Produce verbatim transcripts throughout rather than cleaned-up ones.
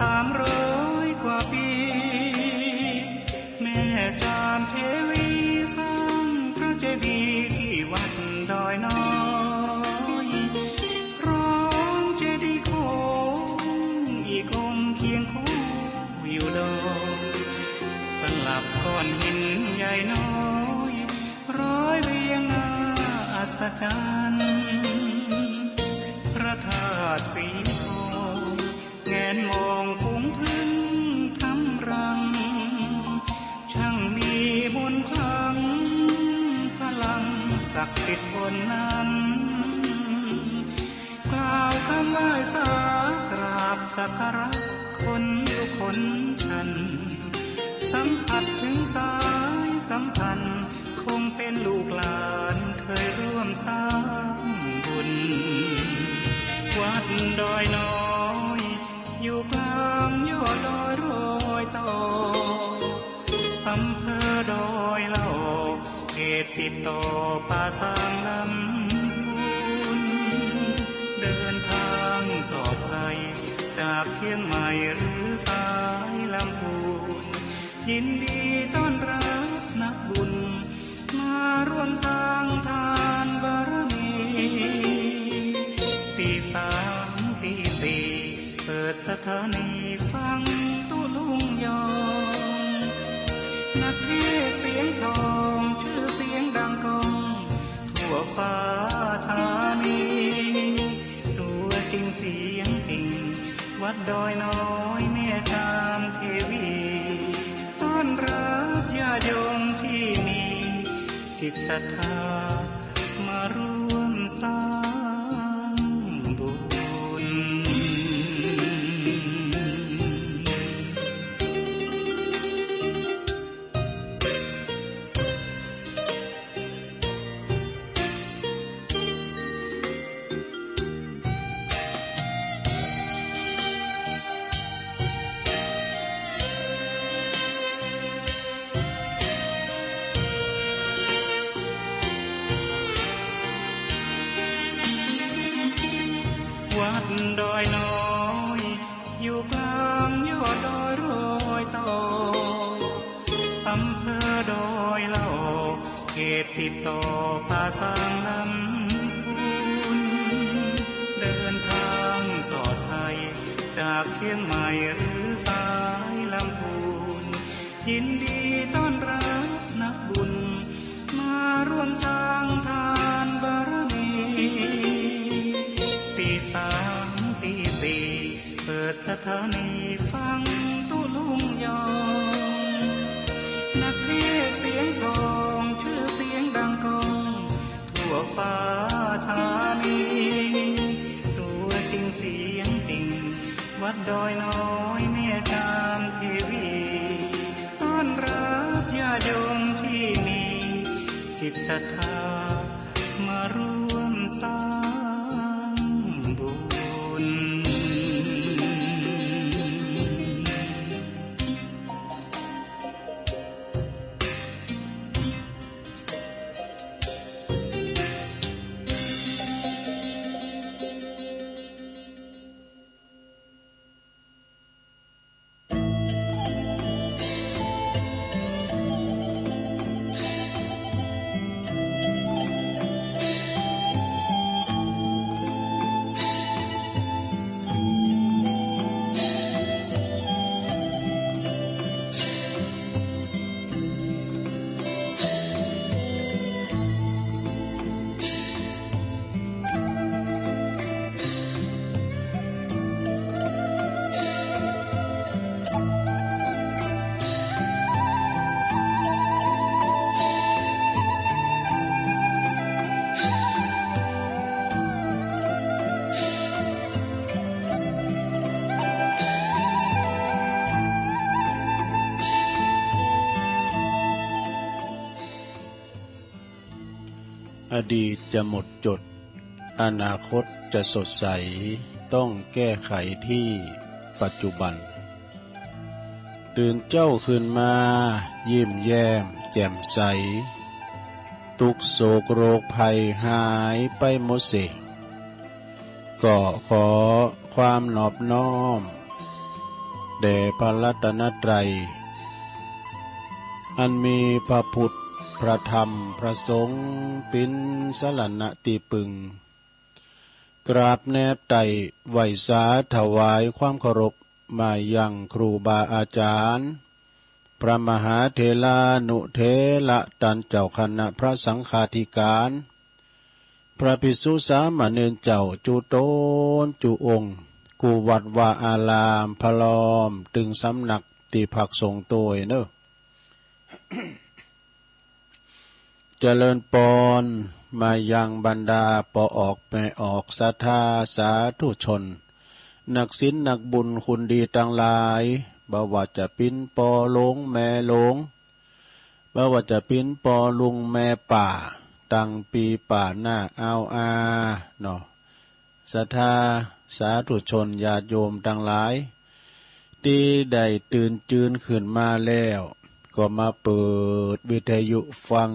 สามร้อยกว่าปี แม่จามเทวีสร้างพระเจดีย์ที่วัดดอยน้อย พร้อมเจดีย์โค้งอีกองค์เคียงคู่อยู่ดอย สลับก้อนหินใหญ่น้อย ร้อยเรียงน่าอัศจรรย์ พระธาตุสีทอง แงนมองฝูงผึ้งทำรัง ช่างมีมนต์ขลัง พลังศักดิ์สิทธิ์บนนั้น กล่าวคำไหว้สากราบสักการะ ขนลุกขนชัน สัมผัสถึงสายสัมพันธ์ คงเป็นลูกหลานเคยร่วมสร้างบุญ วัดดอยน้อย อยู่กลางยอดดอยรอยต่อ อำเภอดอยเหล่า เขตติดต่อป่าซางลำพูน เดินทางปลอดภัย จากเชียงใหม่หรือสายลำพูน ยินดีต้อนรับนักบุญ มาร่วมสร้างทานบารมี ตีสามตีสี่ เปิดสถานีฟังตุ๊ลุงยอง นักเทศน์เสียงทอง ชื่อเสียงดังก้อง ทั่วฟ้าธานี ตัวจริงเสียงจริง วัดดอยน้อยแม่จามเทวี ต้อนรับญาติโยมที่มีจิตศรัทธา มาร่วมสร้างบุญ วัดดอยน้อย อยู่กลางยอดดอยรอยต่อ อำเภอดอยเหล่า เขตติดต่อป่าซางลำพูน เดินทางปลอดภัย จากเชียงใหม่หรือสายลำพูน ยินดีต้อนรับนักบุญ มาร่วมสร้างทานบารมี ตีสามตีสี่ เปิดสถานีฟังตุ๊ลุงยอง นักเทศน์เสียงทอง ชื่อเสียงดังก้อง ทั่วฟ้าธานี ตัวจริงเสียงจริง วัดดอยน้อยแม่จามเทวี ต้อนรับญาติโยมที่มีจิตศรัทธา มาร่วมสร้างบุญ อดีตจะหมดจด อนาคตจะสดใส ต้องแก้ไขที่ปัจจุบัน ตื่นเจ๊าขึ้นมา ยิ้มแย้มแจ่มใส ตุ๊กข์โศกโรคภัยหายไปหมดเสีย ก็ขอความนอบน้อม แด่พระรัตนตรัย อันมีพระพุทธ พระธรรม พระสงฆ์ เป๋นสรณะตี้ปึง กราบแนบไต่ไหว้สาถวายความเคารพมายังครูบาอาจารย์ พระมหาเถรานุเถระต้านเจ้าคณะพระสังฆาธิการ พระภิกษุสามเณรเจ้าจุ๊ต๋นจุ๊องค์ กู้วัดวาอาราม พร้อมตึงสำนักตี้พักสงฆ์ตวยเนาะ เจริญปอนมายังบรรดาป้อออกแม่ออกศรัทธาสาธุชน นักศีลนักบุญคุณดีตังหลาย บ่ว่าจะเป๋นป้อหลวงแม่หลวง บ่ว่าจะเป๋นป้อลุงแม่ป้า ตังปี้ป้าน้าอาวอาเนาะ ศรัทธาสาธุชนญาติโยมตังหลาย ตี้ได้ตื่นจืนขึ้นมาแล้ว ก็มาเปิดวิทยุฟัง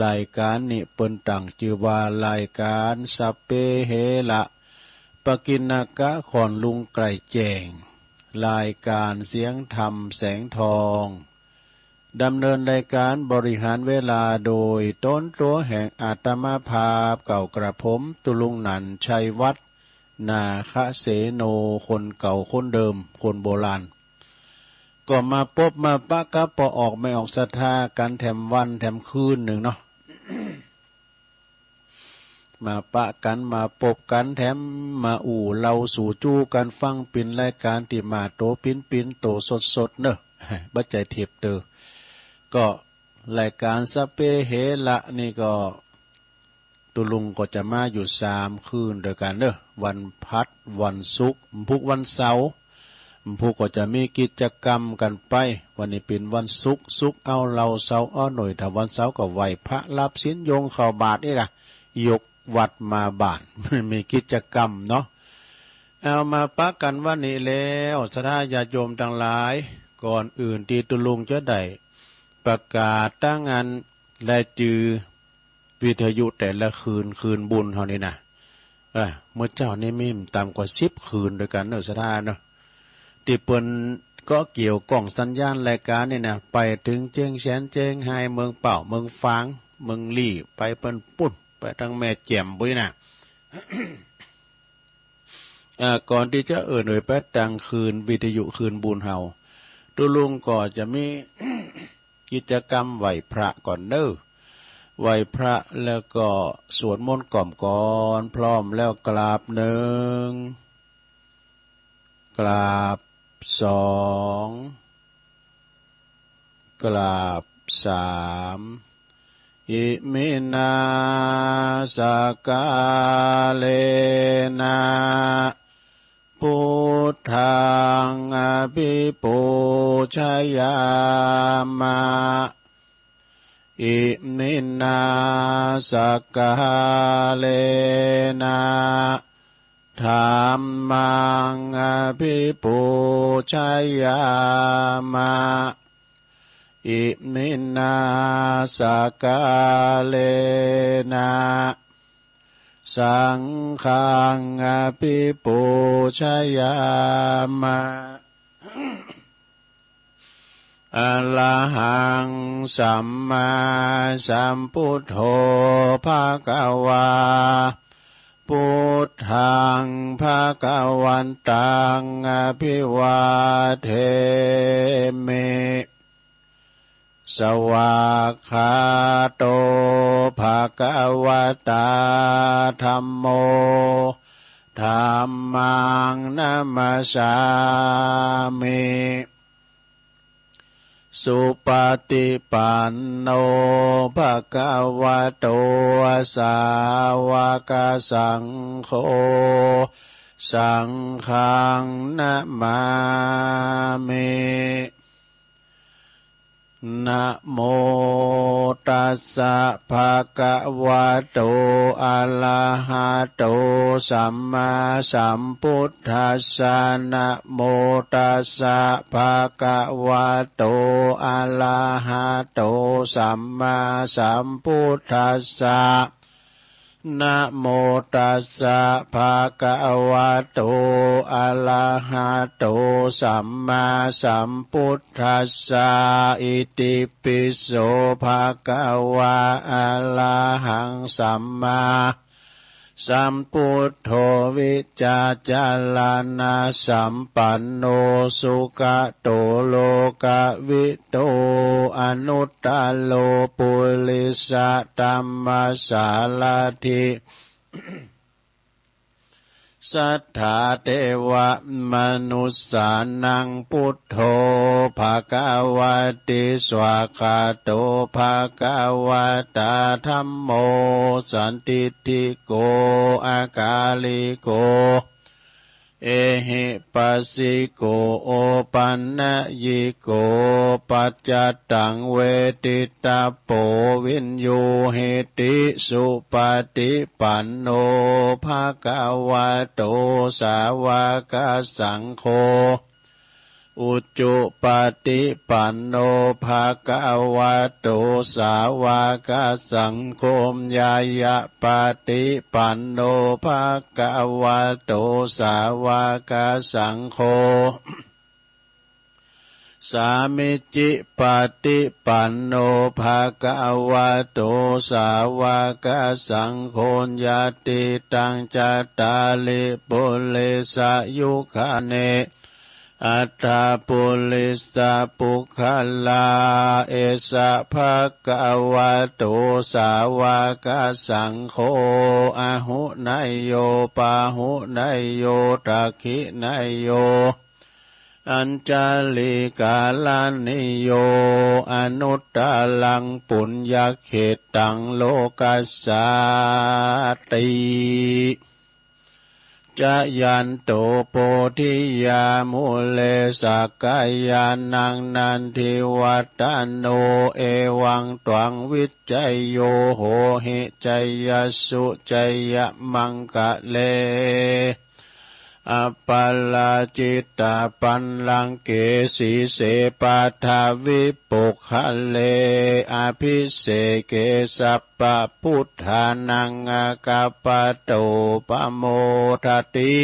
รายก๋านนี้ เปิ้นตั้งจื้อว่ารายก๋านสัพเพเหระ ปกิณณกะ ขอนลุงใกล้แจ้ง รายก๋านเสียงธรรมแสงทอง ดำเนินรายก๋านบริหารเวลาโดยต๋นตั๋วแห่งอาตมาภาพเก่ากระผม ตุ๊ลุงหนัน ชัยวัฒน์ นาคเสโน คนเก่าคนเดิม คนโบราณ ก็มาปบมาปะกับป้อออกแม่ออกศรัทธากั๋นแถมวันแถมคืนนึ่งเนาะ มาปะกั๋น มาปบกั๋น แถมมาอู้เล่าสู่จู๊กั๋นฟัง เป๋นรายก๋านตี้มาโตปิ๋นๆ โตสดๆ เนาะ บ่ใจ้เทปเตอร์ ก็รายก๋านสัพเพเหระนี่ก็ ตุ๊ลุงก็จะมาอยู่สามคืนตวยกั๋นเนาะ วันพฤหัส วันศุกร์ พุธวันเสาร์ พุธก็จะมีกิจกรรมกั๋นไป วันนี้เป๋นวันศุกร์ ศุกร์เอาเหล้า เสาร์เอาหน่วย ถ้าวันเสาร์ก็ไหว้พระ รับศีล โยงเข้าบาตรอีกอะ ยกวัตรมาบ้าน มีกิจกรรมเนาะ เอามาปะกั๋นวันนี้แล้ว ศรัทธาญาติโยมตังหลาย ก่อนอื่นตี้ตุ๊ลุงจะได้ประกาศตางอันรายจื้อวิทยุแต่ละคืน คืนบุญเฮานี่นะ เออ เมื่อเจ๊านี้มีบ่ต่ำกว่าสิบคืนตวยกั๋นเนาะ ศรัทธาเนาะ ตี้เปิ้นก็เกี่ยวก้องสัญญาณรายก๋านนี่นะ ไปเถิงเจียงแสน เจียงฮาย เมืองเป้า เมืองฝาง เมืองลี้ ไปเปิ้นปุ้น ไปตังแม่แจ่มปุ้นนะ อ่า ก่อนตี้จะเอิ้นไปตังคืนวิทยุคืนบุญเฮา ตุ๊ลุงก็จะมีกิจกรรมไหว้พระก่อนเนาะ ไหว้พระแล้วก็สวดมนต์กล่อมก่อน พร้อมแล้วกราบหนึ่ง กราบสอง กราบสาม อิมินา สักกาเลนะ พุทธัง อภิปูชยามะ อิมินา สักกาเลนะ ธัมมัง อภิปูชยามะ อิมินา สักกาเลนะ สังฆัง อภิปูชยามะ อะระหัง สัมมาสัมพุทโธ ภะคะวา พุทธัง ภะคะวันตัง อภิวาเทมิ สวากขาโต ภะคะวะตา ธัมโม ธัมมัง นะมัสสามิ สุปะติปันโน ภะคะวะโต สาวกสังโฆ สังฆัง นะมามิ นะโมตัสสะ ภะคะวะโต อะระหะโต สัมมาสัมพุทธัสสะ นะโมตัสสะ ภะคะวะโต อะระหะโต สัมมาสัมพุทธัสสะ นะโมตัสสะ ภะคะวะโต อะระหะโต สัมมาสัมพุทธัสสะ อิติปิโส ภะคะวะ อะระหัง สัมมาสัมพุทโธ วิจจารณสัมปันโน สุขะโต โลกะวิ โต อนุตตโร ปุริสะธัมมสารถิ สัทธาเทวะมนุสสานัง พุทโธ ภะคะวะติ สวากขาโต ภะคะวะตา ธัมโม สันทิฏฐิโก อะกาลิโก เอหิปัสสิโก โอปันนยิโก ปัจจตังเวทิตะโป วิญญูหิติ สุปฏิปันโน ภะคะวะโต สาวกสังโฆ อุจุปฏิปันโน ภะคะวะโต สาวกสังโฆ ญาณปฏิปันโน ภะคะวะโต สาวกสังโฆ สามิจฉิปฏิปันโน ภะคะวะโต สาวกสังโฆ ญาติตัง จัตตาริ ปุริสายุคานิ อัตถะปุริสะปุคคละ เอสะภะคะวะโต สาวกสังโฆ อาหุเนยโย ปาหุเนยโย ทักขิเนยโย อัญชลีกรณิโย อนุตตรังปุญญเขตตัง โลกัสสาติ จายันโต โพธิยามูเล สักกายานัง นันทิวัฏฏโน เอวังตวัง วิจโย โหหิ จยสสุ จยมังคะเล อัปปะราจิตะปัลลังเก สีเส ปัทวิปุคคเล อภิเสเก สัพพะพุทธานัง อาคัปปะโต ปะโมทะติ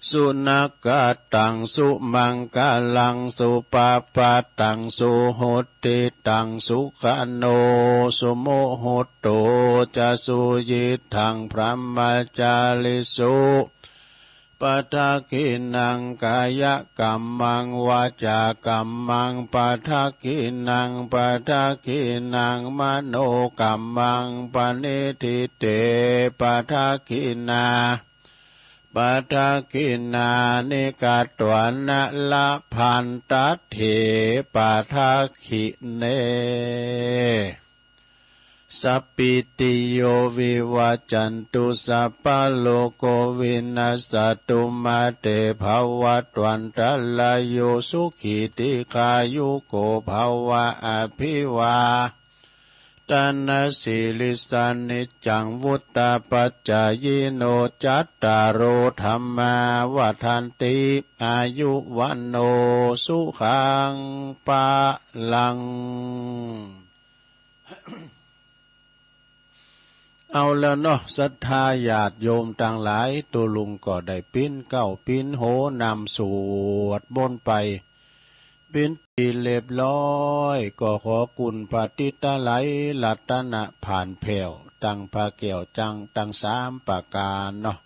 สุนักขะตัง สุมังคะลัง สุปะพะตัง สุหุตติตัง สุขะโน สุมุหุตโต จะ สุยิตถัง พรหมจาริสุ ปะทักขิณัง กายะกัมมัง วาจากัมมัง ปะทักขิณัง ปะทักขิณัง มโนกัมมัง ปะนิฏฐิเต ปะทักขิณา ปะทักขิณานิ กัตวานะ ละพันตะเถ ปะทักขิเณ สัพพิติโย วิวัจจันตุ สัพพะโรโค วินัสสะตุ มา เต ภะวัตวันตะราโย สุขี ทีฆายุโก ภะวะ อะภิวา ทะนะสีลิสสะ นิจจัง วุฑฒาปัจจายิโน จัตตาโร ธัมมา วัฑฒันติ อายุ วัณโณ สุขัง พะลัง เอาแล้วเนาะ ศรัทธาญาติโยมตังหลาย ตุ๊ลุงก็ได้ปิ๊นเกล้าปิ๊นโหนำสวดมนต์ไป ปิ๊นตี้เรียบร้อย ก็ขอคุณพระติตะไลยรัตนะผ่านแผ้ว ตังพระแก้วจังตังสามประก๋านเนาะ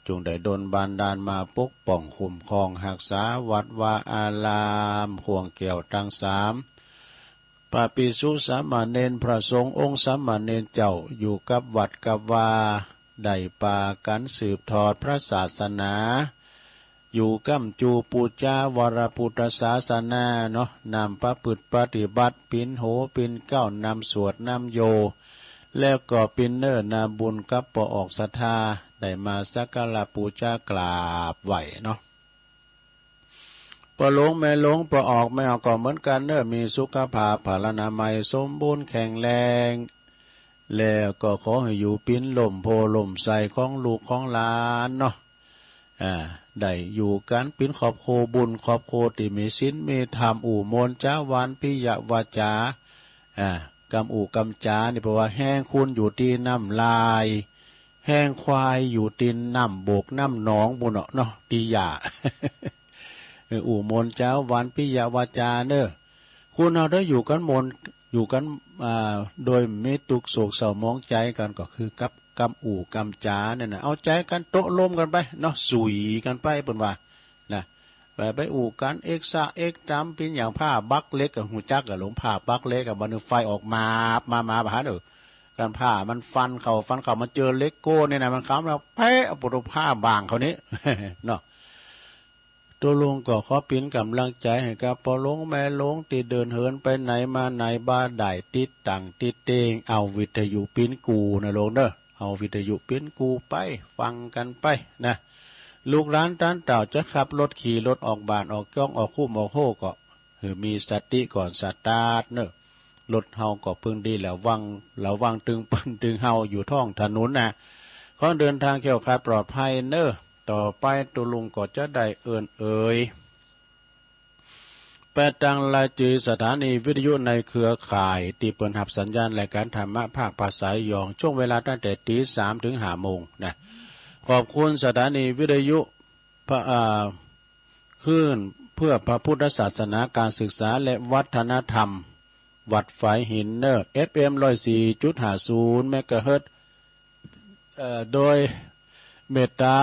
จุ่งได้ดลบันดาลมาปกป้องคุ้มครองฮักษาวัดวาอาราม ข่วงแก้วตังสาม พระภิกษุสามเณร พระสงฆ์องค์สามเณรเจ้า อยู่กับวัดกับวา ได้ปากั๋นสืบทอดพระศาสนา อยู่ก้ำจูปู๋จาวรพุทธศาสนาเนาะ นำประพฤติปฏิบัติ ปิ๊นโหปิ๊นเกล้านำสวดนำโย แล้วก็ปิ๊นเนื้อนาบุญกับป้อออกศรัทธา ได้มาสักการะปู๋จากราบไหว้เนาะ ป้อหลวงแม่หลวง ป้อออกแม่ออกก็เหมือนกั๋นเนาะ มีสุขภาพพลานามัยสมบูรณ์แข็งแรง แล้วก็ขอหื้ออยู่ปิ๊นล่มโพธิ์ล่มไทรของลูกของหลานเนาะ อ่า ได้อยู่กั๋นปิ๊นครอบครัวบุญ ครอบครัวตี้มีศีลมีธรรม อู้มวลจ๋าหวานปิยวาจา อ่า กำอู้กำจ๋านี่แปลว่าแฮงคนอยู่ตี้น้ำลาย แฮงควายอยู่ตี้น้ำบกน้ำหนองปู้นเนาะ เนาะ ตี้หญ้า เออ อู้มนต์จ๋าหวานปิยวาจาเน่อ คนเฮาถ้าอยู่กั๋นมนต์ อยู่กั๋น อ่า โดยบ่มีตุ๊กข์โศกเศร้าหมองใจ๋กั๋น ก็คือกับกำอู้กำจ๋าเนี่ยนะ เอาใจ๋กั๋น ตกลงกั๋นไปเนาะ สุยกั๋นไป เปิ้นว่านะ ไป ไปอู้กั๋น เอ็กซะเอ็กตำ เป๋นอย่างผ้าบักเหล็กอะ ฮู้จักอะ หลวง ผ้าบักเหล็กอะ บ่าดนึ่งไฟออกมาบ มาบ มาบ บ่าหัน เออ กั๋นผ้ามันฟันเข้า ฟันเข้า มันเจอเหล็กโก้เนี่ยนะ มันคำแล้วเป๊ะ เอาปู้น ผ้าบ่างเข้านี้ เนาะ ตุ๊ลุงก็ขอเป๋นก๋ำลังใจ๋หื้อกับป้อหลวงแม่หลวง ตี้เดินเหินไปไหนมาไหน บ่ได้ติดตั๋งติดเตง เอาวิทยุเป๋นกู้นะลุงเน่อ เอาวิทยุเป๋นกู้ไป ฟังกั๋นไปนะ ลูกหลานต้านเต้าจะขับรถ ขี่รถออกบ้าน ออกจ้อง ออกคุ้ม ออกโฮ่ ก็หื้อมีสติก่อนสตาร์ทเน่อ รถเฮาก็เปิงดี ระวัง ระวังตึงเปิ้นตึงเฮาอยู่ท้องถนนนะ ขอเดินทางแคล้วคลาดปลอดภัยเน่อ ต่อไปตุ๊ลุงก็จะได้เอิ้นเอ่ย แปด ตางรายจื้อสถานีวิทยุในเครือข่ายตี้เปิ้นฮับสัญญาณรายก๋านธรรมะภาคภาษาหยอง ช่วงเวลาตั้งแต่ตี๋สามเถิงห้าโมงนะ ขอบคุณสถานีวิทยุพระ อ่า คลื่นเพื่อพระพุทธศาสนา การศึกษาและวัฒนธรรม วัดฝายหินเน่อ เอฟเอ็ม ร้อยสี่จุดห้าศูนย์ เมกะเฮิรตซ์ เอ่อ โดยเมตต๋า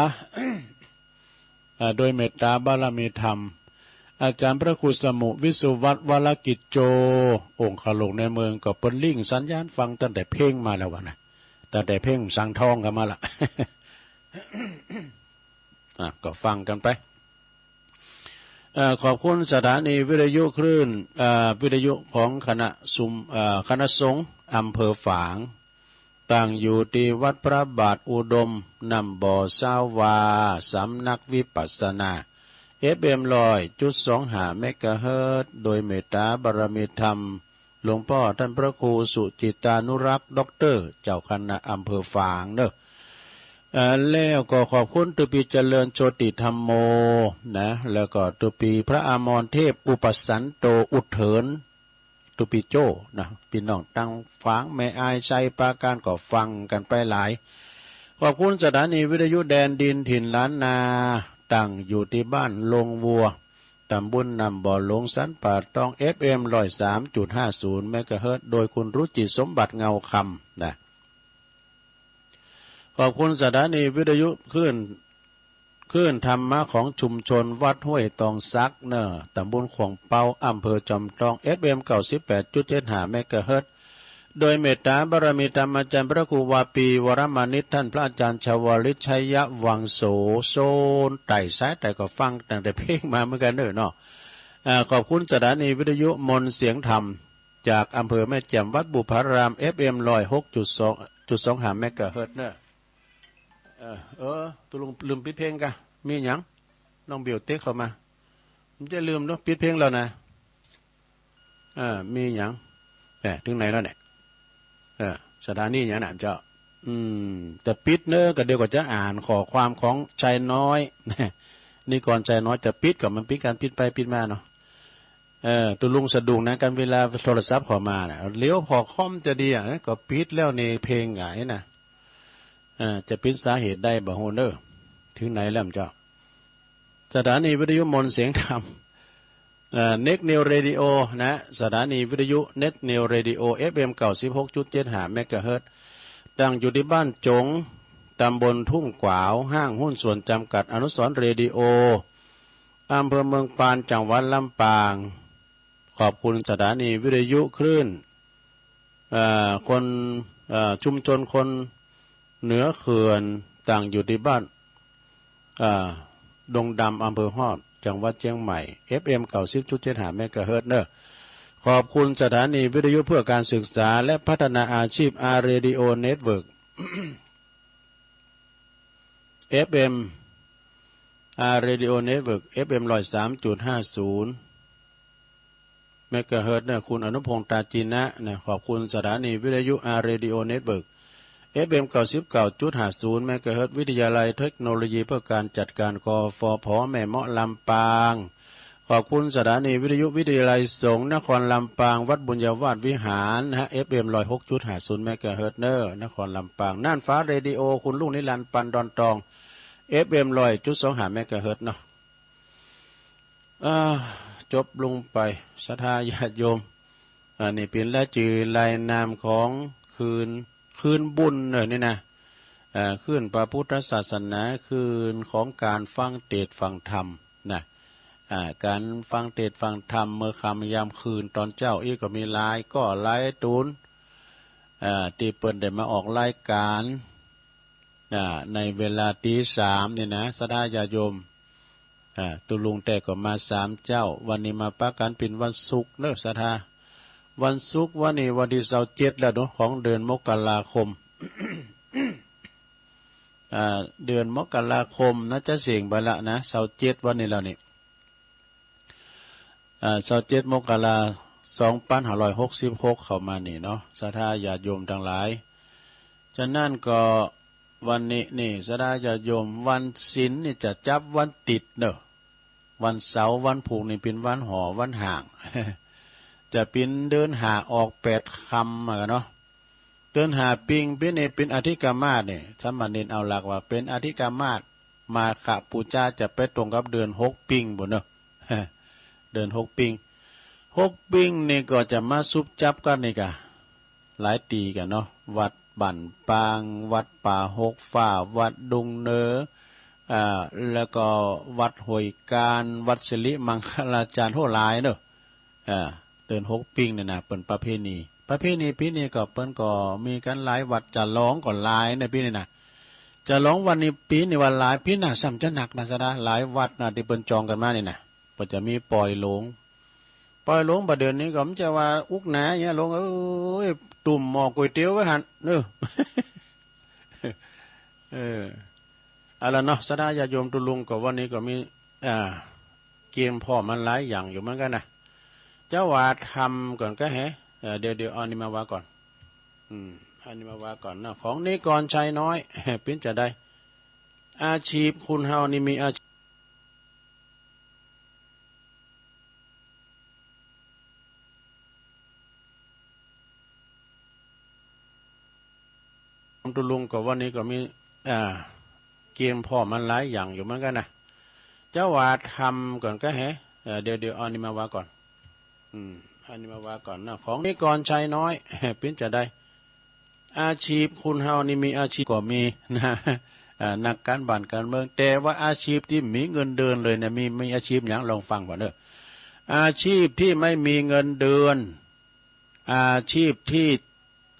เอ่อ โดยเมตต๋าบารมีธรรม อาจ๋ารย์พระครูสมุห์ วิสุวัฒน์ วรกิจโจ องครักษ์หลวงในเมือง ก็เปิ้นลิงก์สัญญาณฟังตั้งแต่เพ็งมาแล้ววะนะ ตั้งแต่เพ็งสังทองกั๋นมาละ อ่ะ ก็ฟังกั๋นไป เอ่อ ขอบคุณสถานีวิทยุคลื่น เอ่อ วิทยุของคณะสุม เอ่อ คณะสงฆ์อำเภอฝาง ตั้งอยู่ตี้วัดพระบาทอุดม น้ำบ่อซาวา สำนักวิปัสสนา เอฟเอ็ม ร้อยจุดสองห้า เมกะเฮิรตซ์ โดยเมตต๋าบารมีธรรม หลวงป้อต้านพระครูสุจิตตานุรักษ์ ด็อกเตอร์ เจ้าคณะอำเภอฝางเน่อ เอ่อ แล้วก็ขอบคุณตุ๊ปี้เจริญโชติธัมโม นะ แล้วก็ตุ๊ปี้พระอมรเทพ อุปสันโต อุดเถิน ตุ๊ปี้โจ้ นะ ปี้น้องตางฝางแม่อาย ชัยปราการ ก็ฟังกั๋นไปหลาย ขอบคุณสถานีวิทยุแดนดินถิ่นล้านนา ตั้งอยู่ตี้บ้านโรงวัว ต๋ำบลน้ำบ่อหลวง สันป่าตอง เอฟเอ็ม ร้อยสามจุดห้าศูนย์ เมกะเฮิรตซ์ โดยคุณรุจิสมบัติ เงาคำ นะ ขอบคุณสถานีวิทยุคลื่น คลื่นธรรมะของชุมชนวัดห้วยตองสักเน่อ ต๋ำบลขวางเปา อำเภอจอมตอง เอฟเอ็ม เก้าสิบแปดจุดเจ็ดห้า เมกะเฮิรตซ์ โดยเมตต๋าบารมีธรรมอาจ๋ารย์พระครูวาปี วรมานิต ต้านพระอาจ๋ารย์ชวลิต ชัยวังโส โซนใต้ สายใต้ ก็ฟังตั้งแต่เพ็งมาเหมือนกั๋นเน่อเนาะ อ่า ขอบคุณสถานีวิทยุมนต์เสียงธรรม จากอำเภอแม่แจ่ม วัดบุพาราม เอฟเอ็ม ร้อยหกจุดสอง จุดสองห้า เมกะเฮิรตซ์เน่อ เออ เออ ตุ๊ลุงลืมปิดเพลงก่ะ มีหยัง น้องเบลเต๊กเข้ามา มันจะลืมเนาะ ปิดเพลงแล้วนะ เออ มีหยัง แหม เถิงไหนแล้วเนี่ย เออ สถานีหยังน่ะเจ้า อืม จะปิดเน่อ ก็เดี๋ยวก็จะอ่านข้อความของชายน้อย นิกรชายน้อย จะปิดก็มันปิดกั๋น ปิดไปปิดมาเนาะ เออ ตุ๊ลุงสะดุ้งนะ กั๋นเวลาโทรศัพท์เข้ามาน่ะ เดี๋ยวพอคอมจะดีอ่ะ ก็ปิดแล้วนี่เพลงไงนะ เออ จะปิดสาเหตุใดบ่ฮู้เน่อ เถิงไหนแล้วเจ้า สถานีวิทยุมนต์เสียงธรรม เอ่อ เน็ตนิวเรดิโอ นะ สถานีวิทยุเน็ตนิวเรดิโอ เอฟเอ็ม เก้าสิบหกจุดเจ็ดห้า เมกะเฮิรตซ์ ตั้งอยู่ตี้บ้านจง ตำบลทุ่งขวาว ห้างหุ้นส่วนจำกัดอนุสรณ์เรดิโอ อำเภอเมืองปาน จังหวัดลำปาง ขอบคุณสถานีวิทยุคลื่น เอ่อ คน เอ่อ ชุมชนคนเหนือเขื่อน ตั้งอยู่ตี้บ้าน เอ่อ ดงดำ อำเภอฮอด จังหวัดเจียงใหม่ เอฟเอ็ม เก้าสิบจุดเจ็ดห้า เมกะเฮิรตซ์เน่อ ขอบคุณสถานีวิทยุเพื่อการศึกษาและพัฒนาอาชีพ อาร์ เรดิโอ เน็ตเวิร์ก เอฟเอ็ม อาร์ เรดิโอ เน็ตเวิร์ก เอฟเอ็ม ร้อยสามจุดห้าศูนย์ เมกะเฮิรตซ์เน่อ คุณอนุพงษ์ ตาจีนะ นะ ขอบคุณสถานีวิทยุ อาร์ เรดิโอ เน็ตเวิร์ก เอฟเอ็ม เก้าสิบเก้าจุดห้าศูนย์ เมกะเฮิรตซ์ วิทยาลัยเทคโนโลยีเพื่อการจัดการ กฟผ แม่เมาะ ลำปาง ขอบคุณสถานีวิทยุวิทยาลัยสงฆ์นครลำปาง วัดบุญญาวาสวิหารนะฮะ เอฟเอ็ม ร้อยหกจุดห้าศูนย์ เมกะเฮิรตซ์เนอ นครลำปาง น่านฟ้าเรดิโอ คุณรุ่งนิรันดร์ ปันดอนตอง เอฟเอ็ม ร้อยจุดสองห้า เมกะเฮิรตซ์เนาะ อ่า จบลงไป ศรัทธาญาติโยม อันนี้เป๋นรายจื้อรายนามของคืน คืนบุญเน่อนี่นะ อ่า คืนพระพุทธศาสนา คืนของก๋านฟังเตสน์ฟังธรรมนะ อ่า ก๋านฟังเตสน์ฟังธรรมเมื่อค่ำยามคืนต๋อนเจ๊าอี้ก็มีหลายก้อหลายตูน อ่า ตี้เปิ้นได้มาออกรายก๋าน อ่า ในเวลาตีสามนี่นะ ศรัทธาญาติโยม อ่า ตุ๊ลุงแต๊ก็มาสามเจ๊า วันนี้มาปะกั๋นเป๋นวันศุกร์เน่อ ศรัทธา วันศุกร์ วันนี้วันตี้ซาวเจ็ดแล้วเนาะ ของเดือนมกราคม อ่า เดือนมกราคมนะ จะเส่งไปละนะ ซาวเจ็ดวันนี้แล้วนี่ อ่า ซาวเจ็ดมกรา สองปันห้าร้อยหกสิบหก เข้ามานี่เนาะ ศรัทธาญาติโยมตังหลาย ฉะนั้นก็วันนี้นี่ ศรัทธาญาติโยม วันศีลนี่จะจับวันติดเน่อ วันเสาร์วันพูกนี่เป๋นวันห่อวันห่าง จะเป๋นเดือนห้าออกแปดค่ำอะเนาะ เดือนห้าปิง ปี๋นี้เป๋นอธิกมาสนี่ สามเณรเอาหลักว่าเป๋นอธิกมาส มาฆบูชาจะไปตรงกับเดือนหกปิงปู้นเน่อ เดือนหกปิง หกปิงนี่ก็จะมาสุบจับกั๋นนี่ก่ะ หลายตี้ก่ะเนาะ วัดบ้านปาง วัดป่าหกฟ้า วัดดงเนอ อ่า แล้วก็วัดห้วยกาญ วัดสิริมังคลาจารย์ โห หลายเน่อ อ่า เดือนหกปิงนี่นะ เป๋นประเพณี ประเพณีปี๋นี้ก็เปิ้นก็มีกั๋นหลายวัด จะลองก็หลายนะปี๋นี้นะ จะลองวันนี้ปี๋นี้ว่าหลาย ปี๋หน้าซ้ำจะหนักนะศรัทธา หลายวัดนะตี้เปิ้นจองกั๋นมานี่นะ ก็จะมีปอยหลง ปอยหลงบ่าเดือนนี้ก็มันจะว่าอุกหนาเนี่ยหลงเอ้ย ตุ้มหม้อก๋วยเตี๋ยวไว้หั้นเน่อ เออ เอาละเนาะ ศรัทธาญาติโยมตุ๊ลุง ก็วันนี้ก็มี อ่า เกียมพร้อมมาหลายอย่างอยู่เหมือนกั๋นนะ จะว่าธรรมก่อนก็แฮะ เออ เดี๋ยว เดี๋ยว เอาอันนี้มาว่าก่อน อืม อันนี้มาว่าก่อนเนาะ ของนิกรชัยน้อย เป๋นจาใด อาชีพคนเฮานี่มีอาชีพ ตุ๊ลุง ก็วันนี้ก็มี อ่า เกียมพร้อมมาหลายอย่างอยู่เหมือนกั๋นนะ จะว่าธรรมก่อนก็แฮะ เออ เดี๋ยว เดี๋ยว เอาอันนี้มาว่าก่อน อืม อันนี้มาว่าก่อนเนาะ ของนิกรชัยน้อย เป๋นจาใด อาชีพคนเฮานี่มีอาชีพก็มีนะ อ่า นักก๋านบ้านก๋านเมือง แต่ว่าอาชีพตี้มีเงินเดือนเลยเนี่ย มี มีอาชีพหยัง ลองฟังก่อนเน่อ อาชีพตี้ไม่มีเงินเดือน อาชีพตี้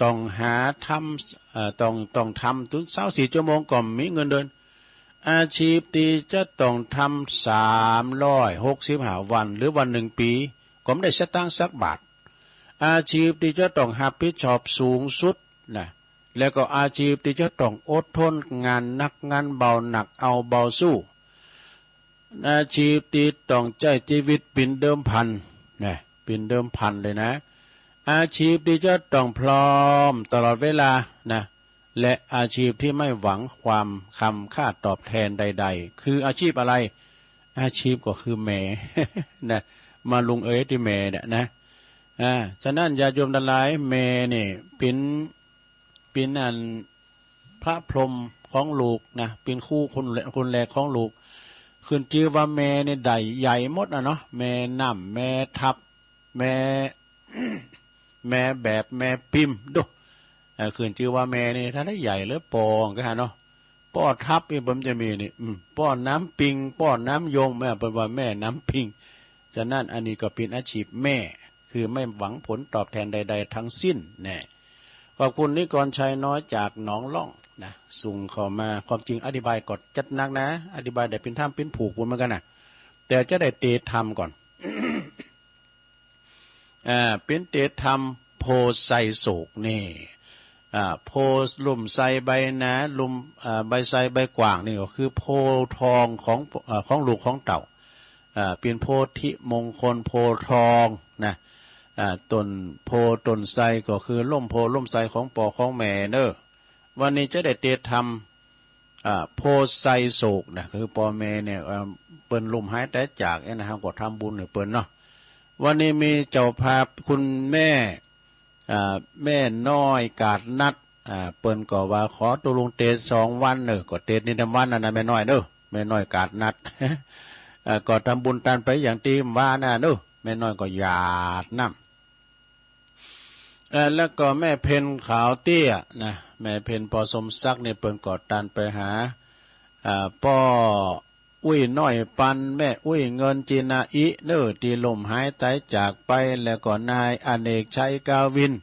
ต้องหาทำ เอ่อ ต้อง ต้องทำถึงซาวสี่ชั่วโมงก็มีเงินเดือน อาชีพตี้จะต้องทำสามร้อยหกสิบห้าวัน หรือว่าหนึ่งปี๋ ก็บ่ได้สตางค์สักบาท อาชีพตี้จะต้องฮับผิดชอบสูงสุดนะ แล้วก็อาชีพตี้จะต้องอดทน งานหนักงานเบา หนักเอาเบาสู้ อาชีพตี้ต้องใจ๊จีวิตเป๋นเดิมพันนะ เป๋นเดิมพันเลยนะ อาชีพตี้จะต้องพร้อมตลอดเวลานะ และอาชีพตี้ไม่หวังความคำค่าตอบแทนใดๆ คืออาชีพอะไร อาชีพก็คือแม่ นะ มาลงเอยตี้แม่เนี่ยนะ อ่า ฉะนั้นญาติโยมตังหลาย แม่นี่เป๋น เป๋นอันพระพรหมของลูกนะ เป๋นครูคนแรก คนแรกของลูก ขึ้นจื้อว่าแม่นี่ได้ใหญ่หมดอะเนาะ แม่น้ำ แม่ทับ แม่ แม่แบบ แม่ปิมดู เอ่อ ขึ้นจื้อว่าแม่นี่ถ้าได้ใหญ่เหลือป้อก็หาเนาะ ป้อทับนี่เปิ้นจะมีนี่ อืม ป้อน้ำปิง ป้อน้ำยม แม่เปิ้นว่าแม่น้ำปิง ฉะนั้นอันนี้ก็เป๋นอาชีพแม่ คือไม่หวังผลตอบแทนใดๆ ทั้งสิ้นแน่ ขอบคุณนิกรชัยน้อยจากหนองล่องนะ ส่งเข้ามา ความจริงอธิบายก็จัดหนักนะ อธิบายได้เป๋นถ้ำเป๋นผูกปู้นเหมือนกั๋นนะ แต่จะได้เตสน์ธรรมก่อน อ่า เป๋นเตสน์ธรรมโพธิ์ไทรโศกนี่ อ่า โพธิ์ลุ่มไทรใบหนา ลุ่ม อ่า ใบไทรใบกว้างนี่ก็คือโพธิ์ทองของ อ่า ของลูกของเต้า อ่า เป๋นโพธิมงคลโพธิ์ทองนะ อ่า ต้นโพธิ์ต้นไทรก็คือล่มโพธิ์ล่มไทรของป้อของแม่เน่อ วันนี้จะได้เตสน์ธรรม อ่า โพธิ์ไทรโศกนะ คือป้อแม่เนี่ย อ่า ป ปิ้นลุ่มหายต๋ายจาก เอ๊ะนะ เฮาก็ทำบุญหื้อเปิ้นเนาะ วันนี้มีเจ้าภาพคุณแม่ อ่า แม่น้อยกาดนัด อ่า เปิ้นก็ว่าขอตุ๊ลุงเตศสองวันเน่อ ก็เตศนี่ทำวันนั้นนะ แม่น้อยเน่อ แม่น้อยกาดนัด อ่า ก็ทำบุญตันไปอย่างตี้ว่านั้นเน่อ แม่น้อยก็หยาดน้ำ เอ่อ แล้วก็แม่เพ็ญขาวเตี้ยนะ แม่เพ็ญ ปอ สมศักดิ์นี่เปิ้นก็ตันไปหา อ่า ป้อ อุ้ยน้อยปัน แม่อุ้ยเงิน จินาอิ เน่อ ตี้ลุ่มหายต๋ายจากไป แล้วก็นายอเนกชัยกวิน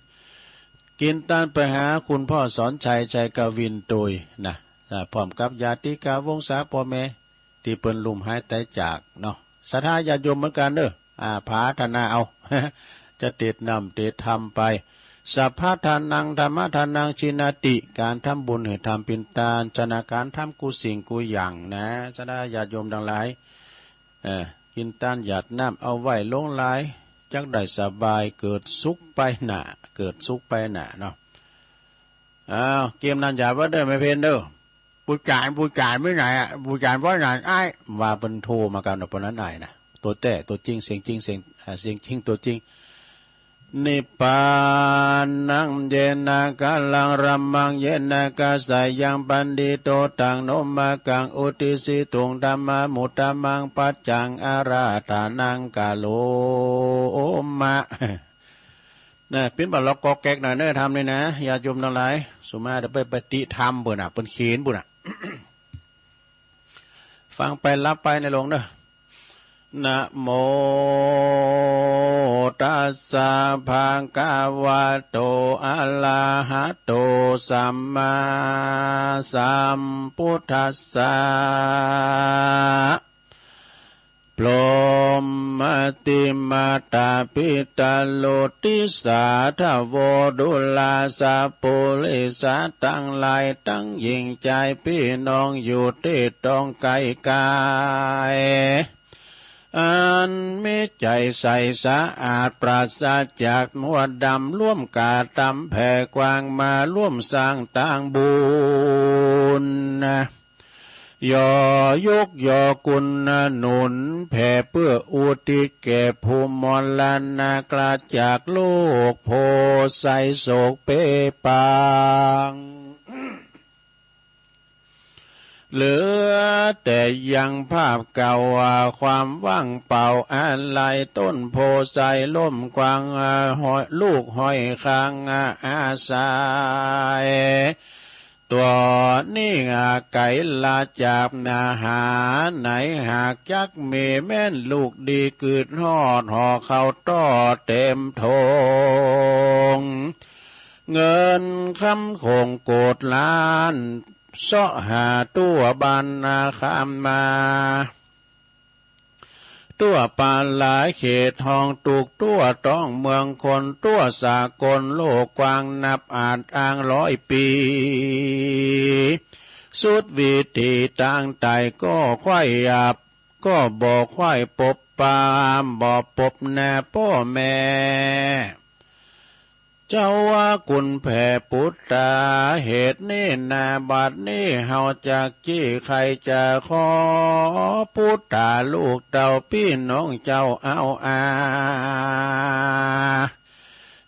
กิ๋นตันไปหาคุณพ่อสอนชัย ชัยกวินตวยนะ อ่า พร้อมกับญาติกาวงศาป้อแม่ ตี้เปิ้นลุ่มหายต๋ายจากเนาะ ศรัทธาญาติโยมเหมือนกั๋นเน่อ อ่า ผาถนาเอา จะเตศน้ำเตศธรรมไป สัพพะทานัง ธัมมะทานัง จีนาติ ก๋านทำบุญหื้อทำปิ้นตาน ชนะก๋านทำกู้สิ่งกู้อย่างนะ ศรัทธาญาติโยมตังหลาย เอ่อ กิ๋นตานหยาดน้ำเอาไว้หลงหลาย จักได้สบาย เกิดสุขไปหน้า เกิดสุขไปหน้าเนาะ อ้าว เกียมน้ำหยาดไว้เน่อ แม่เพ็ญเน่อ ผู้จ๋ารย์ ผู้จ๋ารย์ไปไหนอะ ผู้จ๋ารย์ไปไหนอ้าย ว่าเปิ้นโทรมากั๋นเนาะ ปอนั้นอ้ายนะ ตั๋วแต๊ตั๋วจริง เสียงจริง เสียง อ่า เสียงจริงตั๋วจริง นิพพานัง เยนะ กาลัง รัมมัง เยนะ กาสายัง ปัณฑิโต ตัง โน มะกัง อุตติสสิตุง ธัมมา มุตตะมัง ปัจจัง อาราธนัง กะโรมะ นะ ปิ้นบ่าล็อกก๊อกแก๊กหน่อยเน่อ ธรรมนี่นะ ญาติโยมตังหลาย สุมาเดี๋ยวไปปฏิธรรมเปิ้นน่ะ เปิ้นเขียนปุ้นน่ะ ฟังไปหลับไปในโลงเน่อ นะโมตัสสะ ภะคะวะโต อะระหะโต สัมมาสัมพุทธัสสะ พรหมมาติมาตาปิตาโลติสาธะโว ดูราสะปุริสะตังหลาย ตังหญิงจายปี้น้องอยู่ตี้ตองไก๋ไก๋ อันมีใจ๋ใสสะอาดปราศจากมัวดำ ร่วมก๋าตำแผ่กว้างมาร่วมสร้างตางบุญนะ ยอยกยอกุณหนุนแผ่เปื้ออุทิศแก่ผู้มรณะกราศจากโรคโพธิ์ไสยโศกเปปาง เหลือแต่ยังภาพเก่าว่าความว่างเปล่าอาลัย ต้นโพธิ์ไสยล้มกวาง อ่า ห้อย ลูกห้อยคาง อ่า อาศัย ตั๋วนี้ อ่า ไก๋ลาจากนาหาไหน หากจักมีแม่นลูกดี กึ๊ดฮอดห่อข้าวต้อเต๋มถง เงินคำโขงโกดล้าน เซาะหาตั๋วบ้านนาคามมา ตั๋วปาลาเขตห้องตุ๊ก ตั๋วต้องเมืองคน ตั๋วสากลโลกกว้าง นับอาจอ้างร้อยปี๋ สุดวิถีตางใต้ก็ใค่อับ ก็บ่ใค่ปบปะ บ่ปบหน้าป้อแม่ เจ้าว่ากุณแผ่ปุตตา เหตุนี้นาบัดนี้เฮาจักจี้ใค่จะขอ ปุตตาลูกเต้าปี้น้องเจ้าเอาอา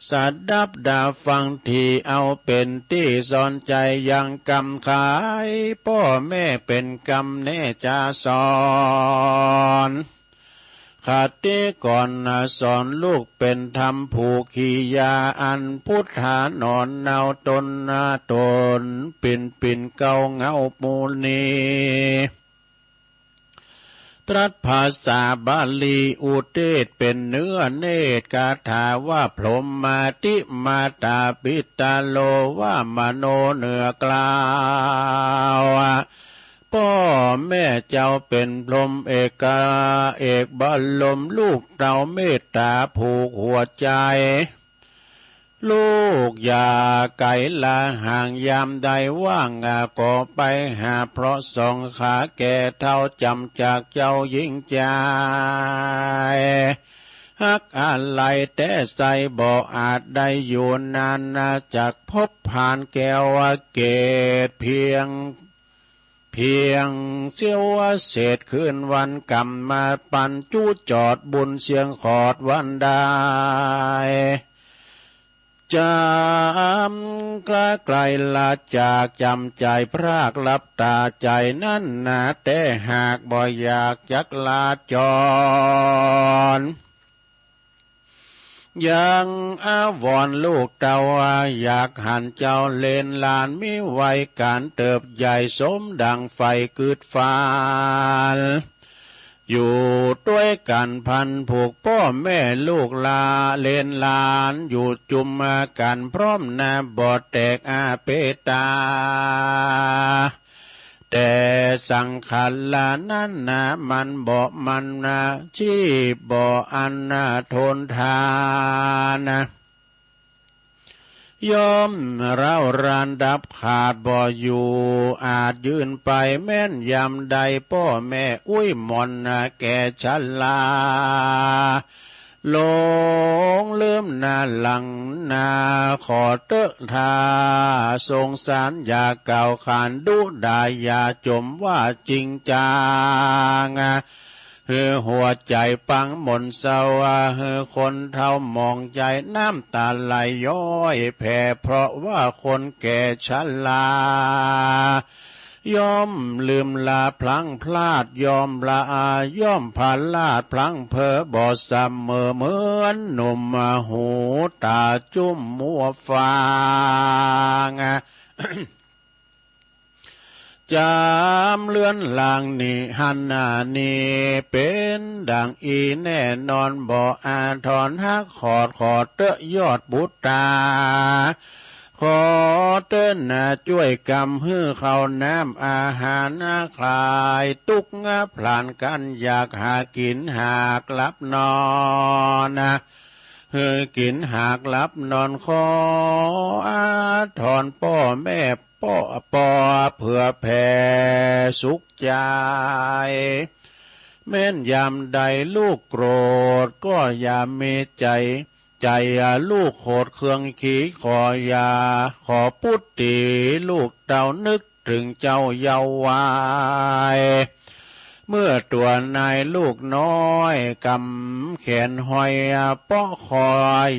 สดับดาฟังตี้เอาเป๋นตี้สอนใจ๋ยังกำขาย ป้อแม่เป๋นกำแน่จะสอน คติกรสอนลูกเป๋นธรรมผูกขียา อันพุทธาหนอนเนาต๋นต๋น ปิ่นปิ่นเก้าเงาปูนี ตรัสภาษาบาลีอุเตสเป๋นเนื้อเนตร คาถาว่าพรหมมาติมาตาปิตาโลวามโนเหนือกล่าว ป้อแม่เจ้าเป๋นพรหมเอกา เอกบรม ลูกเต้าเมตตาผูกหัวใจ๋ ลูกอย่าไก๋ละห่าง ยามใดว่างก็ไปหา เพราะสองขาแก่เฒ่าจ๋ำจากเจ้าหญิงจาย ฮักอาลัยแต๊ไส้บ่อาจได้อยู่นานนา จักพบผ่านแก้วเกศเพียง เพียงเสี้ยวเศษคืนวันกำมาปันจุจอดบุญเสียงขอดวันได้ จำกล้าไกลละจากจำใจพรากลับตาใจนั้นนา แต่หากบ่อยากจักลาจร ยังอาวรณ์ลูกเต้า อยากหันเจ้าเหลนหลานมีวัยก๋านเติบใหญ่สมดังใฝ่กึ๊ดฝัน อยู่ตวยกั๋นพันผูกป้อแม่ลูกหลานเหลนหลานอยู่จุมกั๋นพร้อมนา บ่แตกอาเปตา แต่สังขารนั้นนา มันบ่มันนา ชีพบ่อันนาทนทานนา ย่อมร้าวรานดับขาดบ่อยู่ อาจยืนไปแม้นยามใด ป้อแม่อุ๊ยหม่อนนาแก่ชรา หลงลืมนาหลังนา ขอเต๊อะถ้าสงสารอย่ากล่าวขานดุด่า อย่าจมว่าจริงจัง หื้อหัวใจ๋ปังหม่นเศร้า หื้อคนเฒ่าหมองใจ๋ น้ำต๋าไหลย้อยแผ่ เพราะว่าคนแก่ชรา ย่อมลืมลาพลั้งพลาด ย่อมละอา ย่อมพลาดพลั้งเผลอ บ่เสมอเหมือนหนุ่มหูต๋าจุ้มมัวฟาง จำเรือนร่างนี้หั้นนา นี้เป๋นดั่งอี้แน่นอน บ่อาทรหักขอด ขอเต๊อะยอดปุตตา ขอเต๊อะนาจ้วยกำหื้อข้าวน้ำอาหารนา คลายตุ๊กข์ผลาญกั๋น อยากหากิ๋นหากหลับนอนนา หื้อกิ๋นหากหลับนอน ขออาทรป้อแม่ ป้อ ป้อเผื่อแผ่สุขใจ๋ แม้นยามใดลูกโกรธก็อย่ามีใจ๋ ใจ๋ลูกโขดเคืองขี ขออย่า ขอปุตติลูกเต้านึกเถิงเจ้าเยาว์วัย เมื่อตั๋วนายลูกน้อยกำแขนห้อย เปาะคอ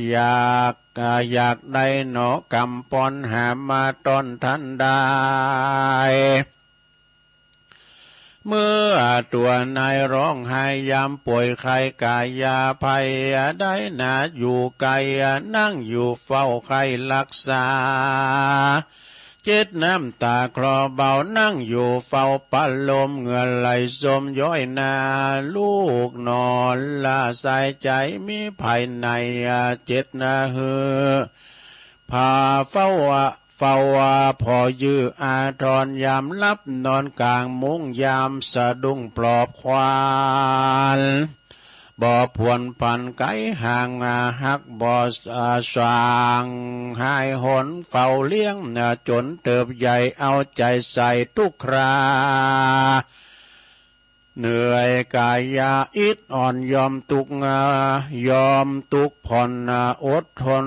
อยาก อยากได้หนอกำปอนหามาต้อนทันได้ เมื่อตั๋วนายฮ้องไห้ยามป่วยไข้ก๋ายาภัยได้นา อยู่ไกลนั่งอยู่เฝ้าไข้รักษา เจ็ดน้ำต๋าคลอเบา นั่งอยู่เฝ้าประโลม เหงื่อไหลซมย้อยนา ลูกหนอละสายใจ๋ มีภัยในเจ็ดนาหื้อ ผ่าเฝ้า เฝ้าผ่อยื้ออาทร ยามหลับนอนก๋างมุ้ง ยามสะดุ้งปลอบขวัญ บ่ผวนผันไก๋ห่างหัก บ่สางหายหน เฝ้าเลี้ยงจ๋นเติบใหญ่ เอาใจ๋ใส่ทุกครา เหนื่อยก๋ายาอิดอ่อนยอมตุ๊กข์ ยอมตุ๊กข์ผ่อน อดทน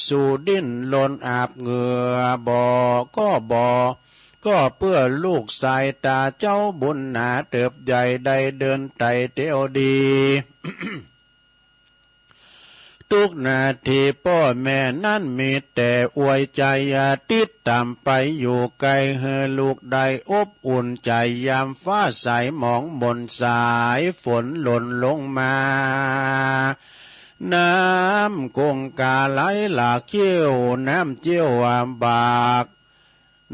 สู้ดิ้นรนอาบเหงื่อ บ่ ก็บ่ ก็เปื้อลูกสายต๋าเจ้าบุญหนา เติบใหญ่ได้เดินไต่เตียวดี ทุกนาทีป้อแม่นั้นมีแต่อวยใจ๋ ติดต๋ามไปอยู่ใก้ หื้อลูกได้อบอุ่นใจ๋ ยามฟ้าใสหมองมนสายฝนหล่นลงมา น้ำคงคาไหลหลากเขี้ยว น้ำเขี้ยวบาก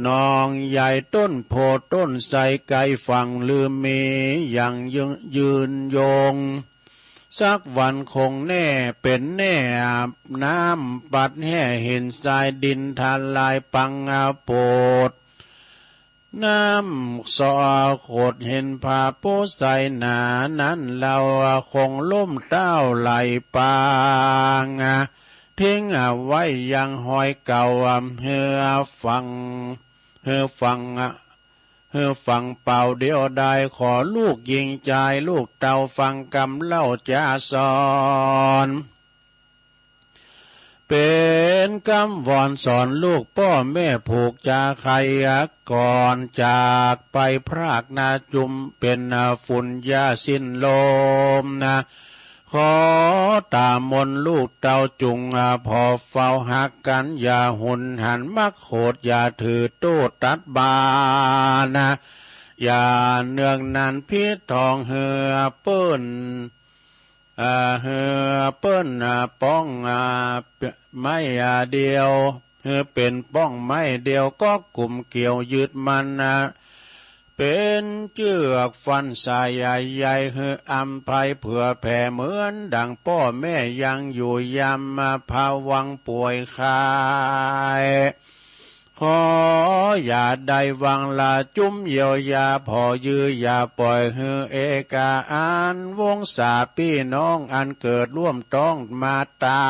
หนองใหญ่ต้นโพธิ์ต้นไทรไกลฝั่งลือมีอย่างยืน ยืนยง สักวันคงแน่เป๋นแน่ น้ำปัดแห่หินทรายดินทลายปังโปด น้ำสอโขดเห็นผาโป๊ไซหนานั้น เฮาคงล้มเต้าไหลปาง ทิ้งไว้ยังฮอยเก่า หื้อฟัง หื้อฟัง หื้อฟังเป่าเดียวดาย ขอลูกญิงจายลูกเต้าฟังกำเล่าจาสอน เป๋นกำวอนสอนลูกป้อแม่ผูกจ๋าใค่ ก่อนจากไปพรากนาจุม เป๋นฝุ่นหญ้าสิ้นลมนะ ขอต๋ามนลูกเต้าจุ่ง ผ่อเฝ้าฮักกั๋น อย่าหุนหันมักโหด อย่าถือโต้ตัดบานะ อย่าเนืองนันพิษทอง หื้อเปิ้น อ่า หื้อเปิ้น อ่า ป้อง อ่า ไม้ อ่า เดียว หื้อเป๋นป้องไม้เดียว ก็กุมเกี่ยวยึดมั่น อ่า เป๋นเจื้อกฟันสายใย หื้ออำไพเผื่อแผ่ เหมือนดังป้อแม่ยังอยู่ยาม อ่า ผวังค์ป่วยไข้ ขออย่าได้วางละจุมเยียวยา ผ่อยื้ออย่าป่อย หื้อเอกาอันวงศาปี้น้อง อันเกิดร่วมต้องมาต๋า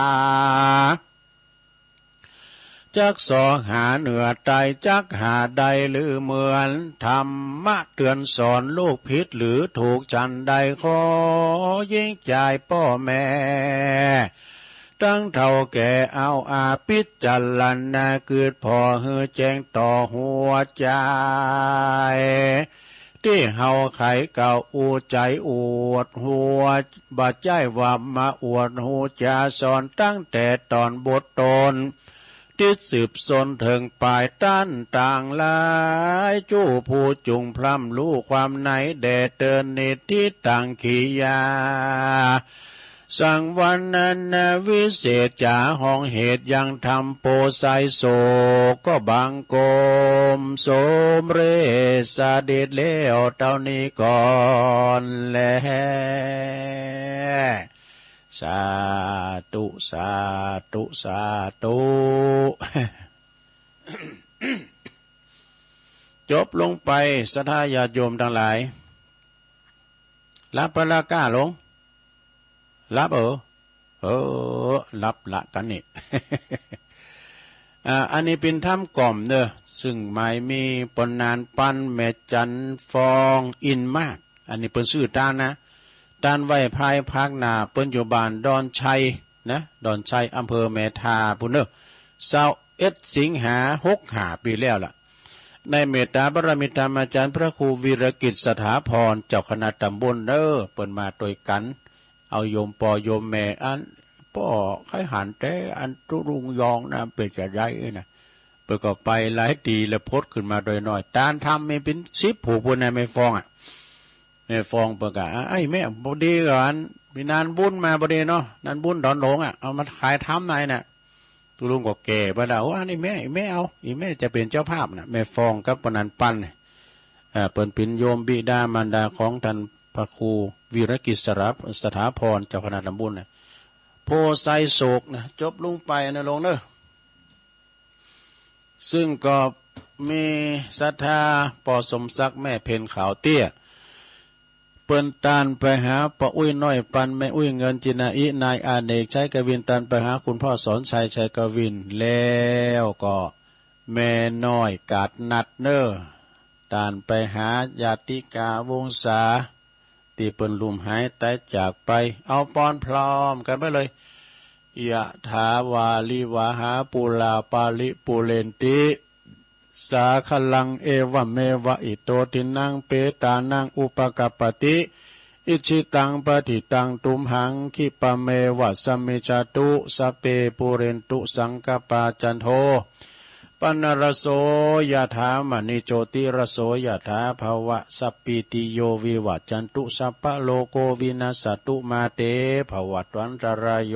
จักส่อหาเหนือใต้ จักหาได้หรือเหมือน ธรรมะเตื๋อนสอนลูกผิดหรือถูก จั้นใดขอยิ่งจายป้อแม่ ตังเฒ่าแก่เอาอา พิจารณาเกิดผ่อหื้อแจ้งต่อหัวใจ๋ ตี้เฮาไขเก่าอู้ใจ๋อวดฮู้ บ่ใจ้ว่ามาอวดฮู้จ๋าสอน ตั้งแต่ต๋อนบทต้น ติดสืบซนเถิงป๋าย ต้านต่างหลาย จู้ผู้จุ่งพร่ำฮู้ความใน แด่เตินนิตถิตังขียา สังวรรณนาวิเศษจ๋า ห้องเหตุยังธรรมโปไซโศก ก็บังคมสมเร็จเสด็จแล้วเต้านี้ก่อนแล สาธุ สาธุ สาธุ จบลงไป ศรัทธาญาติโยมตังหลาย หลับไปละก้าหลง หลับเออ เออ หลับละกั๋นนี่ อ่า อันนี้เป๋นธรรมกล่อมเน่อ ซึ่งหมายมีปนานปันแม่จันฟองอินมาก อันนี้เปิ้นจื้อต้านนะ ต้านไหว้ภายภาคหน้า เปิ้นอยู่บ้านดอนชัยนะ ดอนชัย อำเภอแม่ทาปู้นเน่อ ซาวเอ็ดสิงหา หกห้า ปี๋แล้วล่ะ ในเมตตาบารมีธรรมอาจ๋ารย์พระครูวีรกิจสถาพร เจ้าคณะต๋ำบลเน่อ เปิ้นมาตวยกั๋น เอาโยมป้อโยมแม่ อันป้อใค่หันแต่อันตุ๊ลุงยองนะ เป๋นจาใดนะ เปิ้นก็ไปหลายตี้แล้ว พดขึ้นมาตวยน้อย ต้านธรรมมีเป๋นสิบผู้ปู้นนะ แม่ฟองอะ แม่ฟองเปิ้นก็ อ่ะ ไอ้แม่ พอดีก่อน มีงานบุญมาพอดีเนาะ งานบุญดอนหลวงอะ เอามาขายธรรมหน่อยนะ ตุ๊ลุงก็แก่ไปแล้ว โอ้ อันนี้แม่ อีแม่เอา อีแม่จะเป๋นเจ้าภาพนะ แม่ฟองกับปนัญปันเนี่ย อ่า เปิ้นเป๋นโยมบิดามารดาของต้านพระครูวีรกิจสถา สถาพร เจ้าคณะต๋ำบลเนี่ย โพไซโศกนะ จบลงไปนะหลวงเน่อ ซึ่งก็มีศรัทธาป้อสมศักดิ์ แม่เพ็ญขาวเตี้ย เปิ้นต้านไปหาป้ออุ๊ยน้อยปัน แม่อุ๊ยเงิน จินาอิ นายอเนก ชัยกวิน ต้านไปหาคุณพ่อสอนชัย ชัยกวิน แล้วก็แม่น้อยกาดนัดเน่อ ต้านไปหาญาติกาวงศา ตี้เปิ้นลุ่มหายต๋ายจากไป เอาปอนพร้อมกั๋นไปเลย ยะถาวาริวหาปูราปาริปูเรนติ สาคะลัง เอวะเมวะ อิโต ทินนัง เปตานัง อุปะกัปปะติ อิจฉิตัง ปะฏิตัง ตุมหัง ขิปะเมวะ สะมิจฉาตุ สัพเพ ปูเรนตุ สังกัปปา จันโท ปะนะระโส ยะถา มะณิ โจติระโส ยะถา ภะวะ สัพพีติโย วิวะจันตุ สัพพะโรโค วินัสสะตุ มาเต ภะวัตวันตะราโย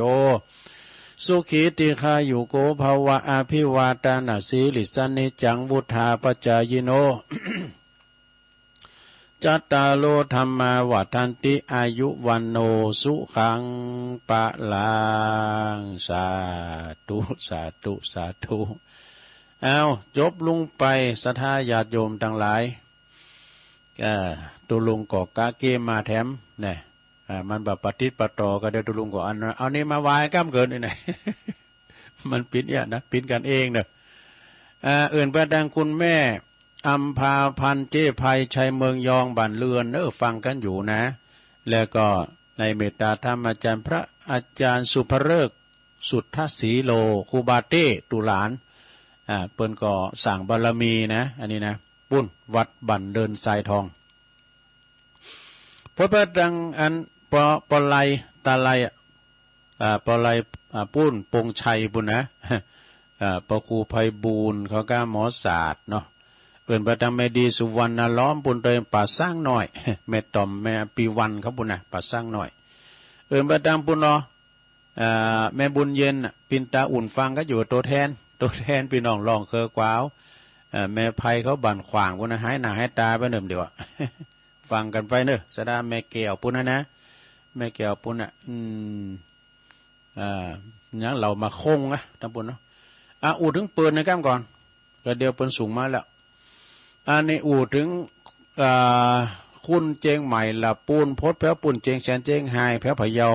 สุขี ทีฆายุโก ภะวะ อะภิวาตะนะสีลิสสะ นิจจัง วุฑฒาปะจายิโน จัตตาโร ธัมมา วัฑฒันติ อายุ วัณโณ สุขัง พะลัง สาธุ สาธุ สาธุ เอา จบลงไป ศรัทธาญาติโยมตังหลาย เอ่อ ตุ๊ลุงก็กะเกมมาแถม แน่ อ่า มันบ่ปะติดปะต่อกั๋น เดี๋ยวตุ๊ลุงก็อัน เอานี้มาไหว้ก้ำเกินนี่นะ มันปิ๋นเอี้ยนะ ปิ๋นกั๋นเองเน่อ อ่า อื่นไปตางคุณแม่อำภาพันธ์ เจ๊ไพ ชัยเมืองยอง บ้านเรือนเน่อ ฟังกั๋นอยู่นะ แล้วก็ในเมตตาธรรมอาจ๋ารย์พระอาจ๋ารย์สุภฤกษ์ สุทธสีโล ครูบาเต้ตุหลาน อ่า เปิ้นก็สร้างบารมีนะ อันนี้นะ ปุ้นวัดบ้านเดินทรายทอง พอไปตังอัน ปอ ปอไล ตาไล อ่ะ อ่า ปอไล อ่า ปุ้นปงชัยปุ้นนะ อ่า ปอครูไพบูลย์เขาก็หมอศาสตร์เนาะ เอิ้นไปตังแม่ดีสุวรรณล้อมปุ้นเตย ป่าช้างน้อย แม่ต่อม แม่ปีวันเขาปุ้นนะ ป่าช้างน้อย เอิ้นไปตังปุ้นเนาะ อ่า แม่บุญเย็นน่ะ ปินตาอุ่นฟังก็อยู่ ตั๋วแทน ตั๋วแทนปี้น้องล่องเคือกวาว อ่า แม่ไพเขาบ้านขว้างปุ้นนะ หายหน้าหายต๋าไปเนิ่มเดียวอะ ฟังกั๋นไปเน่อ สะดาแม่แก้วปุ้นนะนะ แม่แก้วปุ้นน่ะ อืม อ่า ยังเหล่ามาคงนะ ตังปุ้นเนาะ อ่ะ อู้เถิงเปิ้นนะก้ำก่อน ก็เดี๋ยวเปิ้นส่งมาแล้ว อันนี้อู้เถิง อ่า คนเจียงใหม่ละปูนพดแผวปุ้น เจียงแสน เจียงฮาย แผวพะเยา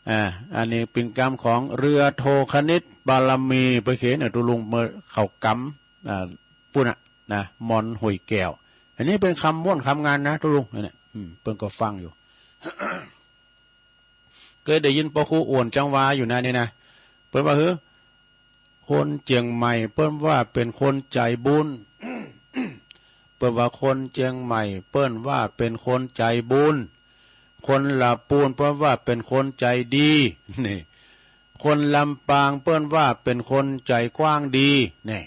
อ่า อันนี้เป๋นกำของเรือโทคณิตบารมี ไปเขียนเนี่ย ตุ๊ลุงเมื่อเข้ากำ อ่า ปุ้นน่ะนะ มอนห้วยแก้ว อันนี้เป๋นกำม้วนกำงานนะ ตุ๊ลุงเนี่ย อืม เปิ้นก็ฟังอยู่ เกยได้ยินปอครูอ้วนจังวาอยู่นะนี่นะ เปิ้นว่า หื้อ คนเจียงใหม่เปิ้นว่าเป๋นคนใจ๋บุญ เปิ้นว่าคนเจียงใหม่เปิ้นว่าเป๋นคนใจ๋บุญ คนละปูนเปิ้นว่าเป๋นคนใจ๋ดี นี่ คนลำปางเปิ้นว่าเป๋นคนใจ๋กว้างดี นี่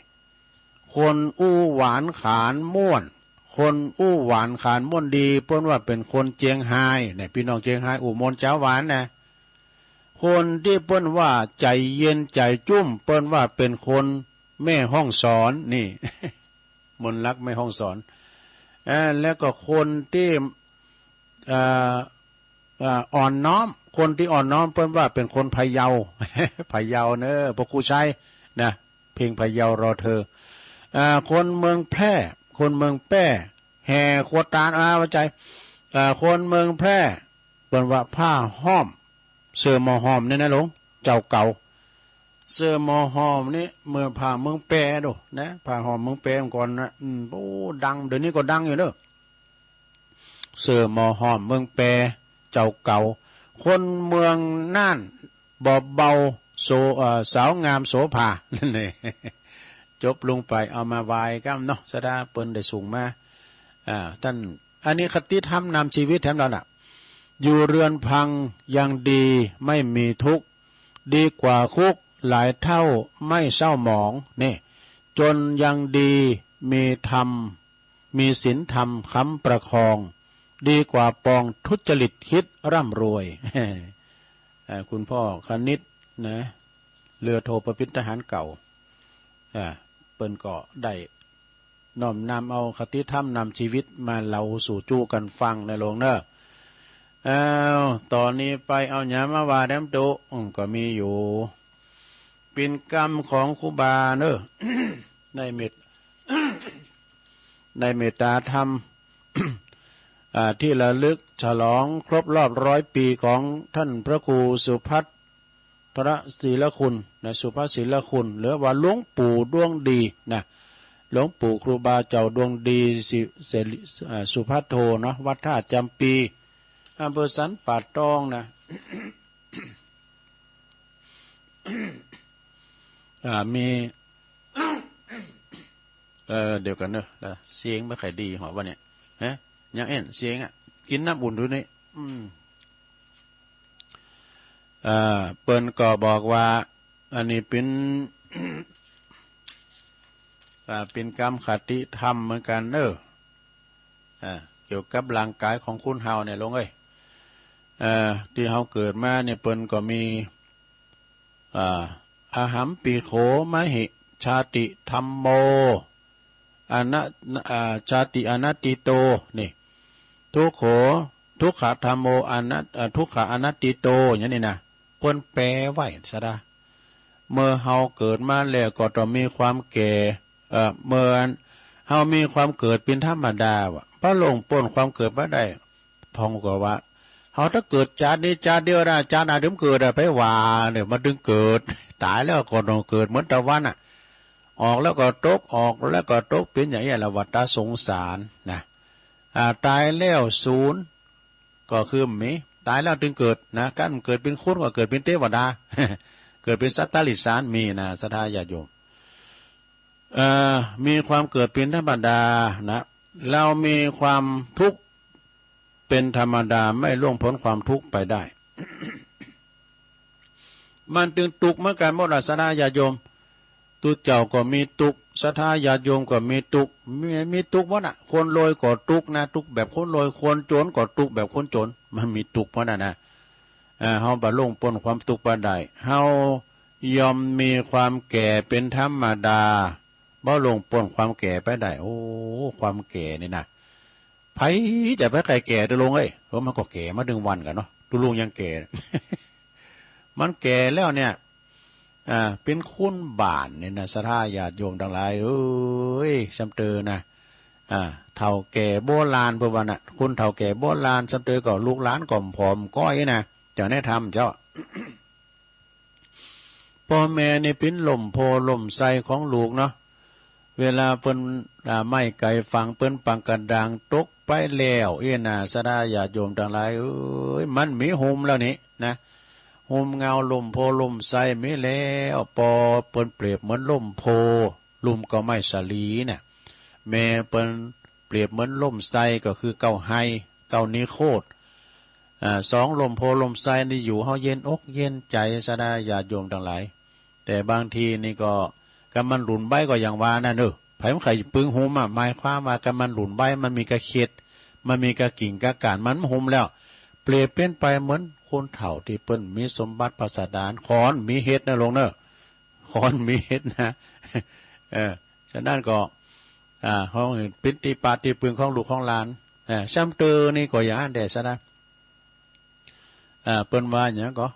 คนอู้หวานขานม่วน คนอู้หวานขานม่วนดี เปิ้นว่าเป๋นคนเจียงฮาย เนี่ย ปี้น้องเจียงฮายอู้ม่วนจ๋าหวานนะ คนตี้เปิ้นว่าใจ๋เย็นใจ๋จุ้ม เปิ้นว่าเป๋นคนแม่ฮ่องสอน นี่ มนต์รักแม่ฮ่องสอน อ่า แล้วก็คนตี้ อ่า อ่า อ่อนน้อม คนตี้อ่อนน้อมเปิ้นว่าเป๋นคนพะเยา พะเยาเน่อ ปอครูชัยนะ เพลงพะเยารอเธอ อ่า คนเมืองแพร่ คนเมืองแป้ แห่ครัวตาล อ่า ว่าใจ๋ อ่า คนเมืองแพร่ เปิ้นว่าผ้าฮ้อม เสื้อหมอฮ้อมเนี่ยนะหลวง เจ้าเก่า เสื้อหมอฮ้อมนี่ เมือง ผ้าเมืองแป้โดนะ ผ้าฮ้อมเมืองแป้เมื่อก่อนนะ อืม โอ้ ดัง เดี๋ยวนี้ก็ดังอยู่เน่อ เสื้อหมอฮ้อมเมืองแป้ เจ้าเก่า คนเมืองน่าน บ่เบา โส เอ่อ สาวงามโสภา นั่นเอง จบลงไป เอามาไหว้กำเนาะ สะดาเปิ้นได้ส่งมา อ่า ต้าน อันนี้คติธรรมนำชีวิตแถมเราน่ะ อยู่เรือนพังยังดีไม่มีทุกข์ ดีกว่าคุกหลายเท่าไม่เศร้าหมอง นี่ จนยังดีมีธรรม มีศีลธรรมค้ำประคอง ดีกว่าปองทุจริตคิดร่ำรวย เอ่อ คุณพ่อคณิตนะ เรือโทประพินทหารเก่า อ่า เปิ้นก็ได้น้อมนำเอาคติธรรมนำชีวิตมาเล่าสู่จู้กั๋นฟังนะหลวงเน่อ อ้าว ต๋อนนี้ไปเอาหยังมาว่าแถมตุ๊ อืม ก็มีอยู่ เป๋นกำของครูบาเน่อ ได้เมต ได้เมตตาทำ อ่า ที่ระลึกฉลองครบรอบร้อยปีของท่านพระครูสุภัทรศิลคุณนะ สุภัทรศิลคุณ หรือว่าหลวงปู่ดวงดีนะ หลวงปู่ครูบาเจ้าดวงดี สิ เสรี อ่า สุภัทโทเนาะ วัดท่าจำปี อำเภอสันป่าตองนะ อ่า มี เออ เดี๋ยวก่อนเน่อ ละเสียงบ่ค่อยดีหรอวะเนี่ย ฮะ ยังแอ่นเสียงอะ กิ๋นน้ำอุ่นดูนี่ อืม อ่า เปิ้นก็บอกว่า อันนี้เป๋น อ่า เป๋นกำคติธรรมเหมือนกั๋นเน่อ อ่า เกี่ยวกับร่างก๋ายของคนเฮาเนี่ยหลวงเอ้ย เอ่อ ตี้เฮาเกิดมาเนี่ยเปิ้นก็มี อ่า อะหัมปิโข มะหิ ชาติธัมโม อนะ อ่า ชาติอนัตติโต นี่ ทุกโข ทุกขะธัมโม อนัต อ่า ทุกขะอนัตติโต อย่างนี้นะ เปิ้นแปลไว้สะดา เมื่อเฮาเกิดมาแล้วก็ต้องมีความแก่ เอ่อ เมื่อเฮามีความเกิดเป๋นธรรมดาว่ะ บ่ล่วงป๊นความเกิดบ่ได้ พ่องก็ว่า เฮาถ้าเกิดจาตินี้จาติเดียวนะ จาติหน้าเถิงบ่เกิดอะ ไปว่าเนี่ย มันเถิงเกิด ต๋ายแล้วก็ต้องเกิดเหมือนตะวันอะ ออกแล้วก็ตก ออกแล้วก็ตก เป๋นอย่างนี้แหละ วัฏสงสารนะ อ่า ต๋ายแล้วสูญ ก็คือบ่มี ต๋ายแล้วเถิงเกิดนะ กั๋นเกิดเป๋นคนก็เกิดเป๋นเตวดา เกิดเป๋นสัตว์ติรัจฉาน มีนะ ศรัทธาญาติโยม เอ่อ มีความเกิดเป๋นธรรมดานะ เฮามีความทุกข์เป๋นธรรมดา ไม่ล่วงป๊นความทุกข์ไปได้ มันตึงตุ๊กเหมือนกั๋นหมดอะ ศรัทธาญาติโยม ตุ๊เจ้าก็มีตุ๊ก ศรัทธาญาติโยมก็มีตุ๊ก มี มีตุ๊กหมดอะ คนรวยก็ตุ๊กนะ ตุ๊กแบบคนรวย คนจ๋นก็ตุ๊กแบบคนจ๋น มันมีตุ๊กหมดอะนะ เอ่อ เฮาบ่ล่วงป๊นความตุ๊กไปได้ เฮาย่อมมีความแก่เป๋นธรรมดา บ่ล่วงป๊นความแก่ไปได้ โอ้ ความแก่นี่นะ ใผจะไปใค่แก่เตื้อลุงเอ้ย เพราะมันก็แก่มาตึงวันกั๋นเนาะ ตุ๊ลุงยังแก่ มันแก่แล้วเนี่ย อ่า เป๋นคนบ้านนี่นะ ศรัทธาญาติโยมตังหลายเอ้ย ซ้ำเตอนะ อ่า เฒ่าแก่โบราณเปิ้นว่านะ คนเฒ่าแก่โบราณ ซ้ำเตอก็ลูกหลานก็ผอมก้อยนะ จะแนะนำเจ้า ป้อแม่นี่เป๋นล่มโพธิ์ล่มไทรของลูกเนาะ เวลาเปิ้น อ่า ไม้ไก่ฝั่งเปิ้นปังกระดางตกไปแล้วอี้นะ ศรัทธาญาติโยมตังหลายเอ้ย มันมีฮ่มแล้วนี่นะ ฮ่มเงาล่มโพธิ์ล่มไทรมีแล้ว ป้อเปิ้นเปรียบเหมือนล่มโพธิ์ ลุ่มก็ไม้สาลีน่ะ แม่เปิ้นเปรียบเหมือนล่มไทรก็คือเก๊าไฮ เก๊านิโครธ อ่า สองล่มโพธิ์ล่มไทรนี่อยู่เฮาเย็นอกเย็นใจ๋ ศรัทธาญาติโยมตังหลาย แต่บางทีนี่ก็ กำมันหลุ่นใบ้ก็อย่างว่านั่นเออ ใผบ่ใค่ปึงฮ่มอะ หมายความว่ากำมันหลุ่นใบ้มันมีก้าเข็ด มันมีก้ากิ่งก้าก่าน มันฮ่มแล้ว เปรียบเป๋นไปเหมือนคนเฒ่าตี้เปิ้นมีสมบัติพัสดาร ขอนมีเห็ดนะลุงเนอะ ขอนมีเห็ดนะ เออ ฉะนั้นก็ อ่า เฮาเป๋นตี้ปะตี้ปึงของลูกของหลาน อ่า ซ้ำเตอนี่ก็อย่างอั้นแต๊ซะนะ อ่า เปิ้นว่าหยังก็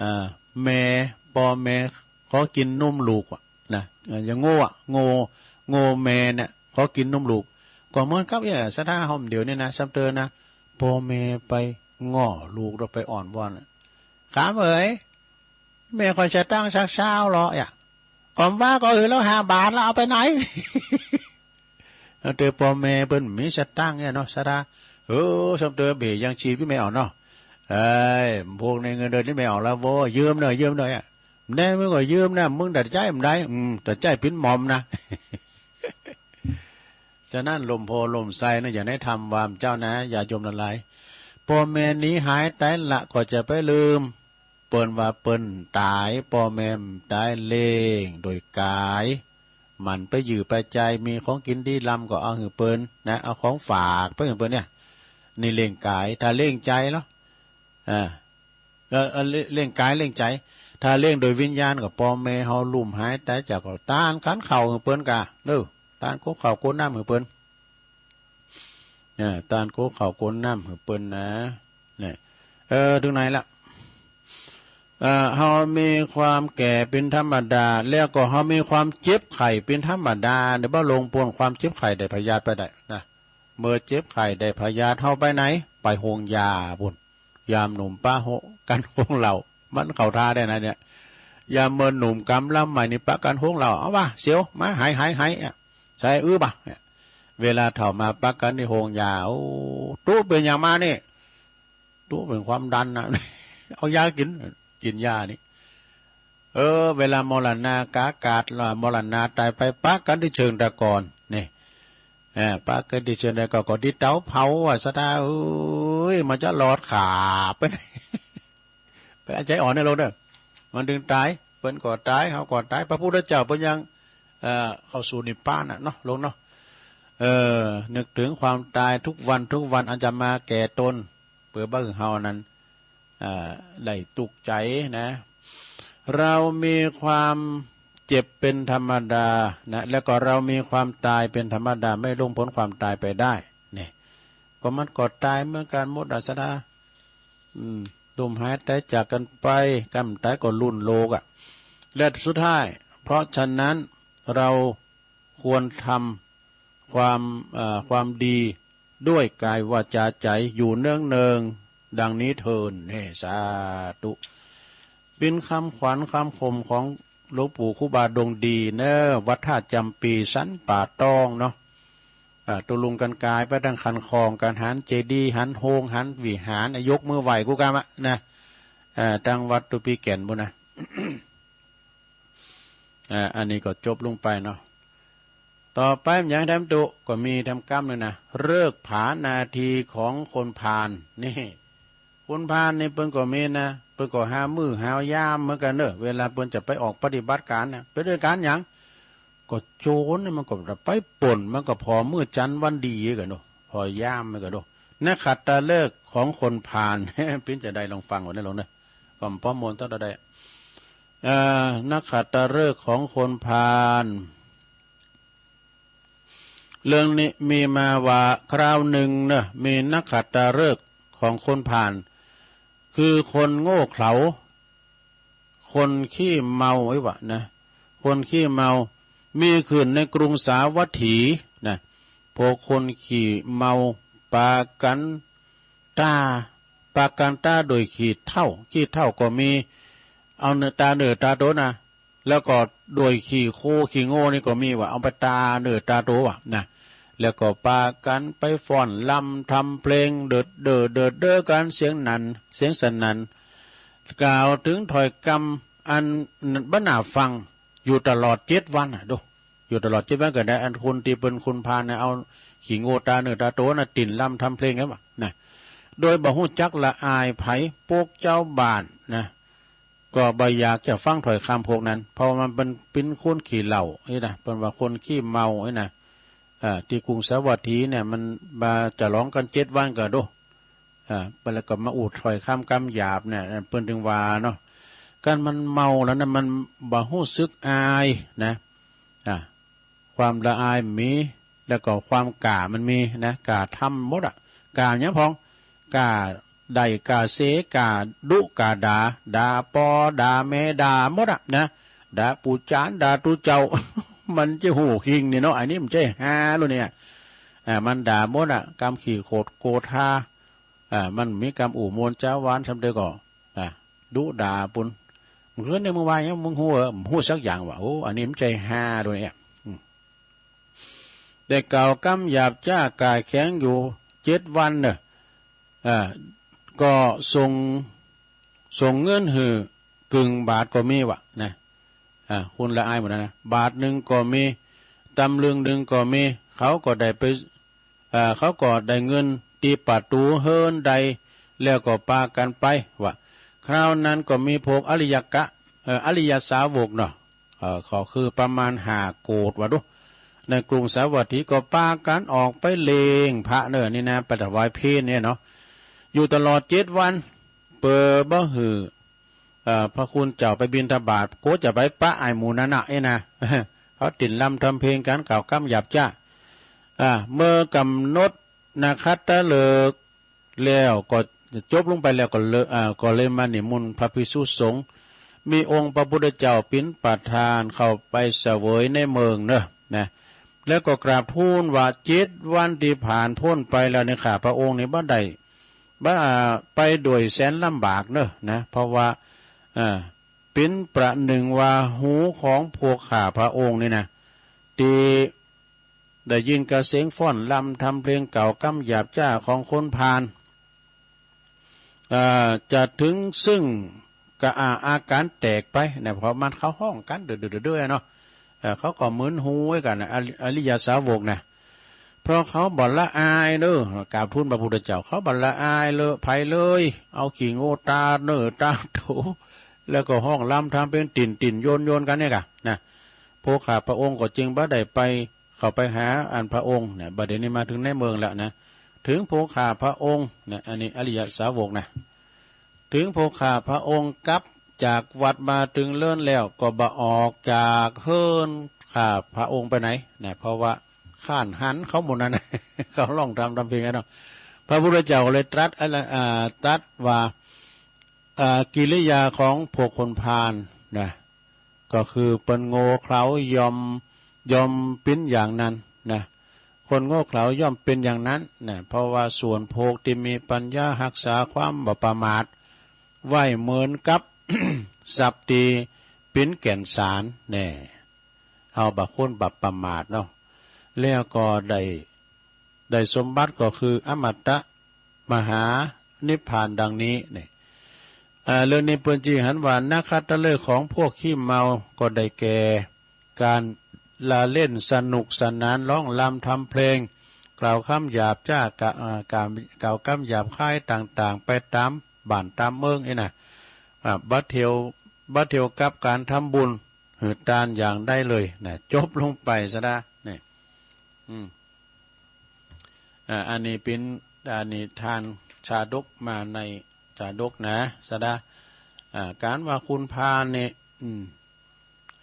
อ่า แม่ ป้อแม่ขอกิ๋นนมลูกอะนะ อ่า อย่างโง่อะ โง่ โง่แม่เนี่ยขอกิ๋นนมลูก ก็เหมือนกับเนี่ย ศรัทธาฮ่อมเดียวนี่นะ ซ้ำเตอนะ ป้อแม่ไปง้อลูกแล้วไปอ้อนวอนอะ ขามเอ๋ย แม่ข้อยสตางค์สักซาวลออะ ก็บ่ว่าก็หื้อลาวห้าบาท ลาวเอาไปไหน เอาแต่ป้อแม่เปิ้นมีสตางค์เนี่ยเนาะ ศรัทธา เออ ซ้ำเตอเบ้ยยังชีพตี้แม่ออกเนาะ เอ้ย พวกนี้เงินเดือนตี้แม่ออกแล้วโว้ย ยืมหน่อย ยืมหน่อยอะ แน่ มึงก็ยืมนะ มึงตัดใจ๊บ่ได้ อืม ตัดใจ๊ปิ๊นหม่อมนะ ฉะนั้นล่มโพธิ์ล่มไทรนะ อย่าได้ทำวามเจ้านะ ญาติโยมตังหลาย ป้อแม่หนีหายต๋ายละก็จะไปลืม เปิ้นว่าเปิ้นต๋าย ป้อแม่บ่ต๋าย เล่งโดยก๋าย หมั่นไปหยื่อไปใจ๊ มีของกิ๋นดีล้ำก็เอาหื้อเปิ้นนะ เอาของฝากไปหื้อเปิ้นเนี่ย นี่เล่งก๋าย ถ้าเล่งใจ๋ลอ อ่า เออ เออ เล่ง เล่งก๋ายเล่งใจ๋ ถ้าเล่งโดยวิญญาณก็ป้อแม่เฮาลุ่มหายต๋ายจากก็ตานขันข้าวหื้อเปิ้นก่า เออ ตานโกข้าวโกน้ำหื้อเปิ้น เนี่ย ตานโกข้าวโกน้ำหื้อเปิ้นนะ เนี่ย เออ เถิงไหนละ เอ่อ เฮามีความแก่เป๋นธรรมดา แล้วก็เฮามีความเจ็บไข้เป๋นธรรมดา เดี๋ยวบ่ล่วงป๊นความเจ็บไข้ได้พยาธิไปได้นะ เมื่อเจ็บไข้ได้พยาธิเฮาไปไหน ไปโฮงยาปู้น ยามหนุ่มปะกั๋นโฮงเหล้า มันเข้าท่าได้นะเนี่ย ยามเมินหนุ่มกำลังใหม่นี่ปะกั๋นโฮงเหล้า เอาวะ เสียว มา หาย หาย หาย อะ ใส่อื้อบ่ะ เนี่ย เวลาเฒ่ามาปะกั๋นตี้โฮงยา โอ้ ตุ๊เป๋นหยังมานี่ ตุ๊เป๋นความดันนะ เอายากิ๋น กิ๋นยานี่ เออ เวลามรณา กากาดละ มรณาต๋ายไปปะกั๋นตี้เชิงตะกอน นี่ เออ ปะกั๋นตี้เชิงตะกอน ก็ตี้เต๋าเผาอะ ศรัทธาเอ้ย มันจะหลอดขาบไปไหน ไปเอาใจ๋อ่อนในโลกเด้อ มันตึงต๋าย เปิ้นก็ต๋าย เฮาก็ต๋าย พระพุทธเจ้าเปิ้นยัง เอ่อ เข้าสู่นิพพานน่ะเนาะ โลกเนาะ เออ นึกเถิงความต๋ายทุกวันทุกวัน อันจะมาแก่ตน เปื้อบ่หื้อเฮานั้น อ่า ได้ตุ๊กใจ๋นะ เรามีความเจ็บเป๋นธรรมดานะ แล้วก็เรามีความต๋ายเป๋นธรรมดา ไม่ล่วงป๊นความต๋ายไปได้ นี่ ก็มันก็ต๋ายเหมือนกั๋นหมดอะ ศรัทธา อืม ลุ่มหายต๋ายจากกั๋นไป กำต๋ายก็ลุ่นโลกอะ และสุดท้าย เพราะฉะนั้นเราควรทำความ เอ่อ ความดีด้วยก๋ายวาจาใจ๋อยู่เนืองๆ ดังนี้เทิน นี่ สาธุ เป๋นกำขวัญกำขมของหลวงปู่ครูบาดวงดีเนอะ วัดท่าจ๋ำปี สันป่าตองเนาะ อ่า ตุ๊ลุงกั๋นก๋ายไปตางคันคอง กั๋นหันเจดีย์ หันโฮง หันวิหาร อ่ะ ยกมือไหว้กู้กำอะนะ อ่า ตางวัดตุ๊ปีแก่นปู้นนะ อ่า อันนี้ก็จบลงไปเนาะ ต่อไปมันยังแถมตุ๊ ก็มีแถมกำนึ่งนะ ฤกษ์ผานาทีของคนพาล นี่ คนพาลนี่เปิ้นก็มีนะ เปิ้นก็หามื้อหายามเหมือนกั๋นเน่อ เวลาเปิ้นจะไปออกปฏิบัติก๋านนะ ไปด้วยก๋านหยัง ก็โจรนี่มันก็ไปปล้น มันก็ผ่อมื้อจันทร์วันดีกั๋นเนาะ ผ่อยามกั๋นเนาะ นขัตตฤกษ์ของคนพาล เป๋นจาใดลองฟังก่อนนะลองเน่อ ก็บ่ม่วนเต้าใด เอ่อ นขัตตฤกษ์ของคนพาล เรื่องนี้มีมาว่าคราวนึ่งเน่อ มีนขัตตฤกษ์ของคนพาล คือคนโง่เขลา คนขี้เมาอี้หว่านะ คนขี้เมา มีขึ้นในกรุงสาวัตถีนะ พวกคนขี้เมาปากั๋นต๋า ปากั๋นต๋าโดยขี้เถ้า ขี้เถ้าก็มี เอาเน่อต๋าเน่อต๋าโตนะ แล้วก็โดยขี้โคขี้โง่นี่ก็มีว่า เอาไปต๋าเน่อต๋าโตว่านะ แล้วก็ปากั๋นไปฟ้อนรำทำเพลง เดิดเด้อเดิดเด้อกั๋น เสียงนั่นเสียงสนั่น กล่าวเถิงถ้อยกำอันบ่น่าฟัง อยู่ตลอดเจ็ดวันน่ะ ดู อยู่ตลอดเจ็ดวันก็ได้ อันคนตี้เปิ้นคนพาลน่ะ เอาขี้โง่ต๋าเน่อต๋าโตน่ะ ติ่นรำทำเพลงกั๋นว่านะ โดยบ่ฮู้จักละอายใผ ปวกจาวบ้านนะ ก็บ่อยากจะฟังถ้อยกำพวกนั้น เพราะว่ามันเป๋น เป๋นคนขี้เหล้าอี้นะ เปิ้นว่าคนขี้เมาอี้นะ อ่า ตี้กรุงสาวัตถีเนี่ย มันบ่าจะหลองกั๋นเจ็ดวันก็ดู อ่า แล้วก็มาอู้ถ้อยกำกำหยาบเนี่ย เปิ้นเถิงว่าเนาะ กั๋นมันเมาแล้วนะ มันบ่ฮู้สึกอายนะ อ่า ความละอายมี แล้วก็ความกล้ามันมีนะ กล้าทำหมดอะ กล้าหยังพ่อง กล้าด่า กล้าเส กล้าดุ กล้าด่า ด่าป้อ ด่าแม่ ด่าหมดอะนะ ด่าปู่จารย์ ด่าตุ๊เจ้า มันจะฮู้คิงนี่เนาะ อันนี้มันใจ้ฮาลูกเนี่ย อ่า มันด่าหมดอะ กำขี้โขดโกธา อ่า มันมีกำอู้ม่วนจาหวานส่ำใดก็ อ่า ดุด่าปุ้น เมื่อคืนนี่มึงว่าหยัง มึงฮู้เหรอ บ่ฮู้สักอย่างว่า โอ้ อันนี้มันใจ้ฮาลูกเนี่ย อืม แต่กล่าวกำหยาบจ๊ากล้าแข็งอยู่เจ็ดวันเน่อ อ่า ก็ส่ง ส่งเงินหื้อกึ่งบาทก็มีว่านะ อ่า คนละอายหมดนะ บาทนึ่งก็มี ตำลึงนึ่งก็มี เขาก็ได้ไป อ่า เขาก็ได้เงินตี้ประตู๋เฮือนใด แล้วก็ปากั๋นไปว่า คราวนั้นก็มีพวกอริยกะ เอ่อ อริยสาวกเนาะ เอ่อ ก็คือประมาณห้าโกฏว่าดู ในกรุงสาวัตถีก็ปากั๋นออกไปเล็งพระเน่อนี่นะ ไปถวายเพลเนี่ยเนาะ อยู่ตลอดเจ็ดวัน เป๋อบ่หื้อ เอ่อ พระคุณเจ้าไปบิณฑบาต โกจะไปปะไอ้หมู่นั้นน่ะ เอ๊ะนะ เขาติ่นรำทำเพลงกั๋น กล่าวกำหยาบจ๊า อ่า เมื่อกำหนดนขัตตฤกษ์แล้วก็จบลงไปแล้วก็เลย อ่า ก็เลยมานิมนต์พระภิกษุสงฆ์ มีองค์พระพุทธเจ้าเป๋นประธานเข้าไปเสวยในเมืองเน่อ นะ แล้วก็กราบทูลว่า เจ็ดวันตี้ผ่านป๊นไปแล้วนี่ ข้าพระองค์นี่บ่ได้ บ่ อ่า ไปโดยแสนลำบากเน่อ นะ เพราะว่า อ่า เป๋นประหนึ่งว่าหูของพวกข้าพระองค์นี่นะ ตี้ได้ยินกระเสียงฟ้อนรำทำเพลงกล่าวกำหยาบจ๊าของคนพาล อ่า จะเถิงซึ่งกะอา อาก๋านแตกไปนะ เพราะมันเขาฮ้องกั๋นเด้อๆๆๆ เนาะ เอ่อ เขาก็มึนหูไว้กั๋นนะ อริ อริยสาวกนะ เพราะเขาบ่ละอายเน่อ กราบทูลพระพุทธเจ้า เขาบ่ละอายเลย ใผเลย เอาขี้โง่ต๋าเน่อต๋าโต แล้วก็ฮ้องรำทำเพลงติ่นๆ โยนๆ กั๋นเนี่ยก่ะนะ พวกข้าพระองค์ก็จึงบ่ได้ไป เข้าไปหาอันพระองค์เนี่ย บัดเดี๋ยวนี้มาเถิงในเมืองแล้วนะ เถิงพวกข้าพระองค์เนี่ย อันนี้อริยสาวกนะ เถิงพวกข้าพระองค์กลับจากวัดมาเถิงเฮือนแล้ว ก็บ่ออกจากเฮือนข้าพระองค์ไปไหนนะ เพราะว่าคร้านหันเขาหมู่นั้นนะ เขาฮ้องรำทำเพลงกั๋นเนาะ พระพุทธเจ้าก็เลยตรัส อ่า ตรัสว่า อ่า กิริยาของพวกคนพาลนะ ก็คือเปิ้นโง่เขลาย่อม ย่อมเป๋นอย่างนั้นนะ คนโง่เขลาย่อมเป๋นอย่างนั้นนะ เพราะว่าส่วนพวกตี้มีปัญญาฮักษาความบ่ประมาทไว้เหมือนกับ ทรัพย์ตี้เป๋นแก่นสารแน่ เฮาบ่ควรบ่ประมาทเนาะ แล้วก็ได้ ได้สมบัติก็คืออมตะมหานิพพานดังนี้เนี่ย อ่า เรื่องนี้เปิ้นจึงหันว่านขัตตฤกษ์ของพวกขี้เมาก็ได้แก่ ก๋านละเล่นสนุกสนาน ฮ้องรำทำเพลง กล่าวกำหยาบจ๊ากะ อ่า กล่าว กล่าวกำหยาบคายต่างๆ ไปต๋ามบ้านต๋ามเมืองอี้นะ อ่า บ่เตียว บ่เตียวกับก๋านทำบุญหื้อตานอย่างใดเลยนะ จบลงไปซะดะ นี่ อืม อ่า อันนี้เป๋น อ่า นิทานชาดกมาในชาดกนะ ซะดะ อ่า ก๋านว่าขุนพาลนี่ อืม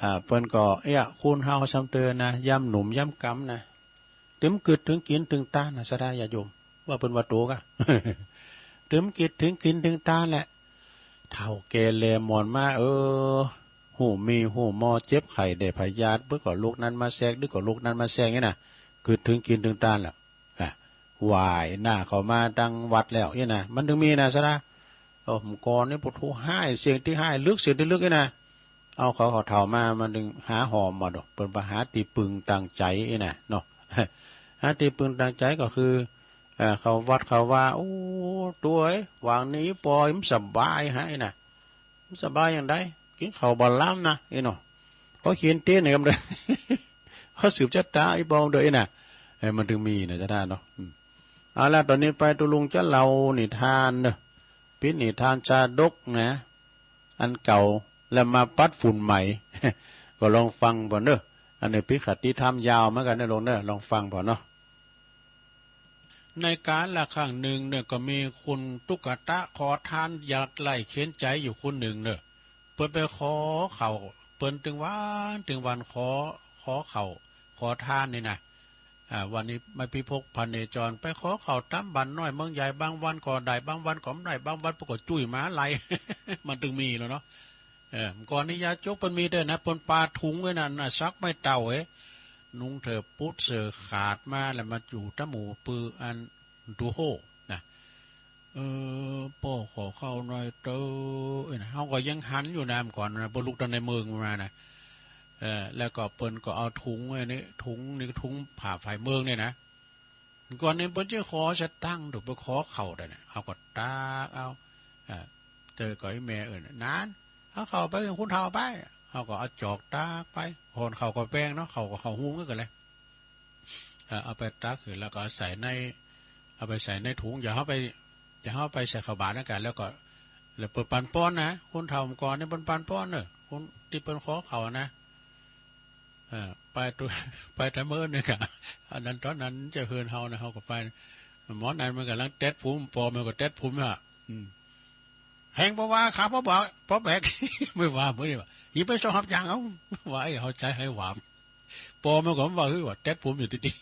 อ่า เปิ้นก็ เอ๊ะ คนเฮาซ้ำเตอนะ ยามหนุ่มยามก๋ำนะ ตึงกึ๊ดเถิงกิ๋นเถิงตานนะ ซะดะ ญาติโยม ว่าเปิ้นว่าโตกะ ตึงกึ๊ดเถิงกิ๋นเถิงตานแหละ เฒ่าแก่แลหมอนมา เออ ฮู้มีฮู้มอ เจ็บไข้ได้พยาธิ เปิ้นก็ลุกนั้นมาแซก เปิ้นก็ลุกนั้นมาแซก อี้นะ กึ๊ดเถิงกิ๋นเถิงตานแหละ อ่ะ ไหว้หน้าเข้ามาตังวัดแล้ว อี้นะ มันตึงมีนะ ซะดะ โอ้ เมื่อก่อนนี่ ปะโถ ฮ้าย เสียงตี้ฮ้ายลึก เสียงตี้ลึกอี้นะ เอา เขา เขาเฒ่ามา มันตึงหาหอมมาดอก เปิ้นว่าหาตี้ปึงตางใจ๋อี้นะ เนาะ หาตี้ปึงตางใจ๋ก็คือ เอ่อ เข้าวัดเข้าวา โอ้ ตั๋วเอ๋ย วางนี้ปอย มันสบายหาอี้นะ มันสบายอย่างใด กิ๋นข้าวบ่ล้ำนะ อี้เนาะ เขาเขียนเต๊ะไหนกำเดิม เขาสืบจะต๋าอี้ปองเด้อ อี้นะ เออ มันตึงมีนะ ซะดะเนาะ อืม เอาละ ต๋อนนี้ไปตุ๊ลุงจะเล่านิทานเนาะ เป๋นนิทานชาดกนะ อันเก่า แล้วมาปัดฝุ่นใหม่ ก็ลองฟังก่อนเนาะ อันนี้เป๋นคติธรรมยาวเหมือนกั๋นเนาะลุงเนาะ ลองฟังก่อนเนาะ ในกาลครั้งนึ่งเนี่ย ก็มีคนตุ๊กตะขอตานยากไร้เข็ญใจ๋อยู่คนนึ่งเนาะ เปิ้นไปขอข้าว เปิ้นตึงวันตึงวันขอ ขอข้าว ขอตานนี่นะ อ่า วันนี้ไม่พิภพพเนจร ไปขอข้าวต๋ามบ้านน้อยเมืองใหญ่ บางวันก็ได้ บางวันก็บ่ได้ บางวันเปิ้นก็จุ้ยหมาไล่ มันตึงมีแล้วเนาะ เออ ก่อนนี้ยาจกเปิ้นมีเต๊อะนะ เปิ้นปาถุงไว้นั่นนะ สักไม้เต้าเอ๋ย นุงเถิบปุ๊ดเสื้อขาดมา แล้วมาอยู่ตะหมู่ปืออัน ดูโฮ่ นะ เออ ป้อขอข้าวหน่อยเต๊อะ เอ้ยนะ เฮาก็ยังหันอยู่นะ เมื่อก่อนนะ บ่ลุกตังในเมืองมานะ เออ แล้วก็เปิ้นก็เอาถุงไอ้นี่ ถุงนี่ ถุงผ้าฝ่ายเมืองเนี่ยนะ ก่อนนี้เปิ้นจะขอสตังค์ ถูก ไปขอข้าวได้นะ เฮาก็ตักเอา เออ เจอกับไอ้แม่เอิ้น นาน เอาข้าวไป ขุนเฒ่าไป เฮาก็เอาจอกตักไป ห่อนข้าวก็แปงเนาะ ข้าวก็ข้าวหุงคือกั๋นแหละ เอ่อ เอาไปตักขึ้นแล้วก็เอาใส่ใน เอาไปใส่ในถุง อย่าเฮาไป อย่าเฮาไปใส่ข้าวบาตรนั่นกั๋น แล้วก็ แล้วเปิ้นปันปอนนะ คนเฒ่าก่อนนี่เปิ้นปันปอนเนอะ คนตี้เปิ้นขอข้าวนะ เอ่อ ไปตุ๊ ไปตะเมินนี่กะ อันนั้นต๋อนนั้นจะเฮือนเฮานะ เฮาก็ไป หมอนั้นมันก่ำลังแต๊ดผม ปอมันก็แต๊ดผมอ่ะ อืม แฮงบ่ว่า ข้าบ่บอก บ่แบก ไม่ว่า บ่ได้ว่า อีไปซอกฮับจ้างเอา ว่าไอ้เฮาใจ๊ให้หวาบ ปอมันก็ว่า เฮ้ย ว่าแต๊ดผมอยู่ตี้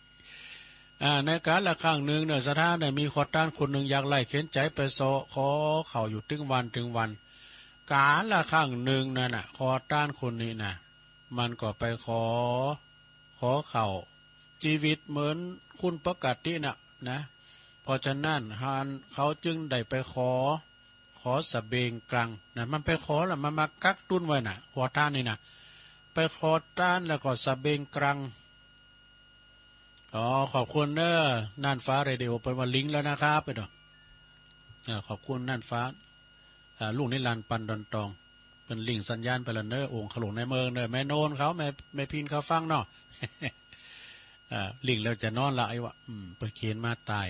ๆ อ่า ในกาลครั้งนึ่งเนาะ ศรัทธาเนี่ย มีขอตานคนนึ่งยากไร้เข็ญใจ๋ไปเซาะขอข้าวอยู่ตึงวันตึงวัน กาลครั้งนึ่งนั่นน่ะ ขอตานคนนี้น่ะ มันก็ไปขอ ขอข้าว จีวิตเหมือนคนปกติน่ะนะ เพราะฉะนั้น หัน เขาจึงได้ไปขอ ขอสะเบงกลางนะ มันไปขอแล้วมันมากักตุนไว้น่ะ ขอตานนี่น่ะ ไปขอตานแล้วก็สะเบงกลาง อ๋อ ขอบคุณเน้อ น่านฟ้าเรดิโอ เปิ้นว่าลิงก์แล้วนะครับ เปิ้นว่า เอ่อ ขอบคุณน่านฟ้า อ่า ลุงนิรันดร์ ปันดอนตอง เปิ้นลิงก์สัญญาณไปแล้วเน้อ องค์ขลุงในเมืองเน้อ แม่โนนเขา แม่ แม่พินเขาฟังเนาะ อ่า ลิงก์แล้วจะนอนละไอ้วะ อืม เปิ้นเขียนมาตาย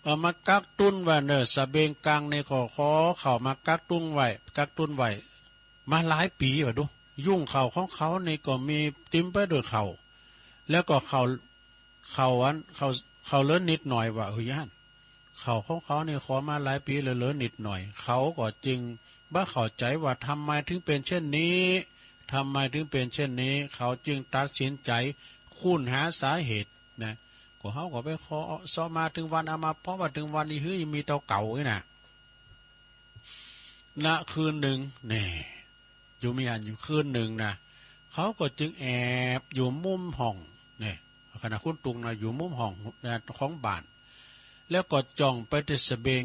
เอ่อ มากักตุนไว้เน้อ สะเบงกลางนี่ก็ขอข้าวมากักตุนไว้ กักตุนไว้ มาหลายปี๋ว่ะดู ยุ้งข้าวของเขานี่ก็มีเต็มไปด้วยข้าว แล้วก็ข้าว ข้าวอัน ข้าว ข้าวเหลือนิดหน่อยว่ะ เออ ย่าน ข้าวของเขานี่ขอมาหลายปี๋ เหลือๆ นิดหน่อย เขาก็จึงบ่เข้าใจ๋ว่าทำไมถึงเป๋นเช่นนี้ ทำไมถึงเป๋นเช่นนี้ เขาจึงตัดสินใจ๋ค้นหาสาเหตุนะ ก็เขาก็ไปขอเซาะมาตึงวัน เอามาเพาะว่าตึงวันนี้ เฮ้ย มีเต้าเก่านี่น่ะ ณ คืนนึ่ง แน่ อยู่มีอันอยู่คืนนึ่งนะ เขาก็จึงแอบอยู่มุมห้อง เนี่ย ขณะคุณตุ๊กนะ อยู่มุมห้องนะ ของบ้าน แล้วก็จ้องไปตี้สะเบง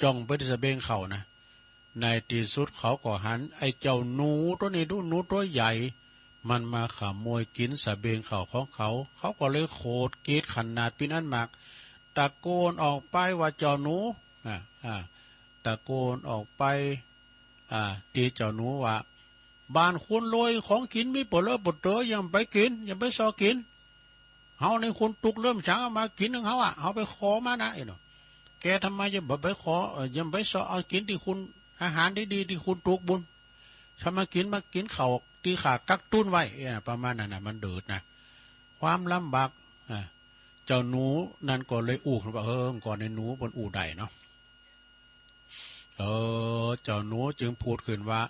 จ้องไปตี้สะเบงเขานะ ในตี้สุดเขาก็หันไอ้เจ้าหนูตั๋วนี้ ดู หนูตั๋วใหญ่ มันมาขโมยกิ๋นสะเบงเขาของเขา เขาก็เลยโขดเกลียดขนาดปี้อันมาก ตะโกนออกไปว่า เจ้าหนู อ่า อ่า ตะโกนออกไป อ่า ตี้เจ้าหนูว่า บ้านคนรวยของกิ๋นมีเป๋อเล้อเป๋อเต๋อ อย่าไปกิ๋น อย่าไปเซาะกิ๋น เฮานี่คนตุ๊กข์เริ่มจ๋าง เอามากิ๋นของเฮาอะ เฮาไปขอมานะ เอ้ยเนาะ แกทำไมจะบ่ไปขอ เอ่อ อย่าไปเซาะเอากิ๋นตี้คน อาหารดีๆ ตี้คนตุ๊กข์บุญ ถ้ามากิ๋น มากิ๋นข้าวตี้ข้ากักตุนไว้ เอ้ย ประมาณนั้นน่ะ มันเดือดนะ ความลำบาก อ่า เจ้าหนูนั้นก็เลยอู้ขึ้นว่า เออ ก่อนในหนูเปิ้นอู้ได้เนาะ เออ เจ้าหนูจึงพูดขึ้นว่า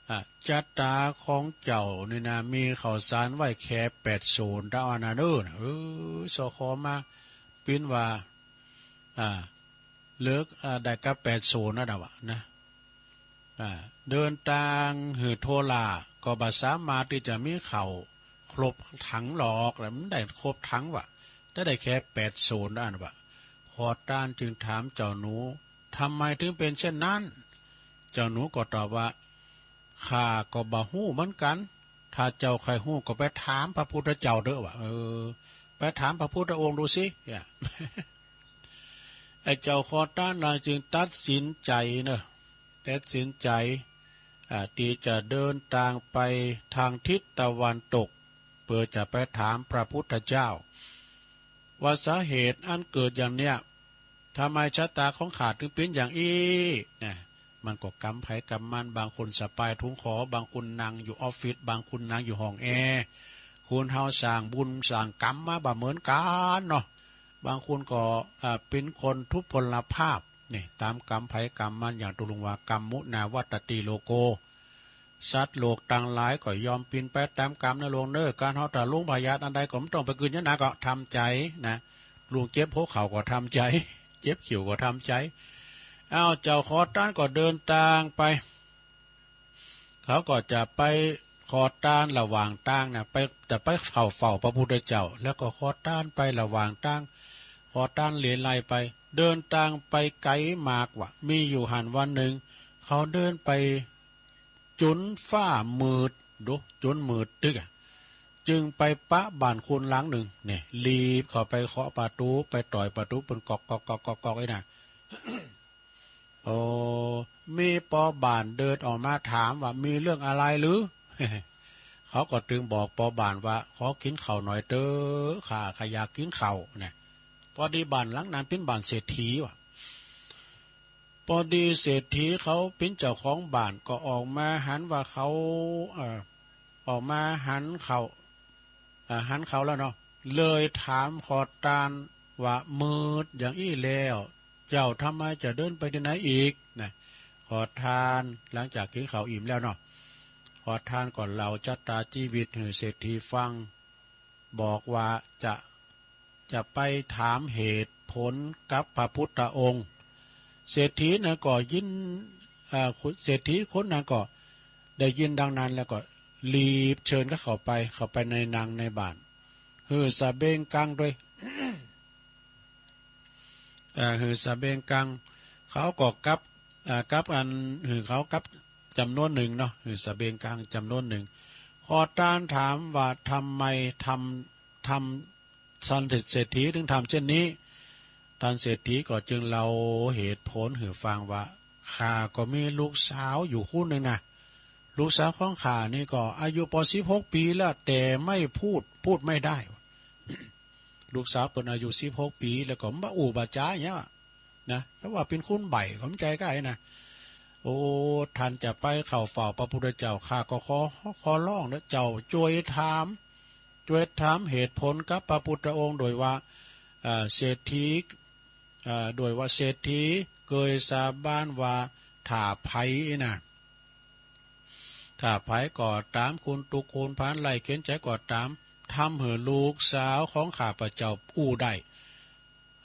อ่ะ จ๊ะต๋าของเจ้านี่นะ มีข้าวสารไว้แค่แปดโสนเต้าอั้นนะเน่อ เออ เซาะขอมา ปิ้นว่า อ่า เหลือ อ่า ได้ก้าแปดโสนนั่นน่ะวะนะ อ่า เดินตางหื้อทั่วล้า ก็บ่สามารถตี้จะมีข้าวครบถังหรอก แล้วมันได้ครบถังวะ แต่ได้แค่แปดโสนอั้นวะ ขอตานจึงถามเจ้าหนู ทำไมถึงเป๋นเช่นนั้น เจ้าหนูก็ตอบว่า ข้าก็บ่ฮู้เหมือนกั๋น ถ้าเจ้าใค่ฮู้ก็ไปถามพระพุทธเจ้าเต๊อะวะ เออ ไปถามพระพุทธองค์ดูสิ เนี่ย ไอ้เจ้าขอตานนางจึงตัดสินใจ๋เน่อ ตัดสินใจ๋ อ่า ตี้จะเดินตางไปตางทิศตะวันตก เปื้อจะไปถามพระพุทธเจ้า ว่าสาเหตุอันเกิดอย่างเนี้ย ทำไมจ๊ะต๋าของข้าถึงเป๋นอย่างอี้ นะ มันก็กรรมใผกรรมมัน บางคนสะปายถุงขอ บางคนนั่งอยู่ออฟฟิศ บางคนนั่งอยู่ห้องแอร์ คนเฮาสร้างบุญสร้างกรรมมาบ่เหมือนกั๋นเนาะ บางคนก็ อ่า เป๋นคนทุพพลภาพ นี่ ต๋ามกรรมใผกรรมมัน อย่างตุ๊ลุงว่า กรรมมุนาวัตตีโลโก สัตว์โลกตังหลายก็ยอมเป๋นไปต๋ามกรรมนะลุงเน่อ ก๋านเฮาถ้าลงพยาธิอันใดก็บ่ต้องไปกึ๊ดหยังนัก ก็ทำใจ๋นะ ลุงเจ็บหัวเข่าก็ทำใจ๋ เจ็บเขี้ยวก็ทำใจ๋ อ้าว เจ้าขอตานก็เดินตางไป เขาก็จะไปขอตานระหว่างตางนะ ไป จะไปเข้าเฝ้าพระพุทธเจ้า แล้วก็ขอตานไประหว่างตาง ขอตานเรื่อยไป เดินตางไปไกลมากวะ มีอยู่หั้นวันนึ่ง เขาเดินไปจ๋นฟ้ามืด ดู จ๋นมืดตึ๊กอะ จึงไปปะบ้านคนหลังนึ่ง เนี่ย รีบเข้าไปเคาะประตู๋ ไปต่อยประตู๋เปิ้น ก๊อก ก๊อก ก๊อก ก๊อก ก๊อก ไอ้น่ะ โอ้ มีปอบ้านเดินออกมาถามว่า มีเรื่องอะไรหรือ เขาก็จึงบอกปอบ้านว่า ขอกิ๋นข้าวหน่อยเต๊อะ ข้า ข้าอยากกิ๋นข้าวนะ พอดีบ้านหลังนั้นเป๋นบ้านเศรษฐีวะ พอดีเศรษฐีเขาเป๋นเจ้าของบ้าน ก็ออกมาหันว่าเขา เอ่อ ออกมาหันเขา เอ่อ หันเขาแล้วเนาะ เลยถามขอตานว่า มืดอย่างอี้แล้ว เจ้าทำไมจะเดินไปตี้ไหนอีกนะ ขอตานหลังจากกิ๋นข้าวอิ่มแล้วเนาะ ขอตานก็เล่าจ๊ะต๋าจีวิตหื้อเศรษฐีฟัง บอกว่าจะ จะไปถามเหตุผลกับพระพุทธองค์ เศรษฐีนั้นก็ยิน เอ่อ เศรษฐีคนนั้นก็ได้ยินดังนั้นแล้วก็รีบเชิญเขาเข้าไป เข้าไปในนังในบ้าน หื้อสะเบงกังตวย เอ่อ หื้อสะเบงกัง เขาก็กับ เอ่อ กับอัน หื้อเขากับจ๋ำนวนนึ่งเนาะ หื้อสะเบงกังจ๋ำนวนนึ่ง ขอตานถามว่าทำไมทำ ทำ ท่านเศรษฐีถึงทำเช่นนี้ ท่านเศรษฐีก็จึงเล่าเหตุผลหื้อฟังว่า ข้าก็มีลูกสาวอยู่คนนึ่งนะ ลูกสาวของข้านี่ก็อายุปอสิบหกปี๋แล้ว แต่ไม่พูด พูดไม่ได้ ลูกสาวเปิ้นอายุสิบหกปี๋ แล้วก็บ่อู้บ่จ๋าหยังอะนะ แต่ว่าเป๋นคนใบ้ เข้าใจ๋ก้านะ โอ้ ท่านจะไปเข้าเฝ้าพระพุทธเจ้า ข้าก็ขอ ขอร้องเน่อ เจ้าจ้วยถาม จ้วยถามเหตุผลกับพระพุทธองค์โดยว่า เอ่อ เศรษฐี เอ่อ โดยว่าเศรษฐีเกยสาบานว่าถ้าใผนะ ถ้าใผก็ต๋าม คนตุ๊กข์คนพานไร้เข็ญใจ๋ก็ต๋าม ทำหื้อลูกสาวของข้าพเจ้าอู้ได้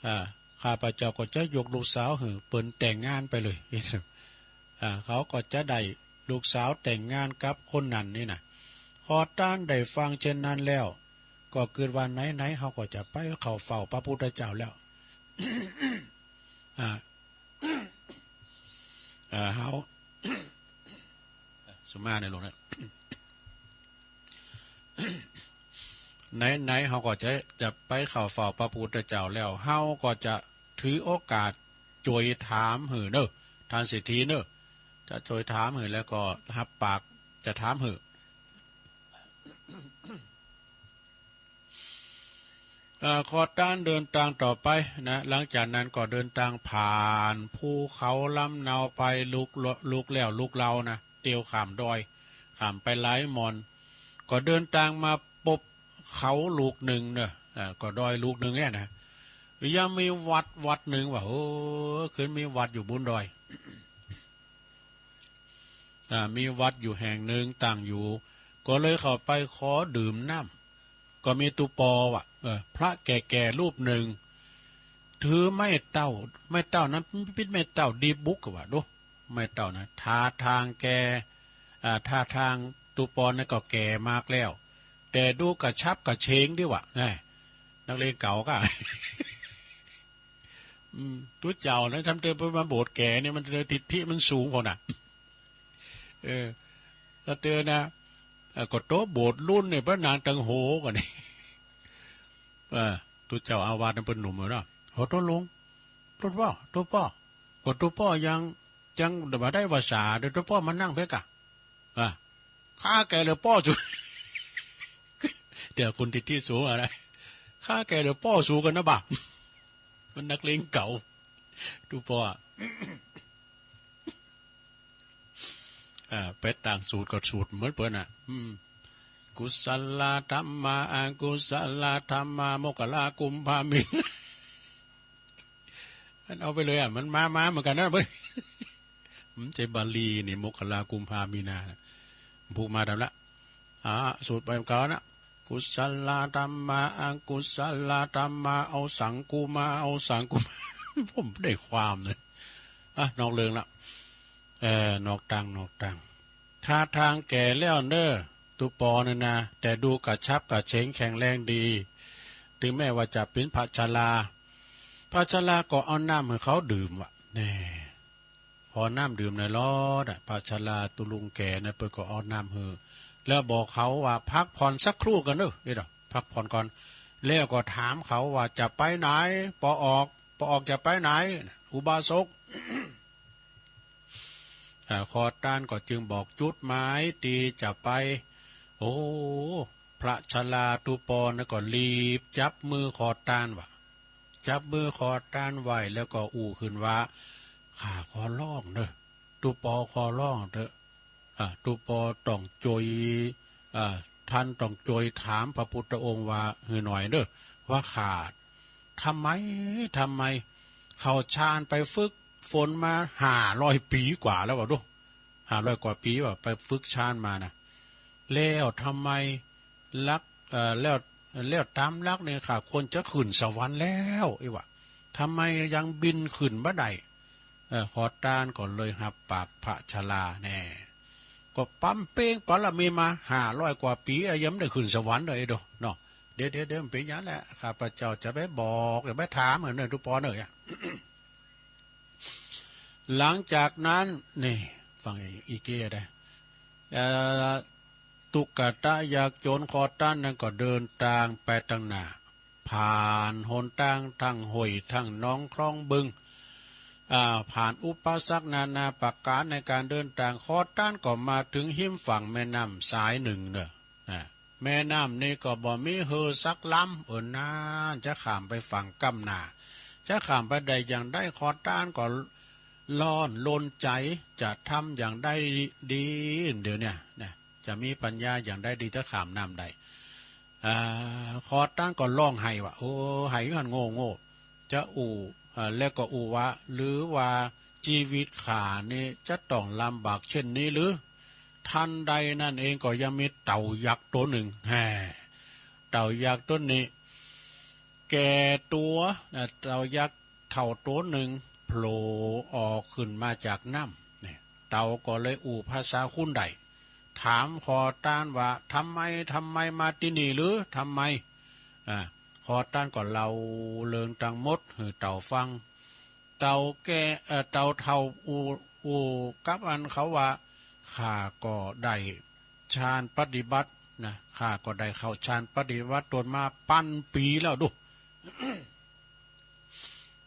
อ่า ข้าพเจ้าก็จะยกลูกสาวหื้อเปิ้นแต่งงานไปเลย อ่า เขาก็จะได้ลูกสาวแต่งงานกับคนนั้นนี่นะ ขอตานได้ฟังเช่นนั้นแล้ว ก็กึ๊ดว่าไหนๆ เฮาก็จะไปเข้าเฝ้าพระพุทธเจ้าแล้ว อ่า อ่า เฮา สุมาในหลวงนะ ไหนๆ เฮาก็จะ จะไปเข้าเฝ้าพระพุทธเจ้าแล้ว เฮาก็จะถือโอกาสจ้วยถามหื้อเน่อ ท่านเศรษฐีเน่อ จะจ้วยถามหื้อ แล้วก็ฮับปาก จะถามหื้อ เอ่อ ขอตานเดินตางต่อไปนะ หลังจากนั้นก็เดินตางผ่านภูเขาลำเนาไป ลุก ลุกแล้วลุกเล่านะ เตียวข้ามดอย ข้ามไปหลายหม่อน ก็เดินตางมาปบเขาลูกนึ่งเนาะ อ่า ก็ดอยลูกนึ่งเนี่ยนะ ยังมีวัดวัดนึ่งว่า เออ ขึ้นมีวัดอยู่บุนดอย อ่า มีวัดอยู่แห่งนึ่งตั้งอยู่ ก็เลยเข้าไปขอดื่มน้ำ ก็มีตุ๊ปอว่ะ เออ พระแก่ๆ รูปนึ่ง ถือไม้เต้า ไม้เต้านั้นปิดไม้เต้าดีบุกว่ะ ดู ไม้เต้านะ ท่าตางแก่ อ่า ท่าตางตุ๊ปอนั้นก็แก่มากแล้ว แต่ดูกระฉับกระเฉงดีว่ะ นะ นักเลงเก่าก็ อืม ตุ๊เจ้านะ ทำเติมไปมาโบสถ์แก่เนี่ย มันเลยทิฐิมันสูงพอน่ะ เออ ถ้าเตือนนะ เอ่อ ก็โตโบสถ์รุ่นเนี่ย พระนางตังโหก่อนนี่ เออ ตุ๊เจ้าอาวาสนั้นเปิ้นหนุ่มอยู่เนาะ โห ตุ๊ลุง ตุ๊ป้อ ตุ๊ป้อ ก็ตุ๊ป้อยัง ยังบ่ได้ภาษาเด้อ ตุ๊ป้อมานั่งเป๊กอะ อ่ะ ข้าแก่เหลือป้อสู เดี๋ยวคนทิฐิสูงอะไร ข้าแก่เหลือป้อสูกันนะบ่า มันนักเลงเก่า ตุ๊ป้อ อ่า ไปตางสูตรก็สูตรเหมือนเปิ้นน่ะ อืม กุศลธรรมา อกุศลธรรมา โมคคัลลากุมภามิน มันเอาไปเลยอ่ะ มันมา มาเหมือนกันนะเว้ย มันใจ้บาลีนี่ โมคคัลลากุมภามีนาน่ะ ผูกมาต๋ามละ อ่า สูตรไปก่อนนะ กุศลธรรมา อกุศลธรรมา เอาสังกูมา เอาสังกูมา ผมได้ความเลย อ่ะ นอกเรื่องละ เอ่อ นอกตาง นอกตาง ท่าตางแก่แล้วเน้อ ตุ๊ปอเนี่ยนะ แต่ดูกระฉับกระเฉงแข็งแรงดี ถึงแม้ว่าจะเป๋นพระชรา พระชราก็เอาน้ำหื้อเขาดื่มว่ะ แน่ ขอน้ำดื่มหน่อยลอดอะ พระชราตุ๊ลุงแก่นะ เปิ้นก็เอาน้ำหื้อ แล้วบอกเขาว่า พักผ่อนสักครู่ก่อนเน้อ เอ้ยเด้อ พักผ่อนก่อน แล้วก็ถามเขาว่า จะไปไหน ปอออก ปอออกจะไปไหน อุบาสก อ่า ขอตานก็จึงบอกจุดหมายตี้จะไป โอ้ พระชราตุ๊ปอนั้นก็รีบจับมือขอตานว่ะ จับมือขอตานไว้ แล้วก็อู้ขึ้นว่า ข้าขอร้องเน้อ ตุ๊ปอขอร้องเต๊อะ อ่า ตุ๊ปอต้องจ้วย อ่า ต้านต้องจ้วยถามพระพุทธองค์ว่า หื้อหน่อยเน้อ ว่าข้า ทำไม ทำไม เข้าฌานไปฝึกฝนมาห้าร้อยปี๋กว่าแล้วว่ะ ดู ห้าร้อยกว่าปี๋ว่ะ ไปฝึกฌานมานะ แล้วทำไมหลัก เอ่อ แล้ว แล้วต๋ามหลักเนี่ย ข้าควรจะขึ้นสวรรค์แล้ว อี้ว่ะ ทำไมยังบินขึ้นบ่ได้ เอ่อ ขอตานก็เลยฮับปากพระชราแน่ ก็บำเพ็ญบารมีมาห้าร้อยกว่าปี๋ อ่ะ ยังบ่ได้ขึ้นสวรรค์เลยเด้อเนาะ เดี๋ยว เดี๋ยว เดี๋ยว มันเป๋นหยังแหละ ข้าพเจ้าจะไปบอก จะไปถาม เออ เน้อ ตุ๊ปอเน้อ หลังจากนั้น นี่ ฟังอีก อีกเก้อได้ เอ่อ ตุ๊กตะยากจนขอตานนั้นก็เดินตางไปตางหน้า ผ่านหนตางทั้งห้วยทั้งหนองคลองบึง อ่า ผ่านอุปสรรคนานาประก๋านในก๋านเดินตาง ขอตานก็มาเถิงฮิมฝั่งแม่น้ำสายนึ่งเน้อ อ่า แม่น้ำนี้ก็บ่มีเฮือสักลำ เออ นาน จะข้ามไปฝั่งก้ำหน้า จะข้ามไปได้อย่างใด ขอตานก็ร้อนรนใจ๋ จะทำอย่างใดดี เดี๋ยวเนี้ยนะ จะมีปัญญาอย่างใดดี จะข้ามน้ำได้ อ่า ขอตานก็ฮ้องไห้ว่ะ โอ้ ไห้อยู่หั้นโง่ๆ จะอู้ อ่า แล้วก็อู้ว่า หรือว่าจีวิตข้านี้จะต้องลำบากเช่นนี้หรือ ทันใดนั้นเองก็ยังมีเต่ายักษ์ตั๋วนึ่ง แฮ่ เต่ายักษ์ตั๋วนี้ แก่ตั๋ว อ่า เต่ายักษ์เฒ่าตั๋วนึ่งโผล่ออกขึ้นมาจากน้ำ เนี่ย เต่าก็เลยอู้ภาษาคนได้ ถามขอตานว่า ทำไม ทำไมมาตี้นี่หรือ ทำไม อ่า ขอตานก็เล่าเรื่องตังหมดหื้อเต่าฟัง เต่าแก่ เอ่อ เต่าเฒ่าอู้ อู้กับอันเขาว่า ข้าก็ได้ฌานปฏิบัตินะ ข้าก็ได้เข้าฌานปฏิบัติต๋นมาปันปี๋แล้ว ดู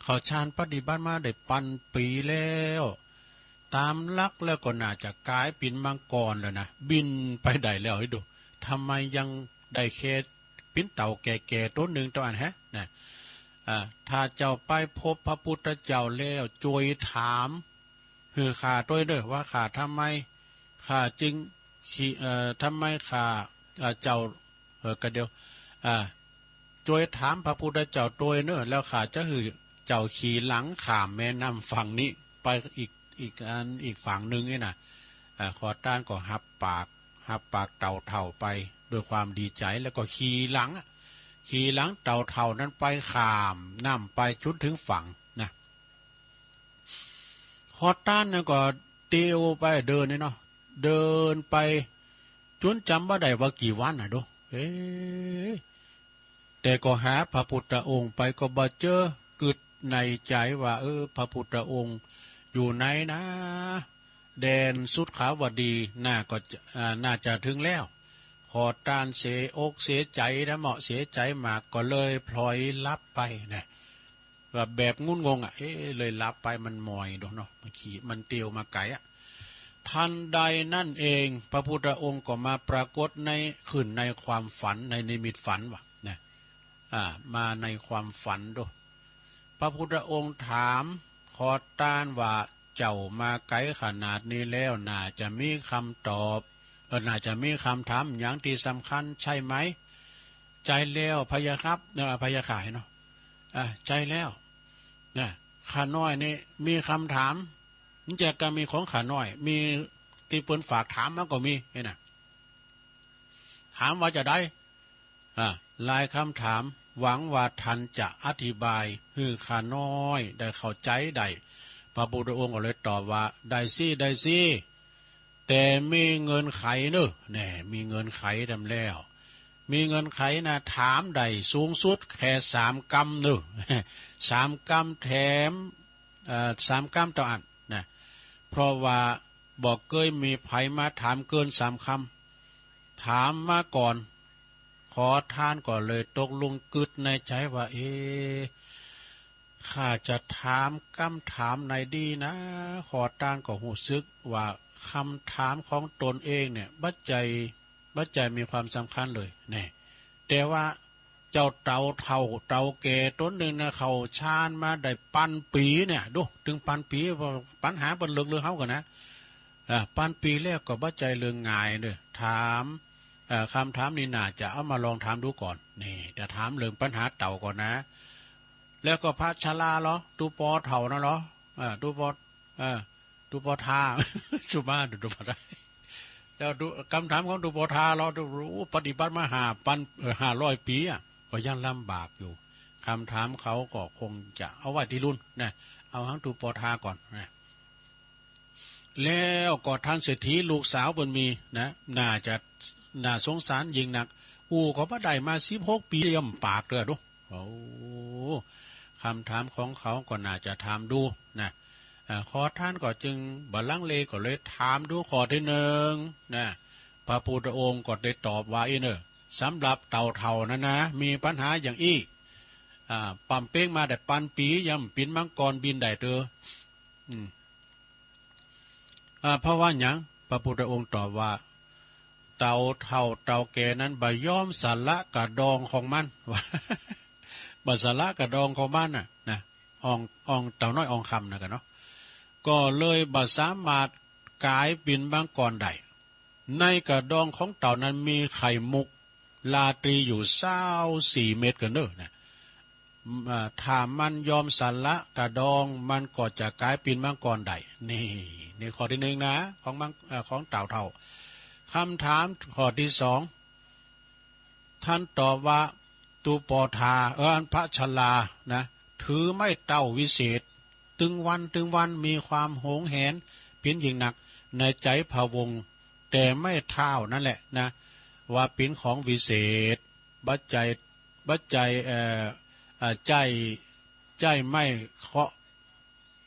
เข้าฌานปฏิบัติมาได้ปันปี๋แล้ว ต๋ามหลักแล้วก็น่าจะก๋ายเป๋นมังกรแล้วนะ บินไปได้แล้ว ดู ทำไมยังได้แค่เป๋นเต่าแก่ๆ ต๋นนึ่งเต้าอั้นแฮะ นะ อ่า ถ้าเจ้าไปพบพระพุทธเจ้าแล้ว จวยถามหื้อข้าตวยเน่อ ว่าข้าทำไม ข้าจึงขี้ เอ่อ ทำไมข้า เอ่อ เจ้า เอ่อ กะเดียว อ่า จวยถามพระพุทธเจ้าตวยเน่อ แล้วข้าจะหื้อเจ้าขี่หลังข้ามแม่น้ำฝั่งนี้ไปอีก อีกอัน อีกฝั่งนึ่งนี่นะ อ่า ขอตานก็ฮับปาก ฮับปากเต่าเฒ่าไปด้วยความดีใจ๋ แล้วก็ขี่หลังอะ ขี่หลังเต่าเฒ่านั้นไปข้ามน้ำไปจุนถึงฝั่งนะ ขอตานนั้นก็เตียวไปเดินนี่เนาะ เดินไปจุนจ๋ำบ่ได้ว่ากี่วันน่ะดู เอ๊ะ แต่ก็หาพระพุทธองค์ไปก็บ่เจอ กึ๊ดในใจ๋ว่า เออ พระพุทธองค์อยู่ไหนนะ แดนสุขาวดี น่าก็จะ อ่า น่าจะถึงแล้ว ขอตานเสียอกเสียใจ๋นะ เหมาะเสียใจ๋มาก ก็เลยพลอยหลับไปนะ ว่าแบบงุนงงอะ เอ๊ะ เลยหลับไป มันหม่อยดูเนาะ มันขี่ มันเตียวมาไก๋อะ ทันใดนั้นเอง พระพุทธองค์ก็มาปรากฏใน ขึ้นในความฝัน ในนิมิตฝันว่ะนะ อ่า มาในความฝันดู พระพุทธองค์ถามขอตานว่า เจ้ามาไก๋ขนาดนี้แล้ว น่าจะมีกำตอบ เออ น่าจะมีกำถามหยังตี้สำคัญใจ้ไหม ใจ้แล้วพะยะครับ เออ พะยะค่ะเนาะ อ่ะ ใจ้แล้ว นะ ข้าน้อยนี่มีกำถาม มันจะกะมีของข้าน้อย มีตี้เปิ้นฝากถามมาก็มี นี่นะ ถามว่าจาใด อ่ะ หลายกำถาม หวังว่าท่านจะอธิบายหื้อข้าน้อยได้เข้าใจ๋ได้ พระพุทธองค์ก็เลยตอบว่า ได้สิ ได้สิ แต่มีเงื่อนไขเน่อ แน่ มีเงื่อนไขนำแล้ว มีเงื่อนไขนะ ถามได้สูงสุดแค่สามกำเน่อ สามกำแถม เอ่อ สามกำเต้าอั้นนะ เพราะว่าบ่เกยมีใผมาถามเกินสามกำ ถามมาก่อน ขอตานก็เลยตกลงกึ๊ดในใจ๋ว่า เอ๊ะ ข้าจะถามกำถามไหนดีนะ ขอตานก็ฮู้สึกว่ากำถามของตนเองเนี่ย บ่ใจ้ บ่ใจ้มีความสำคัญเลย แน่ แต่ว่าเจ้าเต่าเฒ่าเต่าแก่ต๋นนึ่งนะ เข้าฌานมาได้ปันปี๋เนี่ย ดู เถิงปันปี๋ ปัญหาเปิ้นเลิกเรื่องเฮาก่อนนะ อ่า ปันปี๋แล้วก็บ่ใจ้เรื่องง่ายเน่อ ถาม เอ่อ กำถามนี้น่าจะเอามาลองถามดูก่อน นี่ จะถามเรื่องปัญหาเต่าก่อนนะ แล้วก็พระชราลอ ตุ๊ปอเฒ่านั่นลอ อ่า ตุ๊ปอ อ่า ตุ๊ปอทา สุมา ตุ๊ปอทา แล้วตุ๊ กำถามของตุ๊ปอทาลอ ตุ๊ โอ้ ปฏิบัติมาห้าปัน เอ่อ ห้าร้อยปี๋อะ ก็ยังลำบากอยู่ กำถามเขาก็คงจะเอาไว้ตี้ลุนนะ เอาหังตุ๊ปอทาก่อนนะ แล้วก็ท่านเศรษฐีลูกสาวเปิ้นมีนะ น่าจะ น่าสงสารยิ่งนัก อู้ก็บ่ได้มาสิบหกปี๋ ย่ำปากเตื้อดู โอ้ กำถามของเขาก็น่าจะถามดูนะ อ่า ขอตานก็จึงบ่ลังเลก็เลยถามดูข้อตี้นึ่งนะ พระพุทธองค์ก็ได้ตอบว่า อี้เน่อ สำหรับเต่าเฒ่านั้นนะ มีปัญหาอย่างอี้ อ่า ป่ำเป๊งมาได้ปันปี๋ ยังเป๋นมังกรบินได้เตื้อ อืม อ่า เพราะว่าหยัง พระพุทธองค์ตอบว่า เต่าเฒ่าเต่าแก่นั้นบ่ยอมสละกระดองของมัน ว่า บ่สละกระดองของมันน่ะ นะ อ่อง อ่อง เต่าน้อยอ่องคำนะกะเนาะ ก็เลยบ่สามารถก๋ายเป๋นมังกรได้ ในกระดองของเต่านั้นมีไข่มุกราตรีอยู่ซาวสี่เม็ดกะเน่อนะ อ่า ถ้ามันยอมสละกระดอง มันก็จะก๋ายเป๋นมังกรได้ นี่ นี่ข้อตี้นึ่งนะ ของมัง เอ่อ ของเต่าเฒ่า กำถามข้อตี้สอง ท่านตอบว่า ตุ๊ปอทา เออ อันพระชรานะ ถือไม้เต้าวิเศษ ตึงวันตึงวันมีความหวงแหนเป๋นยิ่งนักในใจ๋พระวงศ์ แต่ไม้เท้านั่นแหละนะ ว่าเป๋นของวิเศษ บ่ใจ้ บ่ใจ้ เอ่อ เอ่อ ใจ้ ใจ้ไม้เคาะ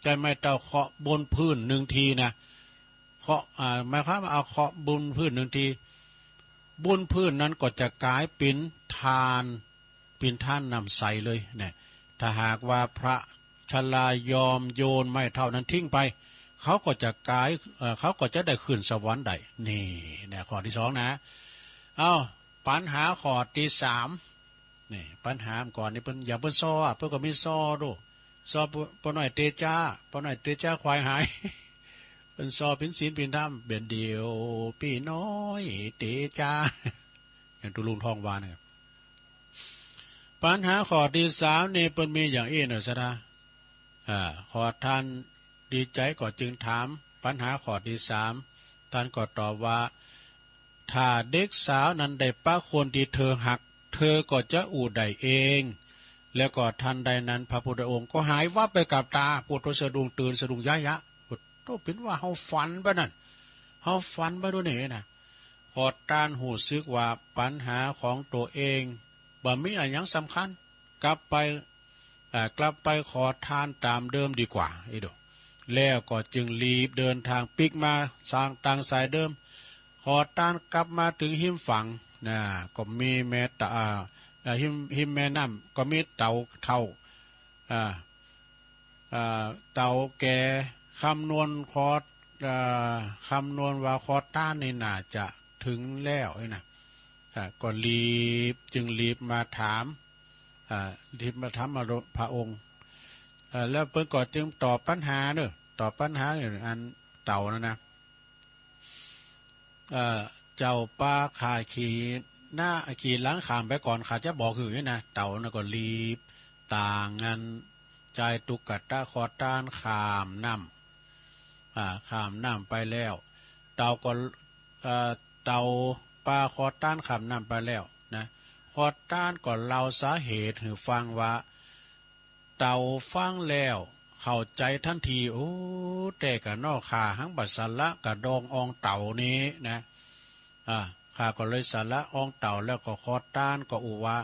ใจ้ไม้เต้าเคาะบนพื้นนึ่งทีนะ เคาะ อ่า หมายความว่าเอาเคาะบนพื้นนึ่งที บนพื้นนั้นก็จะก๋ายเป๋นถ่าน เป๋นถ่านน้ำใสเลยเนี่ย ถ้าหากว่าพระชรายอมโยนไม้เท้านั้นทิ้งไป เขาก็จะก๋าย เอ่อ เขาก็จะได้ขึ้นสวรรค์ได้ นี่นะ ข้อตี้สองนะ เอ้า ปัญหาข้อตี้สาม นี่ ปัญหาก่อนนี่เปิ้น อย่างเปิ้นซออะ เปิ้นก็มีซอดู ซอป้อน้อยเตจ๊า ป้อน้อยเตจ๊าควายหาย เปิ้นซอผิดศีลผิดธรรม เบียดเดี่ยวปี้น้อยเตจ๊า อย่างตุ๊ลุงทองวาเนี่ย ปัญหาข้อตี้สามนี่เปิ้นมีอย่างอี้เนาะ ศรัทธา อ่า ขอต้านดีใจ๋ก็จึงถาม ปัญหาข้อตี้สาม ต้านก็ตอบว่า ถ้าเด็กสาวนั้นได้ปะคนตี้เธอฮัก เธอก็จะอู้ได้เอง แล้วก็ทันใดนั้นพระพุทธองค์ก็หายวับไปกับต๋า ปุโตสะดุ้งตื่นสะดุ้งย้ายยะ โอ้โห เป๋นว่าเฮาฝันไปนั่น เฮาฝันไปดูนี่นะ ขอต้านฮู้สึกว่าปัญหาของตั๋วเองบ่มีอะหยังสำคัญ กลับไป อ่า กลับไปขอทานต๋ามเดิมดีกว่า อีโด แล้วก็จึงรีบเดินตางปิ๊กมาตางสายเดิม ขอต้านกลับมาเถิงฮิมฝั่งนะ ก็มีแม่ตะ อ่า อ่า ฮิม ฮิมแม่น้ำก็มีเต่าเฒ่า อ่า อ่า เต่าแก่ คำนวณขอ อ่า คำนวณว่าขอต้านนี่น่าจะเถิงแล้วนี่นะ อ่า ก็รีบ จึงรีบมาถาม อ่า รีบมาถามพระองค์ อ่า แล้วเปิ้นก็จึงตอบปัญหาเนาะ ตอบปัญหาอันเต่านั่นนะ เอ่อ เจ้าปาข้าขี่หน้า ขี่หลังข้ามไปก่อน ข้าจะบอกหื้อนะ เต่านั่นก็รีบตางอันจายตุ๊กตะขอต้านข้ามน้ำ อ่า ข้ามน้ำไปแล้ว เต่าก็ เอ่อ เต่าปาขอต้านข้ามน้ำไปแล้วนะ ขอต้านก็เล่าสาเหตุหื้อฟังว่า เต่าฟังแล้วเข้าใจ๋ตันที โอ้ แต๊ก่ะเนาะ ข้าหังบ่สละกระดองอองเต่านี้นะ อ่า ข้าก็เลยสละอองเต่า แล้วก็ขอต้านก็อู้ว่า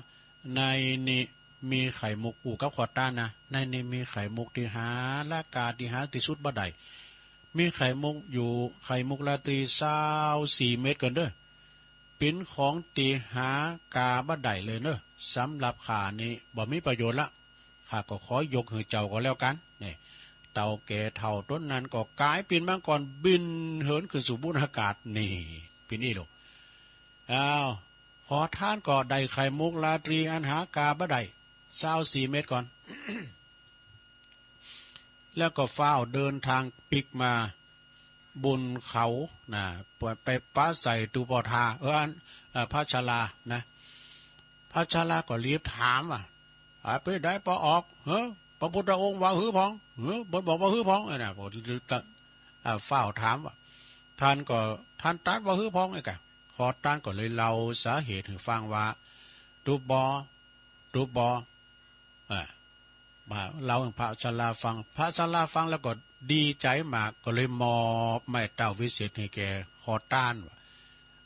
ในนี้มีไข่มุก อู้กับขอต้านนะ ในนี้มีไข่มุกตี้หาละกา ตี้หาตี้สุดบ่ได้ มีไข่มุกอยู่ ไข่มุกราตรีซาวสี่เม็ดก่อนเด้อ เป๋นของตี้หากาบ่ได้เลยเนาะ สำหรับข้านี้บ่มีประโยชน์ละ ข้าก็ขอยกหื้อเจ้าก็แล้วกั๋น นี่ เต่าแก่เฒ่าต๋นนั้นก็ก๋ายเป๋นมังกรบินเหินขึ้นสู่บุณอากาศ นี่ เป๋นอี้ลูก อ้าว ขอต้านก็ได้ไข่มุกราตรีอันหากาบ่ได้ ซาวสี่เม็ดก่อน แล้วก็ฟ้าวเดินตางปิ๊กมาบุนเขานะ ไปปะใส่ตุ๊ปอทา เออ อัน เอ่อ พระชรานะ พระชราก็รีบถามว่า อ่า เป๋นใดปอออก เฮ้อ พระพุทธองค์ว่าหื้อพ่อง เฮ้อ เปิ้นบอกว่าหื้อพ่อง เออนะ อ่า ฟ้าวถามว่า ต้านก็ ต้านตรัสว่าหื้อพ่องไอ้กะ ขอต้านก็เลยเล่าสาเหตุหื้อฟังว่า ตุ๊ปอ ตุ๊ปอ อ่า มาเล่าหื้อพระชราฟัง พระชราฟังแล้วก็ดีใจ๋มาก ก็เลยมอบไม้เต้าวิเศษหื้อแก่ขอต้านว่า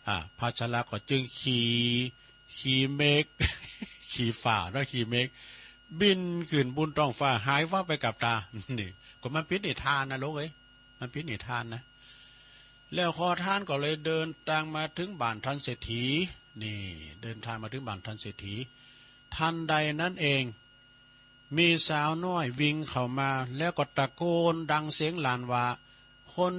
อ่า พระชราก็จึงขี่ ขี่เมฆ ขี่ฟ้าเนาะ ขี่เมฆ บินขึ้นบุนต๊องฟ้า หายวับไปกับต๋า นี่ ก็มันเป๋นนิทานนะลูกเอ้ย มันเป๋นนิทานนะ แล้วขอต้านก็เลยเดินตางมาเถิงบ้านต้านเศรษฐี นี่ เดินตางมาเถิงบ้านต้านเศรษฐี ทันใดนั้นเอง มีสาวน้อยวิ่งเข้ามา แล้วก็ตะโกนดังเสียงลั่นว่า คน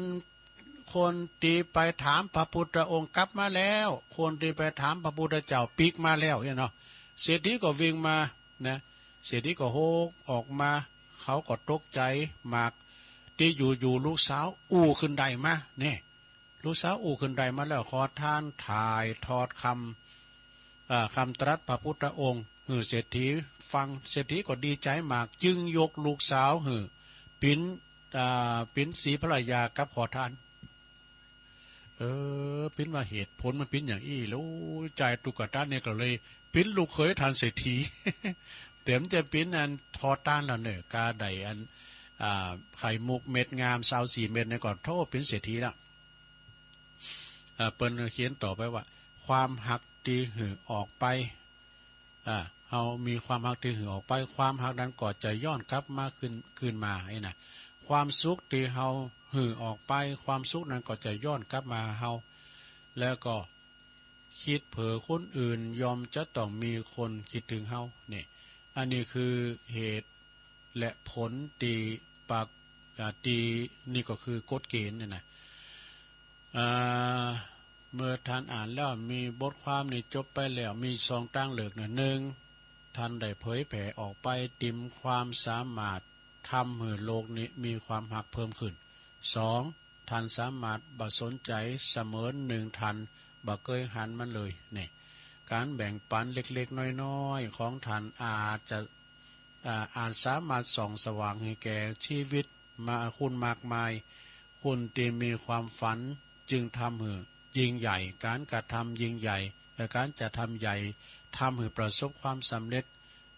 คนตี้ไปถามพระพุทธองค์กลับมาแล้ว คนตี้ไปถามพระพุทธเจ้าปิ๊กมาแล้ว เนี่ยเนาะ เศรษฐีก็วิ่งมานะ เศรษฐีก็โฮกออกมา เขาก็ตกใจ๋มาก ตี้อยู่ๆ ลูกสาวอู้ขึ้นได้มา เนี่ย ลูกสาวอู้ขึ้นได้มาแล้ว ขอต้านถ่ายทอดกำ เอ่อ กำตรัสพระพุทธองค์หื้อเศรษฐีฟัง เศรษฐีก็ดีใจ๋มาก จึงยกลูกสาวหื้อเป๋น อ่า เป๋นศรีภรรยากับขอต้าน เออ เป๋นว่าเหตุผลมันเป๋นอย่างอี้ แล้วจายตุ๊กตาเนี่ยก็เลยเป๋นลูกเขยต้านเศรษฐี แต่มันจะเป๋นอันขอต้านแล้วเนาะ กาได้อัน อ่า ไข่มุกเม็ดงามซาวสี่เม็ดเนี่ยก็โธ่เป๋นเศรษฐีแล้ว อ่า เปิ้นเขียนต่อไปว่า ความฮักตี้หื้อออกไป อ่า เฮามีความฮักตี้หื้อออกไป ความฮักนั้นก็จะย้อนกลับมาคืน คืนมา ไอ้นะ ความสุขตี้เฮาหื้อออกไป ความสุขนั้นก็จะย้อนกลับมาหาเฮา แล้วก็คิดเผื่อคนอื่น ย่อมจะต้องมีคนคิดเถิงเฮา นี่ อันนี้คือเหตุ และผลตี้ปราก กาตี้นี่ก็คือกฎเกณฑ์เนี่ยนะ อ่า เมื่อท่านอ่านแล้วมีบทความนี่จบไปแล้ว มีสองตางเลือกเนี่ย นึ่ง ท่านได้เผยแผ่ออกไป เต็มความสามารถ ทำหื้อโลกนี้มีความฮักเพิ่มขึ้น สอง ท่านสามารถบ่สนใจ๋เสมือนนึ่งท่านบ่เกยหันมันเลย นี่ ก๋านแบ่งปั๋นเล็กๆ น้อยๆ ของท่านอาจจะ อ่า อาจสามารถส่องสว่างหื้อแก่ชีวิตมาคนมากมาย คนตี้มีความฝันจึงทำหื้อยิ่งใหญ่ ก๋านกระทำยิ่งใหญ่ และก๋านจะทำใหญ่ ทำหื้อประสบความสำเร็จ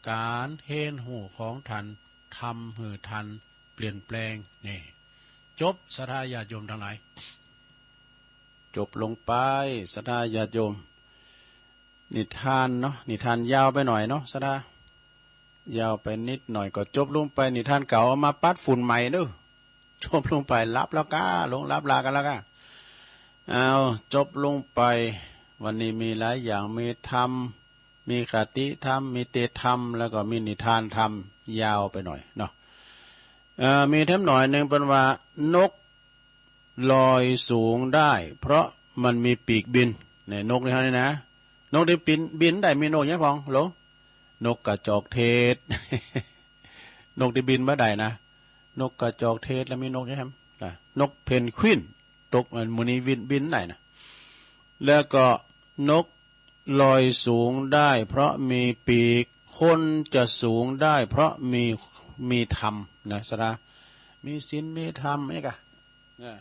ก๋านเฮียนฮู้ของท่านทำหื้อท่านเปลี่ยนแปลง นี่ จบ ศรัทธาญาติโยมตังหลาย จบลงไป ศรัทธาญาติโยม นิทานเนาะ นิทานยาวไปหน่อยเนาะ ศรัทธา ยาวไปนิดหน่อยก็จบลงไป นิทานเก่าเอามาปัดฝุ่นใหม่เนาะ จบลงไป หลับแล้วก้า ลงหลับลากั๋นแล้วก้า เอา จบลงไป วันนี้มีหลายอย่าง มีธรรม มีคติธรรม มีเตธรรม แล้วก็มีนิทานธรรม ยาวไปหน่อยเนาะ เอ่อ มีแถมหน่อยนึ่ง เปิ้นว่า นกลอยสูงได้ เพราะมันมีปีกบิน เนี่ย นกนี่เฮานี่นะ นกตี้บิน บินได้ มีนกหยังพ่อง โหล นกกระจอกเทศ นกตี้บินบ่ได้นะ นกกระจอกเทศ แล้วมีนกหยังแหม อ่ะ นกเพนกวิน ตก หมู่นี้บิน บินได้นะ แล้วก็นกลอยสูงได้ เพราะมีปีก คนจะสูงได้ เพราะมี มีธรรมนะ ศรัทธา มีศีลมีธรรมเอกอะ เนี่ย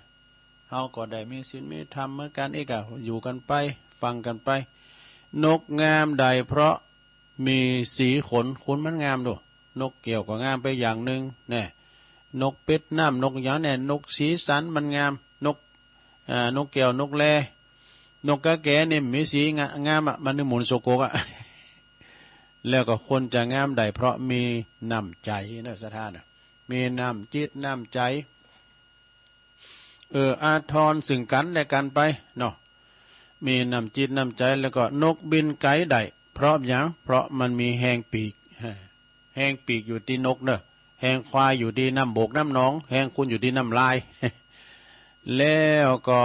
เฮาก็ได้มีศีลมีธรรมเหมือนกั๋นเอกอะ อยู่กั๋นไป ฟังกั๋นไป นกงามได้ เพราะมีสีขน ขนมันงามโด นกแก้วก็งามไปอย่างนึ่ง แน่ นกเป็ดน้ำ นกหยังแน่ นกสีสันมันงาม นก อ่า นกแก้ว นกแล นกกาแกนี่มีสีงะ งามอะ มันนึ่งหมุนโสโครกอะ แล้วก็คนจะงามได้ เพราะมีน้ำใจ๋เนาะ ศรัทธาเนาะ มีน้ำจิตน้ำใจ๋ เอื้ออาทรซึ่งกั๋นและกั๋นไปเนาะ มีน้ำจิตน้ำใจ๋ แล้วก็นกบินไก๋ได้ เพราะหยัง เพราะมันมีแฮงปีก แฮงปีกอยู่ตี้นกเนาะ แฮงควายอยู่ตี้น้ำบกน้ำหนอง แฮงคนอยู่ตี้น้ำลาย แล้วก็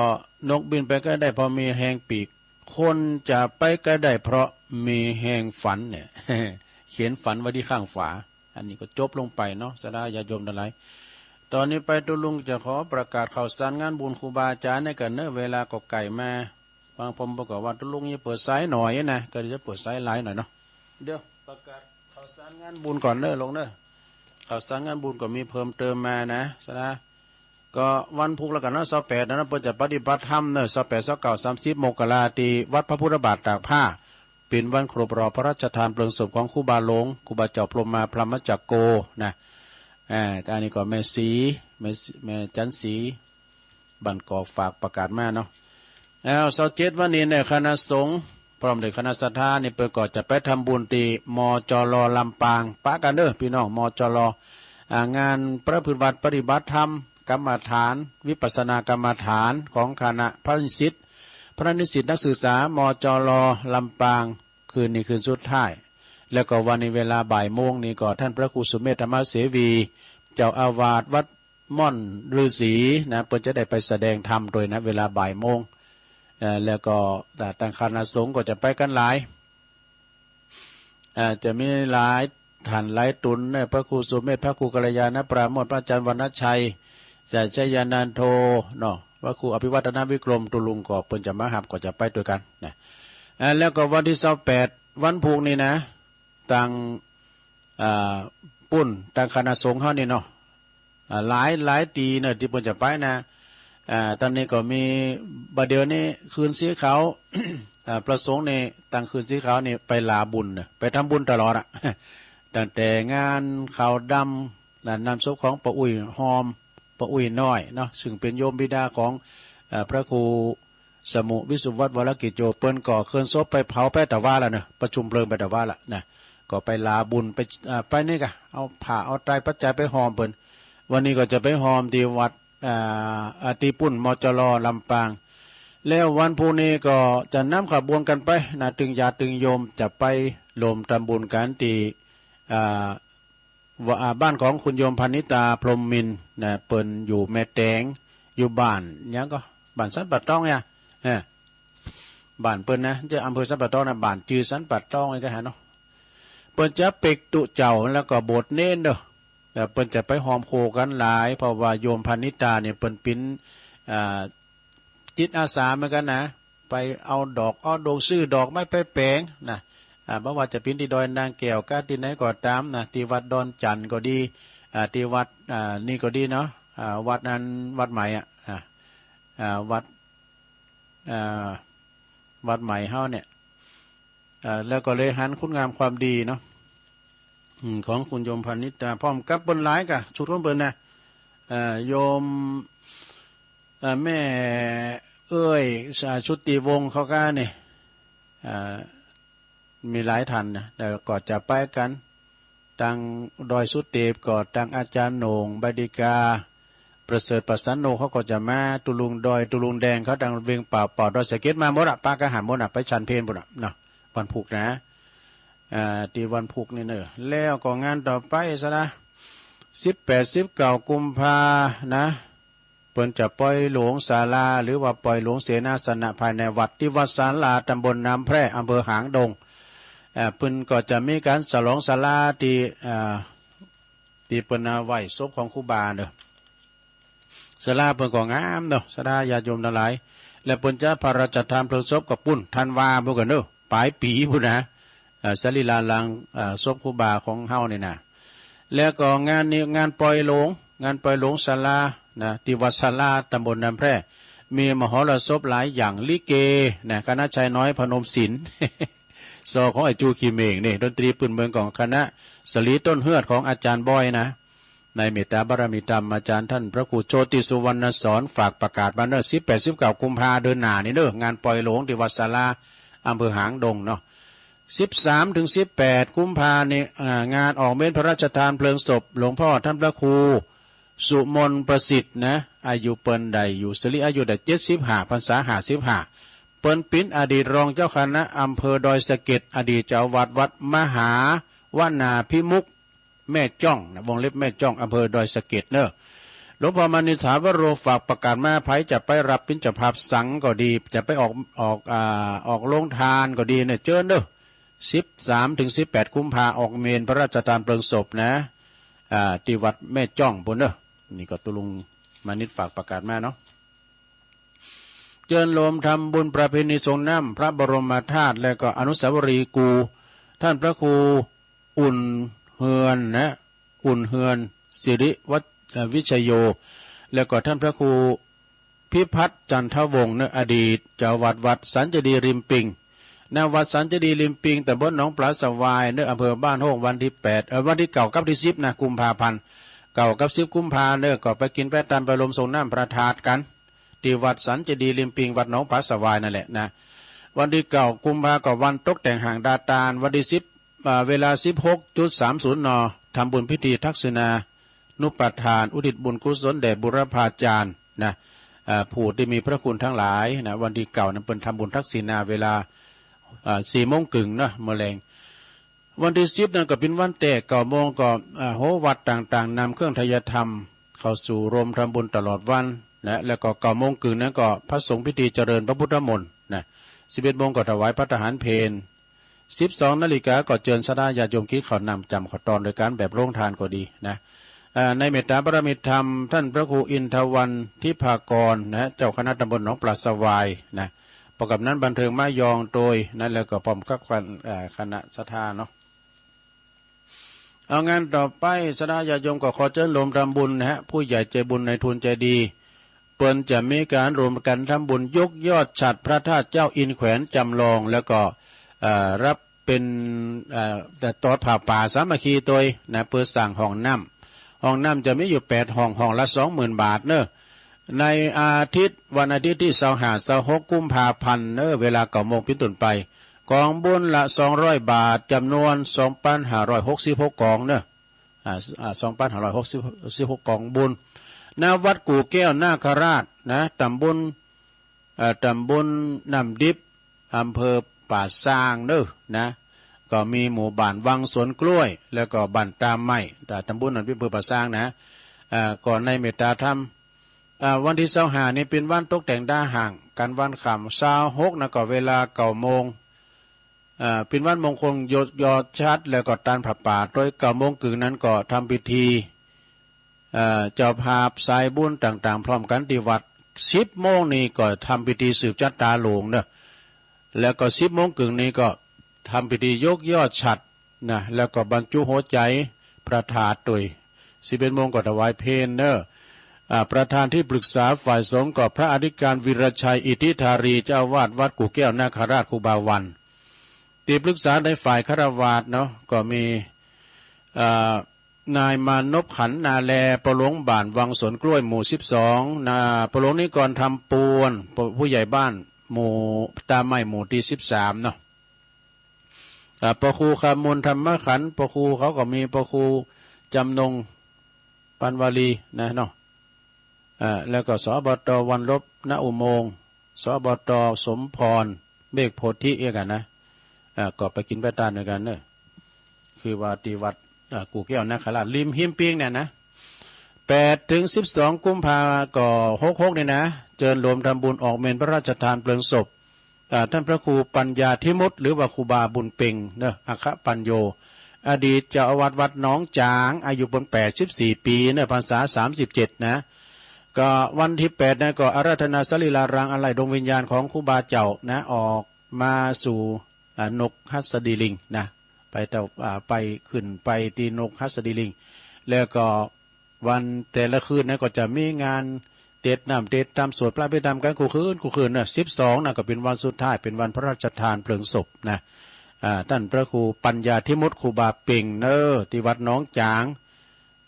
นกบินไปไก๋ได้ เพราะมีแฮงปีก คนจะไปไก๋ได้ เพราะมีแฮงฝันเนี่ย เขียนฝันไว้ตี้ข้างฝา อันนี้ก็จบลงไปเนาะ ศรัทธาญาติโยมตังหลาย ต๋อนนี้ไปตุ๊ลุงจะขอประกาศข่าวสารงานบุญครูบาอาจ๋ารย์ให้กั๋นเนาะ เวลาก็ใก้มา บางคนบอกว่าตุ๊ลุงจะเปิดสายหน่อยนะ ก็จะเปิดสายหลายหน่อยเนาะ เดี๋ยวประกาศข่าวสารงานบุญก่อนเนาะ ลุงเนาะ ข่าวสารงานบุญก็มีเพิ่มเติมมานะ ศรัทธา ก็วันพูกแล้วกั๋นเนาะ ซาวแปด นะ เปิ้นจะปฏิบัติธรรมเนาะ ซาวแปด ซาวเก้า สามสิบ มกรา ตี้วัดพระพุทธบาทตากผ้า เป๋นวันครบรอบพระราชทานเพลิงศพของครูบาหลวง ครูบาเจ้าพรหมมาพรหมจักโกนะ อ่า อันนี้ก็แม่ศรี แม่ศรี แม่จันทร์ศรี บ้านกอกฝากประกาศมาเนาะ แล้ว ซาวเจ็ด วันนี้เนี่ย คณะสงฆ์พร้อมด้วยคณะศรัทธานี่ เปิ้นก็จะไปทำบุญตี้ มจร ลำปาง ปะกั๋นเนาะ พี่น้อง มจร อ่า งานประพฤติวัตรปฏิบัติธรรม กรรมฐาน วิปัสสนากรรมฐานของคณะพระนิสิต พระนิสิตนักศึกษา มจร ลำปาง คืนนี้คืนสุดท้าย แล้วก็วันนี้เวลาบ่ายโมงนี่ก็ท่านพระครูสุเมธ ธรรมเสวี เจ้าอาวาสวัดม่อนฤๅษีนะ เปิ้นจะได้ไปแสดงธรรมโดยนะ เวลาบ่ายโมง เอ่อ แล้วก็ อ่า ตางคณะสงฆ์ก็จะไปกั๋นหลาย อ่า จะมีหลายต้านหลายต๋นเนี่ย พระครูสุเมธ พระครูกัลยาณปราโมทย์ พระอาจารย์วรรณชัย อาจารย์ชยานันโทเนาะ พระครูอภิวัฒนวิกรม ตุ๊ลุงก็เปิ้นจะมาฮับ ก็จะไปตวยกั๋นนะ อ่า แล้วก็วันตี้ซาวแปด วันพูกนี่นะ ตาง อ่า ปุ้น ตางคณะสงฆ์เฮานี่เนาะ อ่า หลาย หลายตี้เนาะ ตี้เปิ้นจะไปนะ อ่า ต๋อนนี้ก็มี บ่าเดี่ยวนี้คืนสีขาว อ่า พระสงฆ์นี่ ตางคืนสีขาวนี่ไปหลาบุญเนาะ ไปทำบุญตลอดอะ ตั้งแต่งานขาวดำ และน้ำศพของป้าอุ๊ยฮอม ป้าอุ๊ยน้อยเนาะ ซึ่งเป๋นโยมบิดาของ เอ่อ พระครูสมุห์ วิสุวัฒน์ วรกิจโจ เปิ้นก็เคลื่อนศพไปเผาไปตะวาแล้วเนาะ ประชุมเพลิงไปตะวาแล้วนะ ก็ไปหลาบุญ ไป เอ่อ ไปนี่กะ เอาผ้าเอาไตรปัจจัยไปฮอมเปิ้น วันนี้ก็จะไปฮอมตี้วัด อ่า อ่า ตี้ปุ้น มจร ลำปาง แล้ววันพูกนี้ก็จะนำขบวนกั๋นไปนะ ตึงญาติตึงโยมจะไปร่วมทำบุญกั๋นตี้ อ่า ว่า อ่า บ้านของคุณโยมพนิตา พรหมมินทร์ นะ เปิ้นอยู่แม่แตง อยู่บ้านหยังก็ บ้านสันป่าตองเนี่ย นะ บ้านเปิ้นนะ จะอำเภอสันป่าตองนะ บ้านจื้อสันป่าตองนี่ก็หันเนาะ เปิ้นจะเปกตุ๊เจ้าแล้วก็โบสถ์เณรเด้อ แต่เปิ้นจะไปฮอมโฮกั๋นหลาย เพราะว่าโยมพนิตาเนี่ยเปิ้นเป๋น อ่า จิตอาสาเหมือนกั๋นนะ ไปเอาดอก เอาดง ซื้อดอกไม้ไปแป๋งนะ อ่า บ่ว่าจะเป๋นตี้ดอยนางแก้วกาตี้ไหนก็ต๋ามนะ ตี้วัดดอนจั่นก็ดี อ่า ตี้วัด อ่า นี่ก็ดีเนาะ อ่า วัดนั้น วัดใหม่อะ อ่า อ่า วัด อ่า วัดใหม่เฮาเนี่ย อ่า แล้วก็เลยหันคุณงามความดีเนาะ อืม ของคุณโยมพนิตา พร้อมกับเปิ้นหลายก่ะ ชุดของเปิ้นนะ เอ่อ โยม เอ่อ แม่เอ้ย อ่า ชุติวงศ์เขาก้าเนี่ย อ่า มีหลายท่านนะ แล้วก็จะไปกั๋น ตังดอยสุเตปก็ตังอาจ๋ารย์โหน่ง ใบดิกา ประเสริฐ ประสันโน เขาก็จะมา ตุ๊ลุงดอย ตุ๊ลุงแดง เขาตังเวียงป่า ป่าดอยสะเก็ดมาหมดอะ ปะกั๋นหันหมดอะ ไปฉันเพลปุ้นอะเนาะ วันพุกนะ อ่า ตี้วันพุกนี่เนอะ แล้วก็งานต่อไปซะนะ สิบแปด สิบเก้า กุมภานะ เปิ้นจะปอยหลวงศาลา หรือว่าปอยหลวงเสนาสนะภายในวัด ตี้วัดศาลา ตำบลน้ำแพร่ อำเภอหางดง เอ่อ เปิ้นก็จะมีก๋านฉลองศาลาตี้ เอ่อ ตี้เปิ้นเอาไว้ศพของครูบาเนอะ ศาลาเปิ้นก็งามเนาะ ศรัทธาญาติโยมตังหลาย และเปิ้นจะพระราชทานเพลิงศพก็ปุ้น ธันวาปุ้นก่อเนอะ ป๋ายปี๋ปุ้นนะ เอ่อ สรีรารัง เอ่อ ศพครูบาของเฮานี่นะ แล้วก็งานนี้ งานปอยหลวง งานปอยหลวงศาลานะ ตี้วัดศาลา ตำบลน้ำแพร่ มีมหรสพหลายอย่าง ลิเกนะ คณะชายน้อยพนมศิลป์ ซอของไอ้จูขี้เม่งนี่ ดนตรีปื้นเมืองของคณะสลีต้นเฮือดของอาจ๋ารย์บอยนะ ในเมตตาบารมีธรรม อาจ๋ารย์ต้านพระครูโชติสุวรรณสอน ฝากประกาศมาเนอะ สิบแปด สิบเก้า กุมภา เดือนหน้านี่เนอะ งานปอยหลวงตี้วัดศาลา อำเภอหางดงเนาะ สิบสาม ถึง สิบแปด กุมภานี่ อ่า งานออกเมรุพระราชทานเพลิงศพหลวงพ่อต้านพระครูสุมนต์ประสิทธิ์นะ อายุเปิ้นได้อยู่ สิริอายุได้ เจ็ดสิบห้า พรรษา ห้าสิบห้า เปิ้นเป๋นอดีตรองเจ้าคณะอำเภอดอยสะเก็ด อดีตเจ้าวัดวัดมหาวนาภิมุข แม่จ้องนะ วงเล็บแม่จ้อง อำเภอดอยสะเก็ดเนอะ หลวงพ่อมณีถาวโร ฝากประกาศมา ใผจะไปรับเป๋นเจ้าภาพสังก็ดี จะไปออก ออก อ่า ออกโฮงทานก็ดีเนี่ย เจิญเนอะ สิบสาม ถึง สิบแปด กุมภา ออกเมรุพระราชทานเพลิงศพนะ อ่า ตี้วัดแม่จ้องปุ้นเนอะ นี่ก็ตุ๊ลุงมณีฝากประกาศมาเนาะ เจิญโฮมทำบุญประเพณีส่งน้ำพระบรมธาตุ และก็อนุสาวรีย์กู่ต้านพระครู อุ่นเฮือนนะ อุ่นเฮือน สิริวัช เอ่อ วิชโย แล้วก็ต้านพระครูพิพัฒน์จันทวงศ์เนอะ อดีตเจ้าวัดวัดสันเจดีย์ริมปิง ณ วัดสันเจดีย์ริมปิง ตำบลหนองปลาสวายเนอะ อำเภอบ้านโฮ่ง วันตี้แปด เอ่อ วันตี้เก้ากับตี้สิบนะ กุมภาพันธ์ เก้ากับสิบกุมภาเนอะ ก็ไปกิ๋นไปตำไปโฮมส่งน้ำพระธาตุกั๋น ตี้วัดสันเจดีย์ริมปิง วัดหนองปลาสวายนั่นแหละนะ วันตี้เก้ากุมภาก็วันตกแต่งห้างดาตาน วันตี้สิบ อ่า เวลา สิบหกจุดสามสิบ น ทำบุญพิธีทักษิณานุปทาน อุทิศบุญกุศลแด่บูรพาจารย์นะ อ่า ผู้ตี้มีพระคุณตังหลายนะ วันตี้เก้านั้นเปิ้นทำบุญทักษิณา เวลา อ่า สี่โมงเกิ่งนะ เมื่อแลง วันตี้สิบนั้นก็เป๋นวันแต๊ เก้าโมงก็ อ่า โฮวัตต่างๆ นำเครื่องไทยธรรมเข้าสู่โฮมทำบุญตลอดวันนะ แล้วก็เก้าโมงเกิ่งนั้นก็พระสงฆ์พิธีเจริญพระพุทธมนต์นะ สิบเอ็ดโมงก็ถวายภัตตาหารเพล สิบสองนาฬิกาก็เจิญศรัทธาญาติโยมกิ๋นข้าวน้ำจ๋ำข้าวตอนโดยก๋านแบบโฮงทานก็ดีนะ อ่า ในเมตตาบารมีธรรม ต้านพระครูอินทวรรณทิพากรนะ เจ้าคณะตำบลหนองปลาสวายนะ พร้อมกับนั้นบันเทิงม้ายองโตยนะ แล้วก็พร้อมกับคณะ อ่า คณะศรัทธาเนาะ เอางานต่อไป ศรัทธาญาติโยมก็ขอเจิญโฮมทำบุญนะฮะ ผู้ใหญ่ใจบุญนายทุนใจดี เปิ้นจะมีก๋านรวมกั๋นทำบุญยกยอดฉัตรพระธาตุเจ้าอินแขวนจำลอง แล้วก็ เอ่อ รับเป๋น เอ่อ แต่ตอดผ้าป่าสามัคคีโตยนะ เปื้อสร้างห้องน้ำ ห้องน้ำจะมีอยู่แปดห้อง ห้องละสองหมื่นบาทเนอะ ในอาทิตย์ วันอาทิตย์ตี้ซาวห้า ซาวหกกุมภาพันธ์เนอะ เวลาเก้าโมงเป๋นต้นไป ก๋องบุญละสองร้อยบาท จ๋ำนวนสองปันห้าร้อยหกสิบหกก๋องเนอะ อ่า อ่า สองปันห้าร้อยหกสิบหกก๋องบุญ ณ วัดกู่แก้วนาคราชนะ ตำบล เอ่อ ตำบลน้ำดิบ อำเภอป่าซางเนอะนะ ก็มีหมู่บ้านวังสวนกล้วย แล้วก็บ้านตาไม้ ต๋าตำบลนั้นเปิ้นเปิดป่าซางนะ อ่า ก็ในเมตตาธรรม อ่า วันตี้ซาวห้านี่เป๋นวันตกแต่งตาฮ้าง ก๋านวันค่ำ ซาวหกนะ ก็เวลาเก้าโมง อ่า เป๋นวันมงคลยอด ยอดฉัตร แล้วก็ตานผ้าป่า โดยเก้าโมงกึ่งนั้นก็ทำพิธี เอ่อ เจ้าภาพสายบุญต่างๆ พร้อมกั๋นตี้วัด สิบโมงนี่ก็ทำพิธีสืบชะตาหลวงเนาะ แล้วก็สิบโมงกึ่งนี่ก็ทำพิธียกยอดฉัตรนะ แล้วก็บรรจุหัวใจ๋พระธาตุตวย สิบเอ็ดโมงก็ถวายเพลเนาะ อ่า ประธานที่ปรึกษาฝ่ายสงฆ์ก็พระอธิการวีรชัย อิทธิธารี เจ้าอาวาสวัดกู่แก้วนาคราช ครูบาวัน ตี้ปรึกษาในฝ่ายฆราวาสเนาะ ก็มี เอ่อ นายมานพขันนาแล ปอหลวงบ้านวังสวนกล้วย หมู่สิบสอง นะ ปอหลวงนิกรธรรมปวน ผู้ใหญ่บ้านหมู่ตาไม้ หมู่ตี้สิบสามเนาะ อ่า ปอครูคำมนต์ธรรมขันธ์ ปอครูเขาก็มีปอครูจำนง ปันวาลีนะเนาะ อ่า แล้วก็ สอบต วันลบ ณ อุโมงค์ สอบต สมพร เมฆโพธิ เอี้ยกั๋นนะ อ่า ก็ไปกิ๋นไปตานตวยกั๋นเนาะ คือว่าตี้วัด อ่า กู่แก้วนาคราช ริมหิมปิงเนี่ยนะ แปดถึงสิบสองกุมภาก็หกหกนี่นะ เจิญโหมทำบุญออกเมรุพระราชทานเพลิงศพ อ่า ต้านพระครูปัญญาธิมุตติ หรือว่าครูบาบุญเป็งเนาะ อัคคปัญโญ อดีตเจ้าอาวาสวัดหนองจาง อายุเปิ้นแปดสิบสี่ปี๋เนาะ พรรษาสามสิบเจ็ดนะ ก็วันตี้แปดนะ ก็อาราธนาสรีรารางอาลัยดวงวิญญาณของครูบาเจ้านะ ออกมาสู่ อ่า นกหัสดีลิงนะ ไปเต้า อ่า ไปขึ้นไปตี้นกหัสดีลิง แล้วก็ วันแต่ละคืนนั้นก็จะมีงานเตสน์น้ำเตสน์ธรรม สวดพระอภิธรรมกั๋นกู้คืนกู้คืนนะ สิบสองนะก็เป๋นวันสุดท้าย เป๋นวันพระราชทานเพลิงศพนะ อ่า ต้านพระครูปัญญาธิมุตติ ครูบาเป็งเนาะ ตี้วัดหนองจาง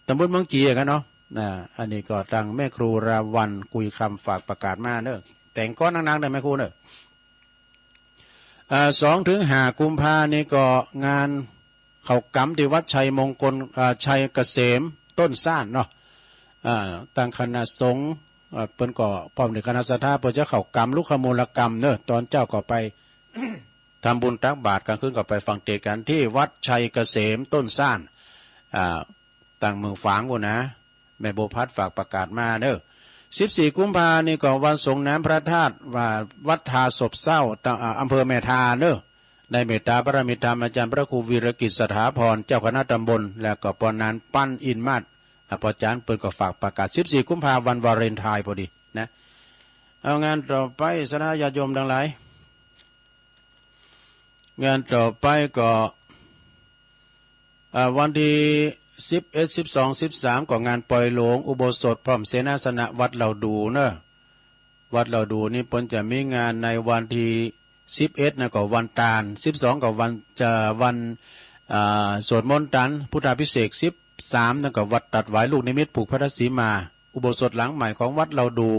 ตำบลเมืองจี๋กั๋นเนาะ อ่า อันนี้ก็ตางแม่ครูราวัณ กุยคำ ฝากประกาศมาเนาะ แต่งก๊อนนักๆ เนาะแม่ครูเนาะ อ่า สองถึงห้ากุมภานี่ก็งานเข้ากรรมตี้วัดชัยมงคล อ่า ชัยเกษมต้นซ่านเนาะ อ่า ตางคณะสงฆ์ อ่า เปิ้นก็พร้อมในคณะศรัทธา เปิ้นจะเข้ากรรมลุกขมูลกรรมเนาะ ตอนเจ๊าก็ไปทำบุญตักบาตร ก๋างคืนก็ไปฟังเตสน์กั๋นตี้วัดชัยเกษมต้นซ่าน อ่า ตางเมืองฝางปู้นนะ แม่บัวพัดฝากประกาศมาเนาะ สิบสี่กุมภานี่ก็วันสรงน้ำพระธาตุ ว่าวัดทาศพเศร้า ตะ อ่า อำเภอแม่ทาเนาะ ในเมตตาบารมีธรรมอาจารย์พระครูวีรกิจสถาพร เจ้าคณะตำบล แล้วก็ปอหนาน ปั้นอินมาศ อ่า ปอจ๋ารย์เปิ้นก็ฝากประกาศ สิบสี่กุมภาวันวาเลนไทน์พอดีนะ เอางานต่อไป ศรัทธาญาติโยมตังหลาย งานต่อไปก็ อ่า วันตี้สิบเอ็ด สิบสอง สิบสาม ก็งานปอยหลวงอุโบสถพร้อมเสนาสนะวัดเหล่าดูเนาะ วัดเหล่าดูนี่เปิ้นจะมีงานในวันตี้สิบเอ็ดนะก็วันตาน สิบสองก็วัน จะวัน อ่า สวดมนต์ตานพุทธาภิเษก สิบสามนะก็วัดตัดหวายลูกนิมิตผูกพัทธสีมา อุโบสถหลังใหม่ของวัดเหล่าดู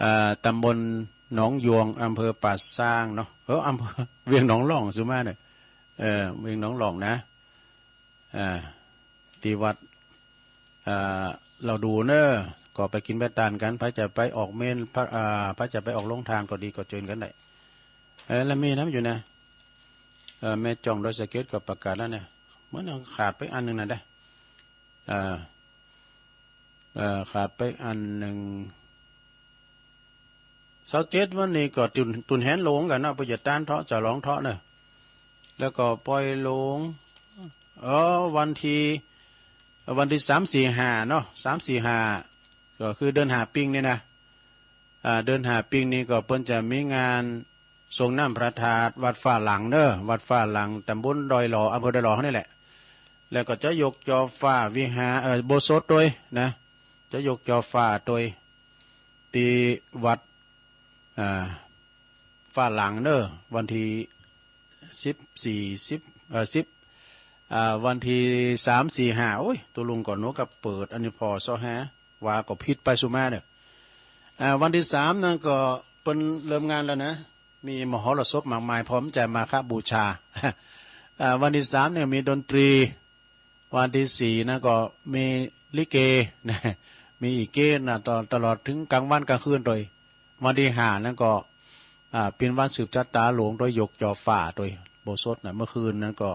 อ่า ตำบลหนองยวง อำเภอป่าซางเนาะ เออ อำเภอ เวียงหนองหล่องสุมาเนาะ เออ เวียงหนองหล่องนะ อ่า ตี้วัด อ่า เหล่าดูเนาะ ก็ไปกิ๋นไปตานกั๋น ใผจะไปออกเมรุ อ่า ใผจะไปออกโฮงตานก็ดี ก็เจิญกั๋นได้ เออ แล้วมีน้ำอยู่นะ เออ แม่จ่องดอยสะเก็ดก็ประกาศแล้วเนี่ย เหมือนยังขาดไปอันหนึ่งนะเด้อ อ่า เอ่อ ขาดไปอันหนึ่ง ซาวเจ็ดวันนี้ก็ตุน ตุนแหนหลวงกั๋นเนาะ เปื้อจะต้านเทาะ จะร้องเทาะเนาะ แล้วก็ปอยหลวง เออ วันตี้ วันตี้สาม สี่ ห้าเนาะ สาม สี่ ห้า ก็คือเดือนห้าปิงนี่นะ อ่า เดือนห้าปิงนี่ก็เปิ้นจะมีงาน สรงน้ำพระธาตุวัดฟ้าหลังเนาะ วัดฟ้าหลัง ตำบลดอยหล่อ อำเภอดอยหล่อเฮานี่แหละ แล้วก็จะยกจอฟ้าวิหาร เอ่อ อุโบสถตวยนะ จะยกจอฟ้าตวย ตี้วัด อ่า ฟ้าหลังเนาะ วันตี้สิบสี่ สิบ เอ่อ สิบ อ่า วันตี้สาม สี่ ห้า โอ๊ย ตุ๊ลุงก็หนวกกระเปิด อันนี้ พ.ศ. ห้า ว่าก็ผิดไปสุมาเนาะ อ่า วันตี้สามนั้นก็เปิ้นเริ่มงานแล้วนะ มีมหรสพมากมาย พร้อมใจมาฆบูชา อ่า วันตี้สามเนี่ยมีดนตรี วันตี้สี่นะก็มีลิเกนะ มีอีเกนะ ตลอด ตลอดเถิงก๋างวันก๋างคืนตวย วันตี้ห้านั้นก็ อ่า เป๋นวันสืบชะตาหลวงตวย ยกจอฟ้าตวย โบสถ์นะ เมื่อคืนนั้นก็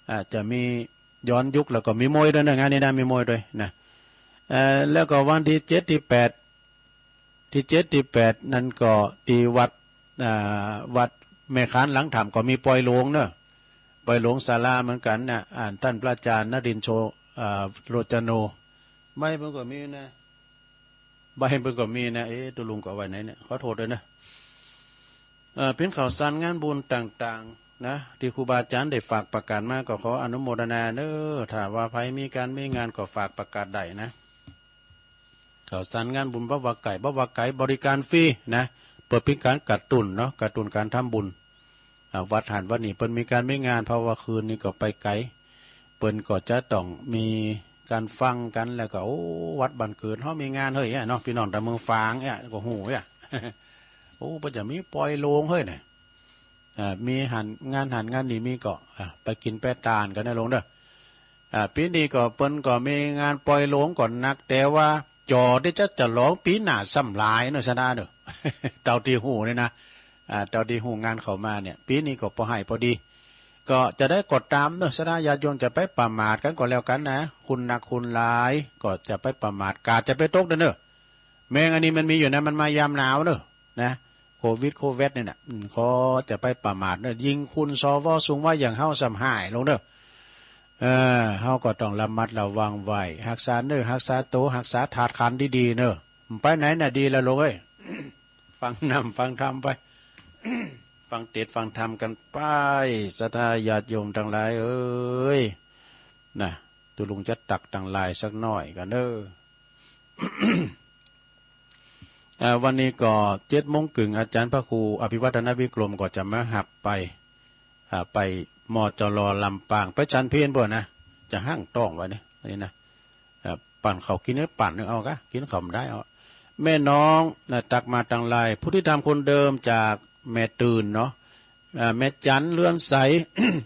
อ่า จะมีย้อนยุค แล้วก็มีมวยด้วยนะ งานนี้นะ มีมวยด้วยนะ เอ่อ แล้วก็วันตี้เจ็ดตี้แปด ตี้เจ็ดตี้แปดนั้นก็ตี้วัด อ่า วัดแม่ขานหลังถ้ำก็มีปอยโลงเนาะ ปอยโลงศาลาเหมือนกั๋นนะ อ่า ต้านพระอาจ๋ารย์นรินทร์โช อ่า โรจโน ใบเปิ้นก็มีนะ ใบเปิ้นก็มีนะ เอ๊ะ ตุ๊ลุงก็เอาไว้ไหนเนี่ย ขอโทษด้วยนะ เอ่อ เป๋นข่าวสารงานบุญต่างๆ นะ ตี้ครูบาอาจ๋ารย์ได้ฝากประกาศมา ก็ขออนุโมทนาเนาะ ถ้าว่าใผมีก๋านมีงานก็ฝากประกาศได้นะ ข่าวสารงานบุญบ่ว่าไก๋ บ่ว่าไก๋ บริการฟรีนะ เปื้อเป๋นก๋านกระตุ้นเนาะ กระตุ้นก๋านทำบุญ อ่า วัดหั้นวัดนี่เปิ้นมีก๋านมีงาน เพราะว่าคืนนี้ก็ไปไก๋ เปิ้นก็จะต้องมีก๋านฟังกั๋น แล้วก็ โอ้ วัดบ้านเกิดเฮามีงานเฮ้ยอะเนาะ ปี้น้องตางเมืองฝางเนี่ยก็ฮู้เนี่ย โอ้ เปิ้นจะมีปอยโลงเฮ้ยเนี่ย อ่า มีหั้นงานหั้นงานนี่มีก็ อ่า ไปกิ๋นไปตานกั๋นนะลุงเนาะ อ่า ปี๋นี้ก็เปิ้นก็มีงานปอยโลงก็นัก แต่ว่าจ่อตี้จะฉลองปี๋หน้าซ้ำหลายเนาะ ศรัทธาเนาะ เต้าตี้ฮู้นี่นะ อ่า เต้าตี้ฮู้งานเข้ามาเนี่ย ปี๋นี้ก็ปอไห้ปอดี ก็จะได้ก็ต๋ามเนาะ ศรัทธาญาติโยมจะไปประมาทกั๋นก็แล้วกั๋นนะ คุณนักคุณหลาย ก็จะไปประมาท กาดจะไปตกเด้อเนาะ แมงอันนี้มันมีอยู่นะ มันมายามหนาวเนาะ นะ โควิดโควิดเนี่ยนะ อืม ขอจะไปประมาทเนาะ ยิ่งคุณสว สูงวัยอย่างเฮาซ้ำฮ้ายลงเนาะ เออ เฮาก็ต้องระมัดระวังไว้ ฮักษาเนื้อฮักษาตั๋ว ฮักษาธาตุขันธ์ดีๆ เนาะ ไปไหนน่ะดีละลูกเอ้ย ฟังน้ำฟังธรรมไป ฟังเตสน์ฟังธรรมกั๋นไป ศรัทธาญาติโยมตังหลายเอ้ย นะ ตุ๊ลุงจะตักตังหลายสักหน้อยกั๋นเนาะ อ่า วันนี้ก็เจ็ดโมงเกิ่ง อาจ๋ารย์พระครูอภิวัฒนวิกรมก็จะมาฮับไป อ่า ไป มจร ลำปาง ไปฉันเพลเปิ้นนะ จะห้างต้องไว้เนี่ย อันนี้นะ อ่า ปั่นข้าวกิ๋นเนี่ย ปั่นนึ่งเอากะ กิ๋นข้าวบ่ได้เอา แม่น้องนะ ตักมาตังหลาย ผู้ติดต๋ามคนเดิมจากแม่ตื่นเนาะ อ่า แม่จันเรือนใส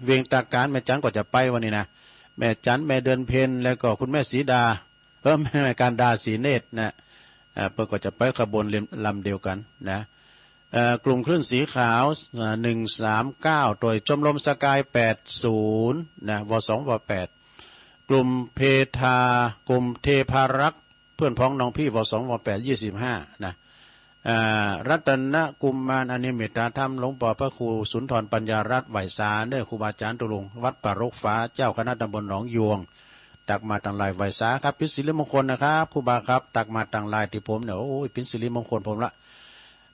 เวียงตากาน แม่จันก็จะไปวันนี้นะ แม่จัน แม่เดือนเพ็ญ แล้วก็คุณแม่สีดา เออ แม่ แม่การดา ศรีเนตรนะ อ่า เปิ้นก็จะไปขบวนลำเดียวกั๋นนะ เอ่อ กลุ่มคลื่นสีขาว อ่า หนึ่งสามเก้า โดยชมรมสกาย แปดศูนย์ นะ วสอง วแปด กลุ่มเพทา กลุ่มเทพารักษ์ เปื้อนพ้องน้องพี่ วสอง วแปด ยี่สิบห้า นะ อ่า รัตนกุมาร อเนกเมตตาธรรม หลวงป้อพระครูสุนทรปัญญารัตน์ ไหว้สาเน้อ ครูบาอาจ๋ารย์ตุ๊ลุง วัดป่ารกฟ้า เจ้าคณะตำบลหนองยวง ตักมาตังหลาย ไหว้สาครับ เป๋นสิริมงคลนะครับ ครูบาครับ ตักมาตังหลายตี้ผมเนี่ย โอ้ย เป๋นสิริมงคลผมละ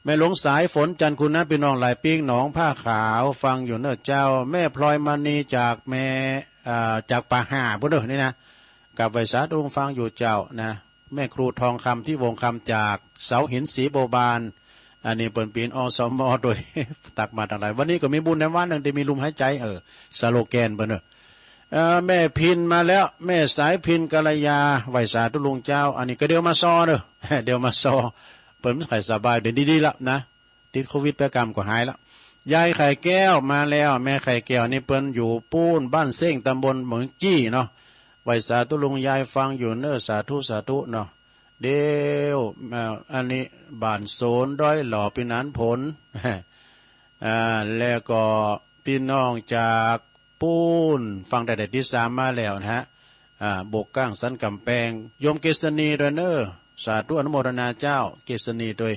แม่หลวงสายฝน จันทร์คุณนะ ปี้น้องหลายปิ๊ก หนองผ้าขาว ฟังอยู่เน้อเจ้า แม่พลอยมณีจากแม่ อ่า จากป่าห่าปู๊นเน้อ นี่นะ กับไหว้สาตุ๊ลุง ฟังอยู่เจ้านะ แม่ครูทองคำ ที่วงคำ จากเสาหิน ศรีบัวบาน อันนี้เปิ้นเป๋น อสม โดย ตักมาตังหลาย วันนี้ก็มีบุญในวันหนึ่งที่มีลมหายใจ เออ สโลแกนเปิ้นเน้อ เอ่อ แม่พินมาแล้ว แม่สายพินกัลยา ไหว้สาตุ๊ลุงเจ้า อันนี้ก็เดี๋ยวมาซอเน้อ เดี๋ยวมาซอ เปิ้นบ่ค่อยสบาย เดี๋ยวดีๆ ละนะ ติดโควิดไปกำก็หายละ ยายไข่แก้วมาแล้ว แม่ไข่แก้วนี่เปิ้นอยู่ปู๊นบ้านเซ้ง ตำบลเหมิงจี้เนาะ ไหว้สาตุ๊ลุงยาย ฟังอยู่เน้อ สาธุ สาธุเนาะ เดี๋ยว เอ่อ อันนี้บ้านโสนดอยหล่อ ปี้หนานผล อ่า แล้วก็ปี้น้องจากปู๊น ฟังตั้งแต่ตี้สามมาแล้วนะฮะ อ่า บกก้างสันก๋ำแปง โยมเกษณีด้วยเน้อ สาธุอนุโมทนาเจ้า เกษณีด้วย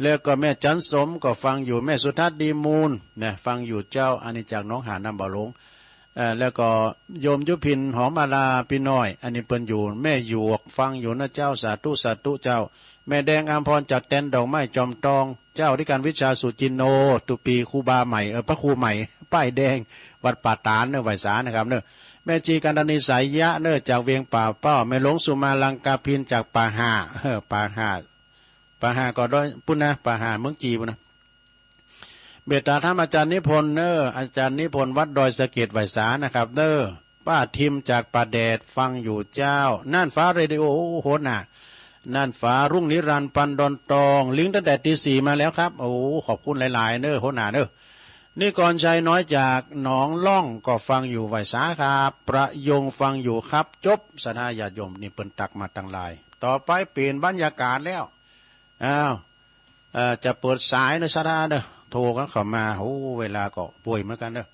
แล้วก็แม่จันสมก็ฟังอยู่ แม่สุทัศน์ดีมูลนะ ฟังอยู่เจ้า อันนี้จากหนองหานน้ำบ่าหลง เอ่อ แล้วก็โยมยุพินหอมมาลาปี้น้อย อันนี้เปิ้นอยู่แม่หยวก ฟังอยู่นะเจ้า สาธุ สาธุเจ้า แม่แดงอำพรจากแตนดอกไม้จอมตอง เจ้าอธิการวิชาสุจินโน ตุปีครูบาใหม่ เออ พระครูใหม่ ป้ายแดง วัดป่าตาดเน้อ ไหว้สานะครับเน้อ แม่จีกันดานีสายยะเน้อ จากเวียงป่าเป้า แม่หลวงสุมาลังกาพินจากป่าห่า เออ ป่าห่า ป่าห่าก็ดอยปู๊นนะ ป่าห่าเหมิงจี้ปู๊นนะ เมตตาธรรมอาจารย์นิพนธ์เน้อ อาจารย์นิพนธ์วัดดอยสะเก็ด ไหว้สานะครับเน้อ ป้าทิมจากป่าแดด ฟังอยู่เจ้า น่านฟ้าเรดิโอ โอ้ หัวหน้า น่านฟ้า รุ่งนิรันดร์ ปันดอนตอง ลิงตั้งแต่ตี้สี่มาแล้วครับ โอ้ ขอบคุณหลายๆ เน้อ หัวหน้าเน้อ นิกรชัยน้อยจากหนองล่องก็ฟังอยู่ ไหว้สาครับ ประยงฟังอยู่ครับ จบ ศรัทธาญาติโยม นี่เปิ้นตักมาตังหลาย ต่อไปเปลี่ยนบรรยากาศแล้ว อ้าว เอ่อ จะเปิดสายเน้อ ศรัทธาเน้อ โทรกั๋นเข้ามา โอ้ เวลาก็ป่วยเหมือนกั๋นเน้อ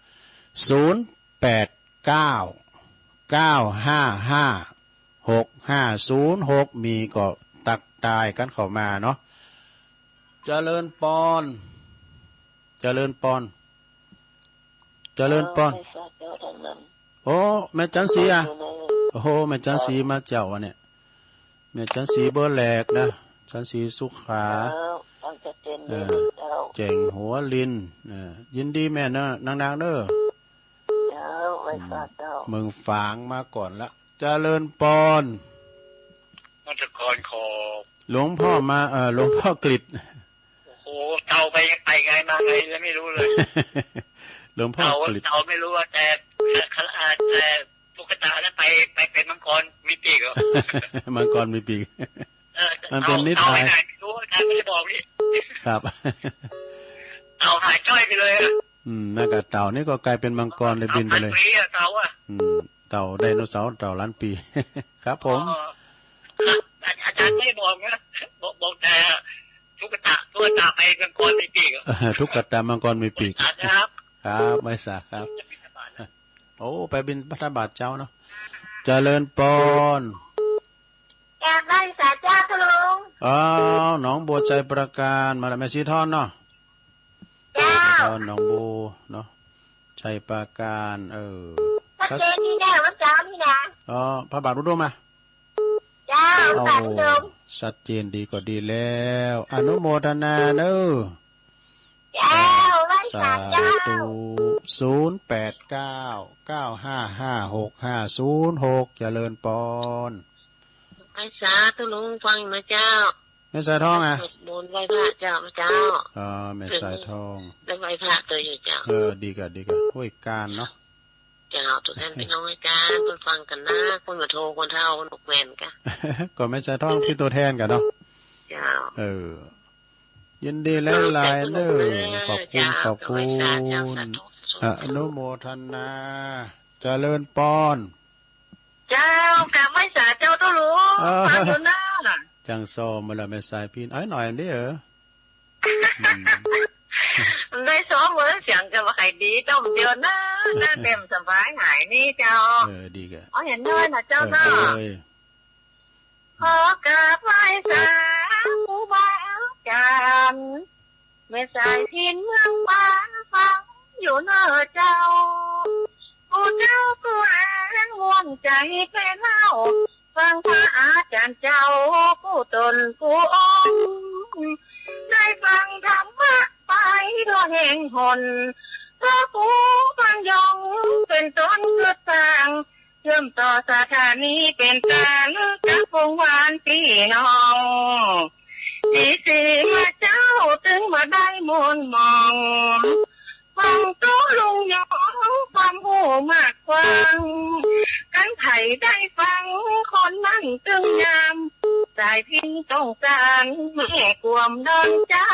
ศูนย์แปดเก้า เก้าห้าห้า หกห้าศูนย์หก มีก็ตักทายกั๋นเข้ามาเนาะ เจริญปอน เจริญปอน เจริญปอน เออ แม่สาเจ้าทั้งนั้น โอ้ แม่จันทร์ศรีอะ อยู่ใน โอ้โห แม่จันทร์ศรีมาเจ้าอะเนี่ย แม่จันทร์ศรีเบอร์แรกนะ จันทร์ศรีสุขา เจ้า ฟังชัดเจน เออ ดีเจ้า แจ้งหัวลิน เออ ยินดีแม่เนาะ นางๆ เนาะ เจ้า ไหว้สาเจ้า เมืองฝางมาก่อนละ เจริญปอน นมัสก๋านขอ หลวงพ่อมา เอ่อ หลวงพ่อกฤษ โอ้โห เต่าไป ไปไงมาไงเลยไม่รู้เลย หลวงพ่อกฤษ เต่า เต่าไม่รู้ว่า แต่ แต่ตุ๊กตานั้นไป ไปเป็นมังกรมีปีกเหรอ มังกรมีปีก เออ มันเป็นนิทาน เต่าไปไหนไม่รู้ อาจารย์ไม่ได้บอกนี่ ครับ เต่าหายจ้อยไปเลยอะ อืม นั่นก็เต่านี่ก็กลายเป็นมังกรเลยบินไปเลย พันปีอะเต่าอะ อืม เต่าไดโนเสาร์ เต่าล้านปี ครับผม อ๋อ อา อาจารย์ไม่ได้บอกนะ บอก บอกแต่ตุ๊กตา ตุ๊กตาไปมังกรมีปีกอะ ตุ๊กตามังกรมีปีก ครับ ครับ ไหว้สาครับ โอ้ ไปบิณฑบาตเจ๊าเนาะ เจริญปอน กราบไหว้สาเจ้าค่ะลุง อ้าว หนองบัวไชยปราการ มาแล้ว แม่ศรีทองเนาะ เจ้า แม่ศรีทอง หนองบัวเนาะ ไชยปราการ เออ ชัดเจนดีแน่วันเสาร์นี่นะ อ๋อ พระบาทอุดมมา เจ้า โอ้ พระบาทอุดม ชัดเจนดีก็ดีแล้ว อนุโมทนาเนอะ เจ้า ไหว้สาเจ้า สาธุ ศูนย์แปดเก้า เก้าห้าห้า หกห้าศูนย์หก เจริญปอน ไหว้สาเจ้าลุง ฟังนะเจ้า แม่สายทองอะ สวดมนต์ไหว้พระเจ้า เจ้า อ๋อ แม่สายทอง ได้ไหว้พระตัวอยู่เจ้า เออ ดีกะ ดีกะ ห้วยการเนาะ เจ้า ตัวแทนพี่น้องห้วยการ เปิ้นฟังกั๋นนะ เปิ้นก็โทร คนเฒ่า นกแว่นกะ ก็แม่สายทองเป็นตัวแทนกั๋นเนาะ เจ้า เออ ยินดีหลายๆ เนอะ ขอบคุณ เจ้า ขอบคุณ เจ้า สาธุ สาธุ อนุโมทนา เจริญปอน เจ้า กราบไหว้สาเจ้าตุ๊ลุง เออ ฟังอยู่นะ จังซ้อมมาแล้วแม่สายพิณ เอ้ย หน่อยอันนี้เหรอ อืม ได้ซ้อมเวอร์เสียงกันว่าใครดี ต้มเดียวนะ น่าเต็มสบายหายนี่เจ้า เออ ดีกะ อ๋อ เห็นด้วยนะเจ้า เออ เนาะ เออ ขอกราบไหว้สาครูบาอาจารย์ แม่สายพิณเมืองปาง ฟังอยู่เนอะเจ้า ผู้เจ้าผู้แอ่นม่วนใจ๋ไปเล่า ฟังพระอาจารย์เจ้า กู้ต๋นกู้องค์ ได้ฟังธรรมะไปทั่วแห่งหน พระครูพังยองเป็นต้นกึ๊ดสร้าง เชื่อมต่อสถานีเป๋นต้านกับวงวานปี้น้อง ตี้ศรีมาเจ้า ตึงบ่ได้ม่นหมอง ฟังตุ๊ลุงยอง ความฮู้มากกว้าง คันใผได้ฟัง คนนั้นตึงยาม สายพิณต้องสาน แม่กวมดอนใจ๋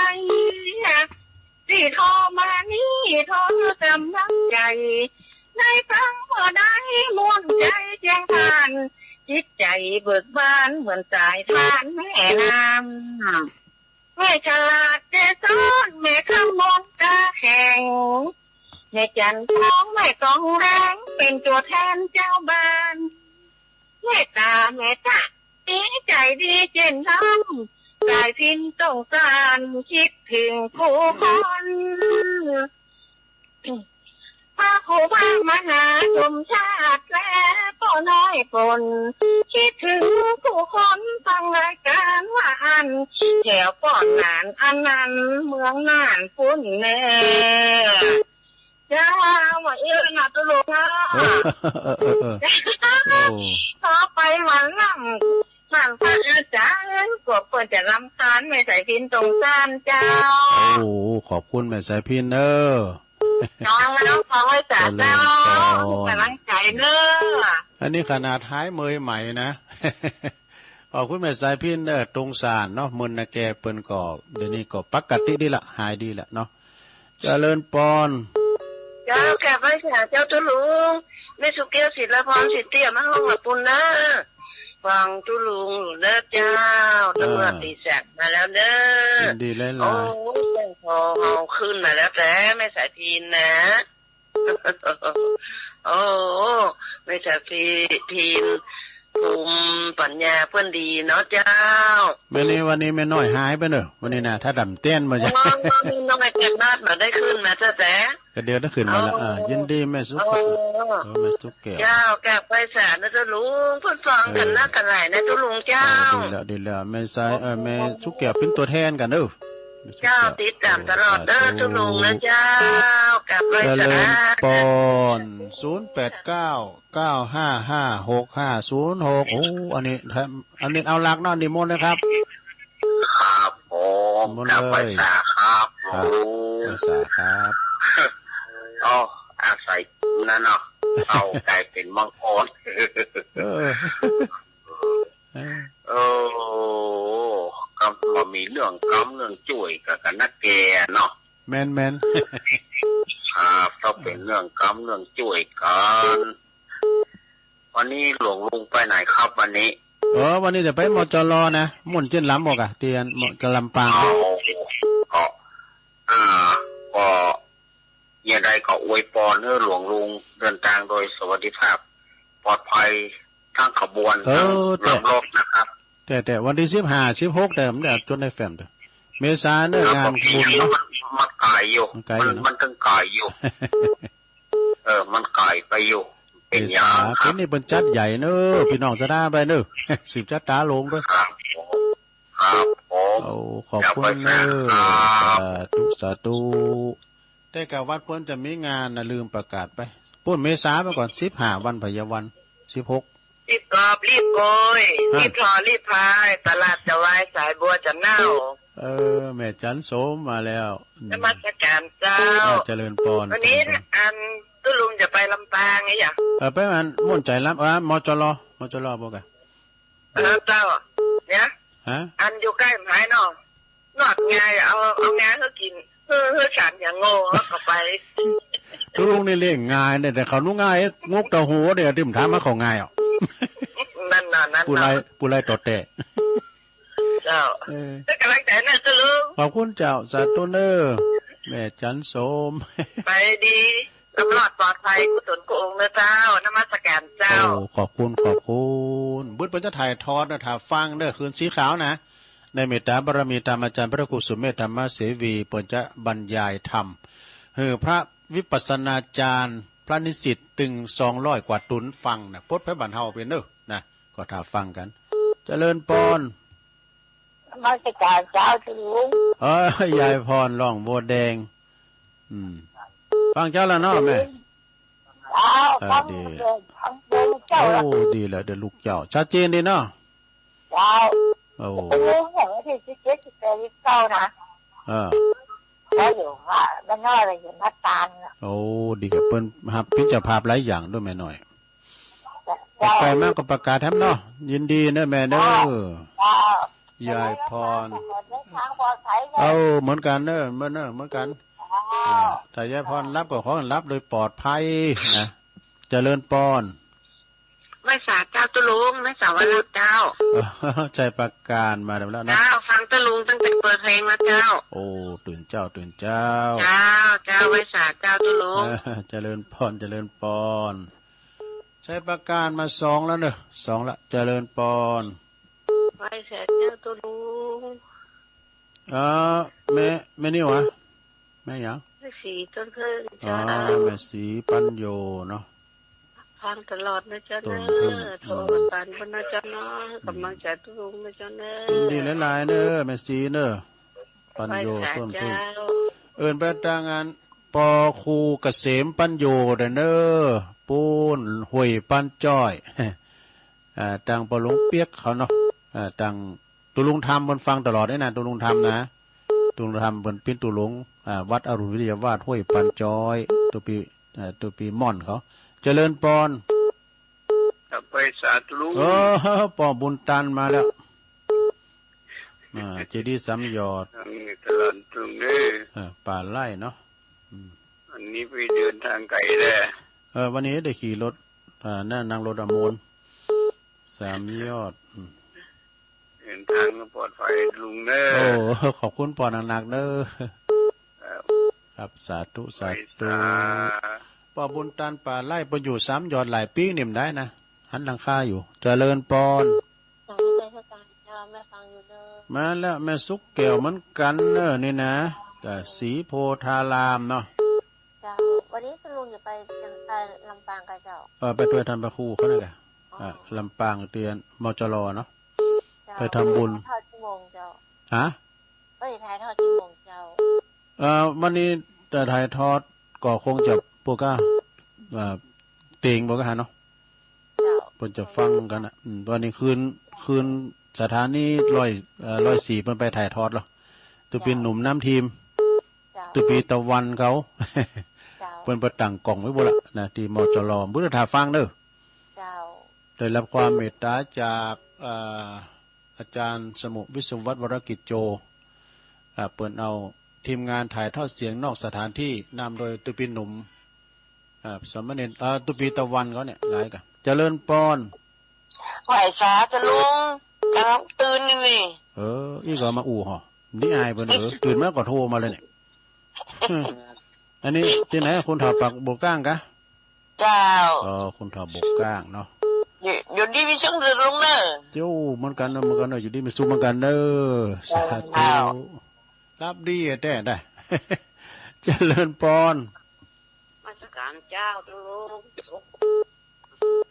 ตี้โทรมานี้ โทรกำลังใจ๋ ได้ฟังเมื่อใดม่วนใจ๋เจียงทาน จิตใจ๋เบิกบานเหมือนสายทานแม่น้ำ แม่ฉลาดเกสร แม่คำมนตาแข็ง แม่จันทอง แม่กองแดง เป๋นตั๋วแทนเจ้าบ้าน แม่ต๋า แม่ต๋า ตี้ใจ๋ดีเจ๋นล้ำ สายพิณต้องสาน คิดเถิงกู้คน พระครูบามหาสมชาติ และป้อน้อยปน คิดเถิงกู้คน ฟังรายก๋านว่าอั้น แถวป้อหนานอันนั้น เมืองน่านปู้นแน่ เจ้า ว่าเอื้อนะตุ๊ลุงนะ เออ เออ เออ เออ โอ้ ต่อไปวันลำ ท่านพระอาจารย์ กลัวเปิ้นจะรำคาญ แม่สายพิณต้องสานเจ้า โอ้ ขอบคุณแม่สายพิณเนอะ น้อง น้อง ขอไหว้สาเจ้า เจริญพร กำลังใจ๋เนอะ อันนี้ขนาดหายเมื่อยใหม่นะ ขอบคุณแม่สายพิณเนอะ ต้องสานเนาะ เมินนาแกเปิ้นก็ เดี๋ยวนี้ก็ปกติดีละ หายดีละเนาะ เจริญปอน เจ้า กราบไหว้สาเจ้าตุ๊ลุง แม่สุแก้ว ศิลาพร ศรีเตี้ย มาห้องละปุณเนอะ ฟังตุ๊ลุงอยู่เนอะเจ้า เออ ตำรวจตีแสกมาแล้วเนอะ ยินดีหลายๆ โอ้ แจ้งขอเฮาขึ้นมาแล้วแต๊ แม่สายพิณนะ โอ้ แม่สาธิต ภูมิปัญญาเปิ้นดีเนาะเจ้า แม่นี่ วันนี้แม่น้อยหายไปเน่อ วันนี้นะ ถ้าดำเต้นมาจ้ะ อ๋อ แม่น้อยแก่นบาดบ่ได้ขึ้นมาแต๊ๆ ก็เดี๋ยวได้ขึ้นมาละ อ๋อ อ่า ยินดีแม่สุข เออ เออ แม่สุขแก้ว เจ้า กราบไหว้สานะเจ้าลุง เปิ้นฟังกั๋นนักกั๋นหลายนะเจ้าลุงเจ้า เออ ดีแล้ว ดีแล้ว แม่สาย เออ แม่สุขแก้วเป๋นตั๋วแทนกั๋นเน่อ เจ้า ติดต๋ามตลอดเด้อ สาธุ เจ้าลุงนะเจ้า กราบไหว้สา เจริญปอน ศูนย์แปดเก้า เก้าห้าห้า หกห้าศูนย์หก โอ้ อันนี้ อันนี้เอาหลักเนาะ นิมนต์นะครับ ครับผม นิมนต์เลย กราบไหว้สาครับ ครับ ลุง ไหว้สาครับ อ๋อ อาศัยนั่นเนาะ เอาก๋ายเป๋นมังกร เออ เออ เออ กำ บ่มีเรื่องกำเรื่องจ้วยกั๋น กั๋นนักแก่เนาะ แม่นๆ ครับ ต้องเป๋นเรื่องกำเรื่องจ้วยกั๋น วันนี้หลวงลุงไปไหนครับวันนี้ เออ วันนี้จะไป มจล นะ ม่วนเจ๊นลำบอกอะ เตียน มจล ลำปาง เอา ก็ อ่า ก็ อย่างใดก็อวยปอนหื้อหลวงลุงเดินตางโดยสวัสดิภาพ ปลอดภัยทั้งขบวน เออ ทั้ง แต่ ลำรถนะครับ แต่ แต่วันตี้สิบห้า สิบหก แต่มันได้จดได้แฟ้มเด้อ เมษาเน่อ งานบุญเนาะ มันไก๋อยู่ มันไก๋อยู่เนาะ มัน มันตึงไก๋อยู่ เออ มันไก๋ไปอยู่ เป๋นหยังครับ เป๋นนี่เปิ้นจัดใหญ่เน่อ ปี้น้องศรัทธาไปเน่อ สืบชะตาหลวงด้วย ครับผม ครับผม โอ้ ขอบคุณเน่อ ครับ สาธุ สาธุ แต่กะวัดเปิ้นจะมีงานนะ ลืมประกาศไป ปู๊นเมษาไปก่อน สิบห้าวัน พยาวัน สิบหก รีบกอบรีบโกย ฮะ รีบทอรีบพาย ตลาดจะวาย สายบัวจะเน่า เออ แม่จันโสมมาแล้ว นมัสการเจ้า อ่า เจริญปอน วันนี้ เจริญปอน อันตุ๊ลุงจะไปลำปางไงจ๊ะ เออ ไปอันม่วนใจ๋ลำ เออ มจล มจล บอกอะ เออ เจ้า เนี่ย ฮะ อันอยู่ใก้หมายเนาะ นวดงาย เอา เอางาหื้อกิ๋น หื้อ หื้อฉันอย่างโง่ แล้วก็ไป ตุ๊ลุงนี่เลี้ยงงายเนี่ย แต่เขาหนุงาย งกตะโหเนี่ย ตี้ผมถามมาเขางายอ่ะ นั่นน่ะ นั่นน่ะ ผู้ไล่ ผู้ไล่ต่อแต่ เจ้า เออ เป๋นก๋ำลังใจ๋เน่อตุ๊ลุง ขอบคุณเจ้า สาธุเน่อ แม่จันโสม ไปดี ลำรอดปลอดภัย กู้ต๋นกู้องค์เน่อเจ้า นมัสการเจ้า โอ้ ขอบคุณ ขอบคุณ บึดเปิ้นจะถ่ายทอดนะ ถ่ายฟังเน่อ คืนสีขาวนะ ในเมตตาบารมีธรรมอาจารย์พระครูสุเมธธรรมเสวี เปิ้นจะบรรยายธรรม หื้อพระวิปัสสนาจารย์ พระนิสิตตึงสองร้อยกว่าต๋นฟังนะ ปลดภัยบรรเทาไปเน่อนะ ก็ถ่ายฟังกั๋น เจริญปอน นมัสการเจ้าตุ๊ลุง เออ ยายพรร้องบัวแดง อืม ฟังเจ้าแล้วเนาะแม่ เจ้า เออ ฟัง ดี ฟังเจ้า โอ้ ดีแล้ว เดี๋ยวลูกเจ้า ชัดเจนดีเนาะ เจ้า โอ้ ตุ๊ลุง อย่างวันตี้สิบเจ็ด สิบแปด สิบเก้า นะ เออ เจ้าอยู่ว่าบ้านนอกเลย อยู่บ้านตาลน่ะ โอ้ ดีกับเปิ้นฮับเป๋นเจ้าภาพหลายอย่างด้วยแม่น้อย เจ้า ไปมาก็ประกาศแถมเนาะ ยินดีเน่อแม่เน่อ เจ้า ยายพร เดินทางปลอดภัยเน่อ เออ เหมือนกั๋นเน่อ เหมือนเน่อ เหมือนกั๋น เจ้า อ่า ถ้ายายพรหลับก็ขอหลับโดยปลอดภัยนะ เจริญปอน ไหว้สาเจ้าตุ๊ลุง ไหว้สาวันรับเจ้า เออ ชัยประการมาแล้วเนาะ เจ้า ฟังตุ๊ลุงตั้งแต่เปิดเพลงแล้วเจ้า โอ้ ตื่นเจ้า ตื่นเจ้า เจ้า เจ้า ไหว้สาเจ้าตุ๊ลุง เออ เจริญปอน เจริญปอน ชัยประการมาสองแล้วเน่อ สองละ เจริญปอน ไหว้สาเจ้าตุ๊ลุง เออ แม่ แม่นี่หวา แม่หยัง แม่ศรีต้นเพิ่ง อ๋อ เจ้า แม่ศรีปัญโญเนาะ ฟังตลอดนะเจ้าเน่อ ต้นเพิ่ง โทรมาปันเปิ้นนะเจ้าเนาะ หื้อ หื้อกำลังใจ๋ตุ๊ลุงนะเจ้าเน่อ ยินดีหลายๆ เน่อ แม่ศรีเน่อ ปัญโญ ไหว้สา ต้นเพิ่ง เจ้า เอิ้นไปตางอัน ปอครูเกษมปัญโญเน่อ ปู๊นห้วยปันจ้อย อ่า ตางปอหลวงเปียกเขาเนาะ อ่า ตาง ตุ๊ลุงธรรมเปิ้นฟังตลอดเลยนะ ตุ๊ลุงธรรมนะ ตุ๊ลุงธรรมเปิ้นเป๋นตุ๊ลุง อ่า วัดอรุณวิทยาวาสห้วยปันจ้อย ตุ๊ปี้ อ่า ตุ๊ปี้ม่อนเขา เจริญปอน ครับ ไหว้สาตุ๊ลุง เออ ปอบุญตันมาแล้ว อ่า เจดีย์สามยอด อันนี้ตลาดตุ๊ลุงเน่อ เออ ป่าไร่เนาะ อืม อันนี้ไปเดินตางไก๋แล เออ วันนี้ได้ขี่รถ อ่า นั่ง นั่งรถอมร สามยอด อืม เดินตางปลอดภัยตุ๊ลุงเน่อ โอ้ ขอบคุณปอหนักๆ เน่อ ครับ ครับ สาธุ สาธุ ไหว้สา ป้อบุญตันป่าไร่ เปิ้นอยู่สามยอดหลายปี๋นี่บ่ได้นะ หันหลังคาอยู่ เจริญปอน นมัสก๋านเจ้า แม่ฟังอยู่เน่อ มาแล้ว แม่สุขแก้วเหมือนกั๋นเน่อนี่นะ จากศรีโพธารามเนาะ เจ้า วันนี้ตุ๊ลุงจะไป ไปลำปางก่ะเจ้า เออ ไปตวยต้านพระครูเขานั่นแหละ อ๋อ อ่ะ ลำปางเตียน มจร เนาะ เจ้า ไปทำบุญ ถ่ายทอดกี่โมงเจ้า ฮะ เอ้ย ถ่ายทอดกี่โมงเจ้า เอ่อ วันนี้จะถ่ายทอดก็คงจะปวกก้า เอ่อ เตียงปวกก้าเนาะ เจ้า เปิ้นจะฟังกั๋นนะ อืม วันนี้คืน คืนสถานีร้อย เอ่อ ร้อยสี่ เปิ้นไปถ่ายทอดแล้ว ตุ๊ปี๋หนุ่มนำทีม เจ้า ตุ๊ปี๋ตะวันเขา เจ้า เปิ้นไปตั้งก๋องไว้หมดละนะ ตี้ มจร บ่ฮู้ถ้าฟังเน่อ เจ้า ได้รับความเมตต๋าจาก เอ่อ อาจ๋ารย์สมุห์ วิศวัฒน์ วรกิจโจ อ่า เปิ้นเอาทีมงานถ่ายทอดเสียงนอกสถานที่ นำโดยตุ๊ปี๋หนุ่ม อ่า สามเณร เอ่อ ตุ๊ปี๋ตะวันเขาเนี่ย หลายกั๋น เจริญปอน ไหว้สาตุ๊ลุง ก๋ำลังตื่นนี่ เออ อี้ก็มาอู้ห่อ นี่อายเปิ้น เออ ตื่นมาก็โทรมาเลยเนี่ย อันนี้ตี้ไหน คนเฒ่าปากบกก้างกะ เจ้า อ๋อ คนเฒ่าบกก้างเนาะ อยู่ อยู่ดีมีสุขตุ๊ลุงเน่อ เจ้า เหมือนกั๋นเน่อ เหมือนกั๋นเน่อ อยู่ดีมีสุขเหมือนกั๋นเน่อ สาธุ เจ้า หลับดีแต๊ได้ เจริญปอน นมัสก๋านเจ้าตุ๊ลุง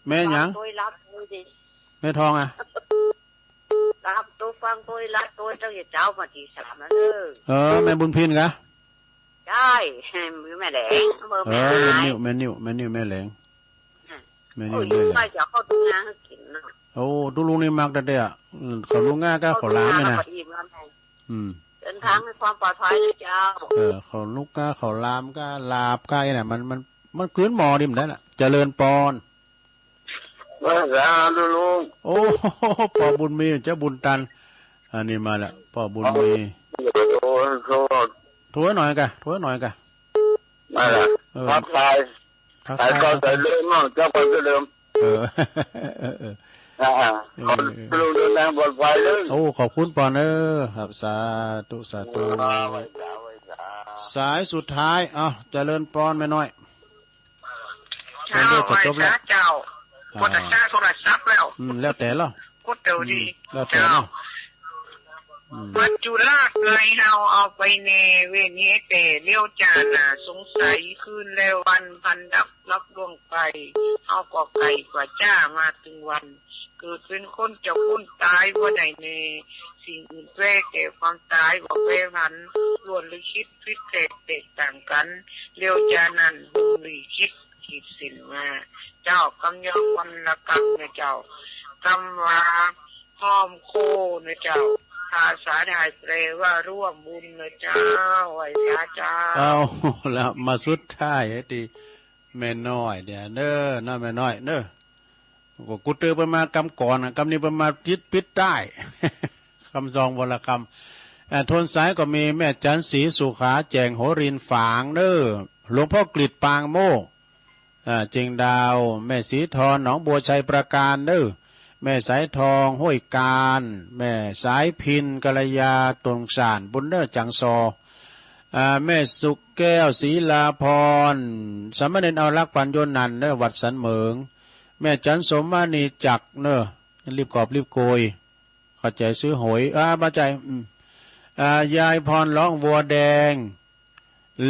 แม่หยัง หลับตวย หลับตวยดี แม่ทองอะ หลับตวยฟังตวย หลับตวยตั้งแต่เจ๊ามาตีสามแล้วเน่อ เออ แม่บุญพินกะ ใจ้ แม่แหลง อำเภอแม่ เออ แม่อาย แม่นิ่ว แม่นิ่ว แม่แหลง อืม แม่นิ่ว โอ้ย แม่แหลง ไปจะเข้าตุ๊ลุงนาหื้อกิ๋นเนาะ โอ้ ตุ๊ลุงนี่มักแต๊อะ อืม เข้าตุ๊ลุงนาก้า เข้าตุ๊ลุงนา เข้าหลามนี่นะ แล้วก็อิ่มแล้วไง อืม เดินทางด้วยความปลอดภัยนะเจ้า เออ เข้าตุ๊ลุงนาก้า เข้าหลามก้า ลาบก้า อี้น่ะ มัน มัน มันกืนหม้อดิ บ่ได้ละ เจริญปอน ไหว้สาตุ๊ลุง โอ้ ป้อบุญมี เจ้าบุญตัน อันนี้มาละ ป้อบุญมี โทร โทร โทรหน่อยกะ โทรหน่อยกะ มาละ เออ ทักทาย ทักทาย ใส่ก่อนใส่เดิมเนาะ เจ้าก่อนเจ้าเดิม เออ เออ เออ อ่า เออ ขอตุ๊ลุงเดินทางปลอดภัยเน่อ โอ้ ขอบคุณปอนเน่อ ครับ สาธุ สาธุ ไหว้สา ไหว้สา สายสุดท้าย เอ้า เจริญปอนแม่น้อย เจ้า เดี๋ยวจะจบแล้ว ไหว้สาเจ้า อ่า บ่ตัดสายโทรศัพท์แล้ว อืม แล้วแต่ละ กดเดียวดี อืม แล้วแต่ละ เจ้า อืม วัดจุฬาไกลเฮาเอาไปแน่ เว้นเฮแต่เลี้ยวจาหน้าสงสัย คืนและวันพันดับลับล่วงไป เฮาก็ไกลกว่าจ้ามาตึงวัน เกิดเป๋นคนจะป๊นต๋ายบ่ได้แน่ สิ่งอื่นแปรแก่ความต๋ายบ่แปรผัน ล้วนลิขิตผิดแผกแตกต่างกั๋น เลี้ยวจานั้นฮุมลีขิตขีดเส้นมา เจ้ากำยองวรรณกรรมนะเจ้า กำว่าฮ้อมโคนะเจ้า ภาษาไทยแปลว่าร่วมบุญนะเจ้า ไหว้สาเจ้า เอาละ มาสุดท้ายไอ้ตี้แม่น้อยเนี่ยเน่อ น้อยแม่น้อยเน่อ ก็กูเตือนเปิ้นมากำก่อนนะ กำนี้เปิ้นมาปิด ปิดต๋าย กำซองวรรณกรรม อ่า โทนสายก็มีแม่จันทร์ศรีสุขา แจ่งโหรินฝางเน่อ หลวงพ่อกฤษปางโมกข์ อ่า เจียงดาว แม่ศรีทร หนองบัว ชัยปราการเน่อ แม่สายทอง ห้วยกาญ แม่สายพิณ กัลยา ตงสาน บุญเน่อ จังซอ อ่า แม่สุขแก้ว ศรีลาภรณ์ สามเณรเอารัก ปัญโยนันท์เน่อ วัดสันเหมิง แม่จันทร์สมมณีจักรเน่อ รีบกอบรีบโกย เข้าใจ๋ซื้อหวย อ่า บ่ใจ้ อืม อ่า ยายพร ร้องวัวแดง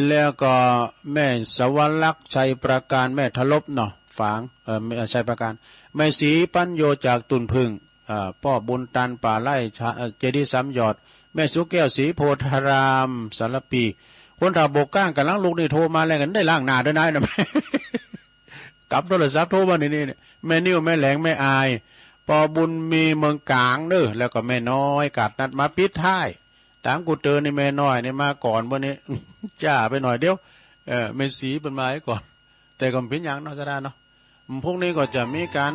แล้วก็แม่สวรรค ชัยปราการ แม่ทลบเนาะ ฝาง เอ่อ แม่ ชัยปราการ แม่ศรีปัญโยจากตุ่นผึ้ง อ่า ป้อบุญตัน ป่าไร่ ชะ เอ่อ เจดีย์สามยอด แม่สุขแก้ว ศรีโพธาราม สารภี คนเฒ่าบกก้างก๋ำลังลุกนี่โทรมาแล้ว กั๋นได้ล้างหน้าตวยนะ กำโทรศัพท์โทรมานี่ นี่ แม่นิ่ว แม่แหลง แม่อาย ป้อบุญมี เมืองก๋างเน่อ แล้วก็แม่น้อย กาดนัดมาปิดท้าย ต๋ามกูเตือนนี่แม่น้อยนี่มาก่อนเมื่อนี้ จ๊าไปหน่อยเดียว เออ แม่ศรีเปิ้นมาก่อน แต่ก็บ่เป๋นหยังเนาะ สะดาเนาะ พรุ่งนี้ก็จะมีก๋าน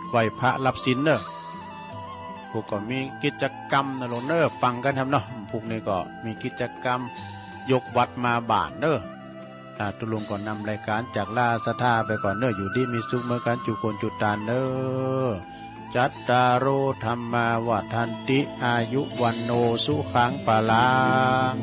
ไหว้พระรับศีลเน่อ พวกก็มีกิจกรรมนะลูกเน่อ ฟังกั๋นแหมเนาะ พรุ่งนี้ก็มีกิจกรรมยกวัดมาบ้านเน่อ อ่า ตุ๊ลุงก็นำรายก๋านจากลาศรัทธาไปก่อนเน่อ อยู่ดีมีสุขเหมือนกั๋นจุคนจุตานเน่อ จัตตาโร ธัมมา วัฑฒันติ อายุ วัณโณ สุขัง พลัง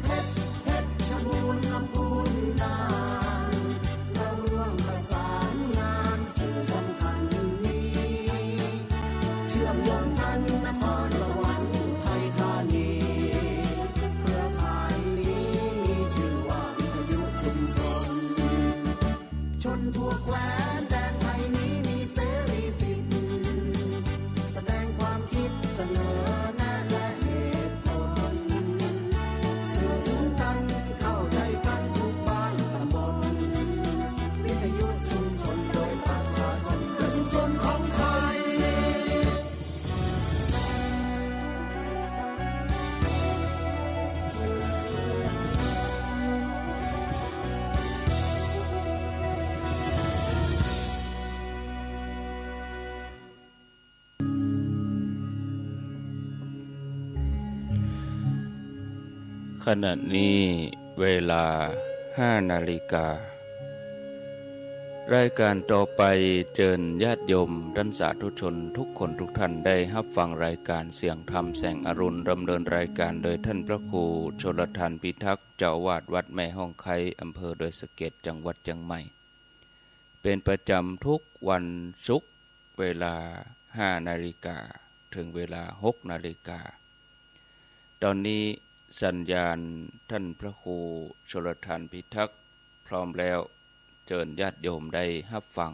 เพชร เพชรบูรณ์ ลำพูน น่าน เราร่วมประสานงานสิ่งสำคัญนี้ เชื่อมโยงกันนครสวรรค์ อุทัยธานี เครือข่ายนี้มีชื่อว่าวิทยุชุมชน ชนทั่วแคว้นแดนไทยนี้มีเสรีสิทธิ์ แสดงความคิดเสนอแนะและเหตุผล สื่อถึงกันเข้าใจกันทุกบ้านตำบล วิทยุชุมชนโดยประชาชน เพื่อชุมชนของไทย ขณะนี้เวลาห้านาฬิกา รายการต่อไปเจิญญาติโยมต้านสาธุชนทุกคนทุกท่านได้ฮับฟังรายการเสียงธรรมแสงอรุณ ดำเนินรายการโดยต้านพระครูชลธานพิทักษ์ เจ้าอาวาสวัดแม่ฮ่องไคร้ อำเภอดอยสะเก็ด จังหวัดเจียงใหม่ เป๋นประจ๋ำทุกวันศุกร์ เวลาห้านาฬิกา เถิงเวลาหกนาฬิกา ต๋อนนี้สัญญาณต้านพระครูชลธานพิทักษ์พร้อมแล้ว เจิญญาติโยมได้ฮับฟัง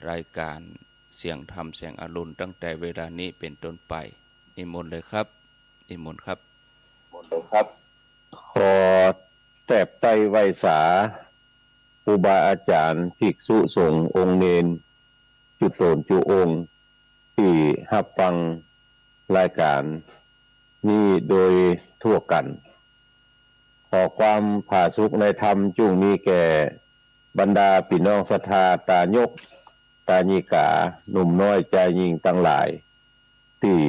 รายการเสียงธรรมแสงอรุณตั้งแต่เวลานี้เป๋นต้นไป นิมนต์เลยครับ นิมนต์ครับ ขอแตบไต้ไหว้สา ครูบาอาจารย์ ภิกษุสงฆ์ องค์เณร จุ๊ต๋นจุ๊องค์ ตี้ฮับฟังรายการนี้โดยทั่วกั๋น ขอความผาสุกในธรรมจุ่งมีแก่บรรดาปี้น้องศรัทธา ตายก ตายิกา หนุ่มน้อยจายญิงตังหลาย ตี้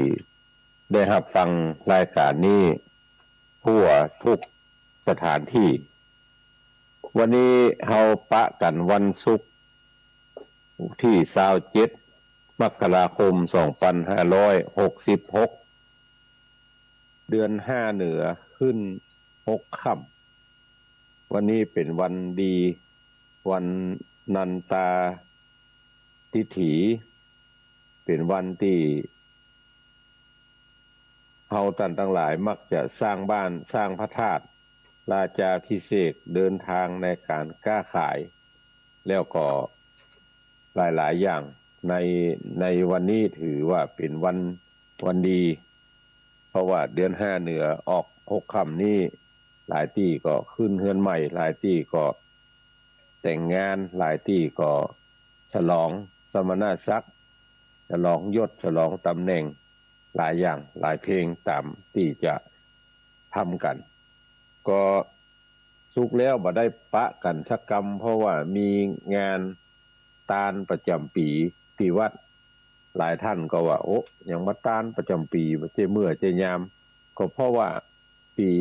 ได้ฮับฟังรายการนี้ทั่วทุกสถานตี้ วันนี้เฮาปะกั๋นวันศุกร์ตี้ซาวเจ็ด มกราคม สองปันห้าร้อยหกสิบหก เดือนห้าเหนือขึ้นหกค่ำ วันนี้เป๋นวันดี วันนันตาทิฏฐี เป๋นวันตี้ เฮาต้านตังหลายมักจะสร้างบ้าน สร้างพระธาตุ ราชาภิเษก เดินทางในก๋านก๊าขาย แล้วก็หลายๆ อย่าง ใน ในวันนี้ถือว่าเป๋นวัน วันดี เพราะว่าเดือนห้าเหนือออกหกค่ำนี้ หลายตี้ก็ขึ้นเฮือนใหม่ หลายตี้ก็แต่งงาน หลายตี้ก็ฉลองสมณศักดิ์ ฉลองยศ ฉลองต๋ำแหน่ง หลายอย่างหลายเพลงต๋ามตี้จะทำกั๋น ก็สุกร์แล้วบ่ได้ปะกั๋นสักกำ เพราะว่ามีงานตานประจ๋ำปี๋ตี้วัด หลายต้านก็ว่า โอ้ ยังบ่ตานประจ๋ำปี๋ บ่เจ๊เมื่อเจ๊ยาม ก็เพราะว่าปี๋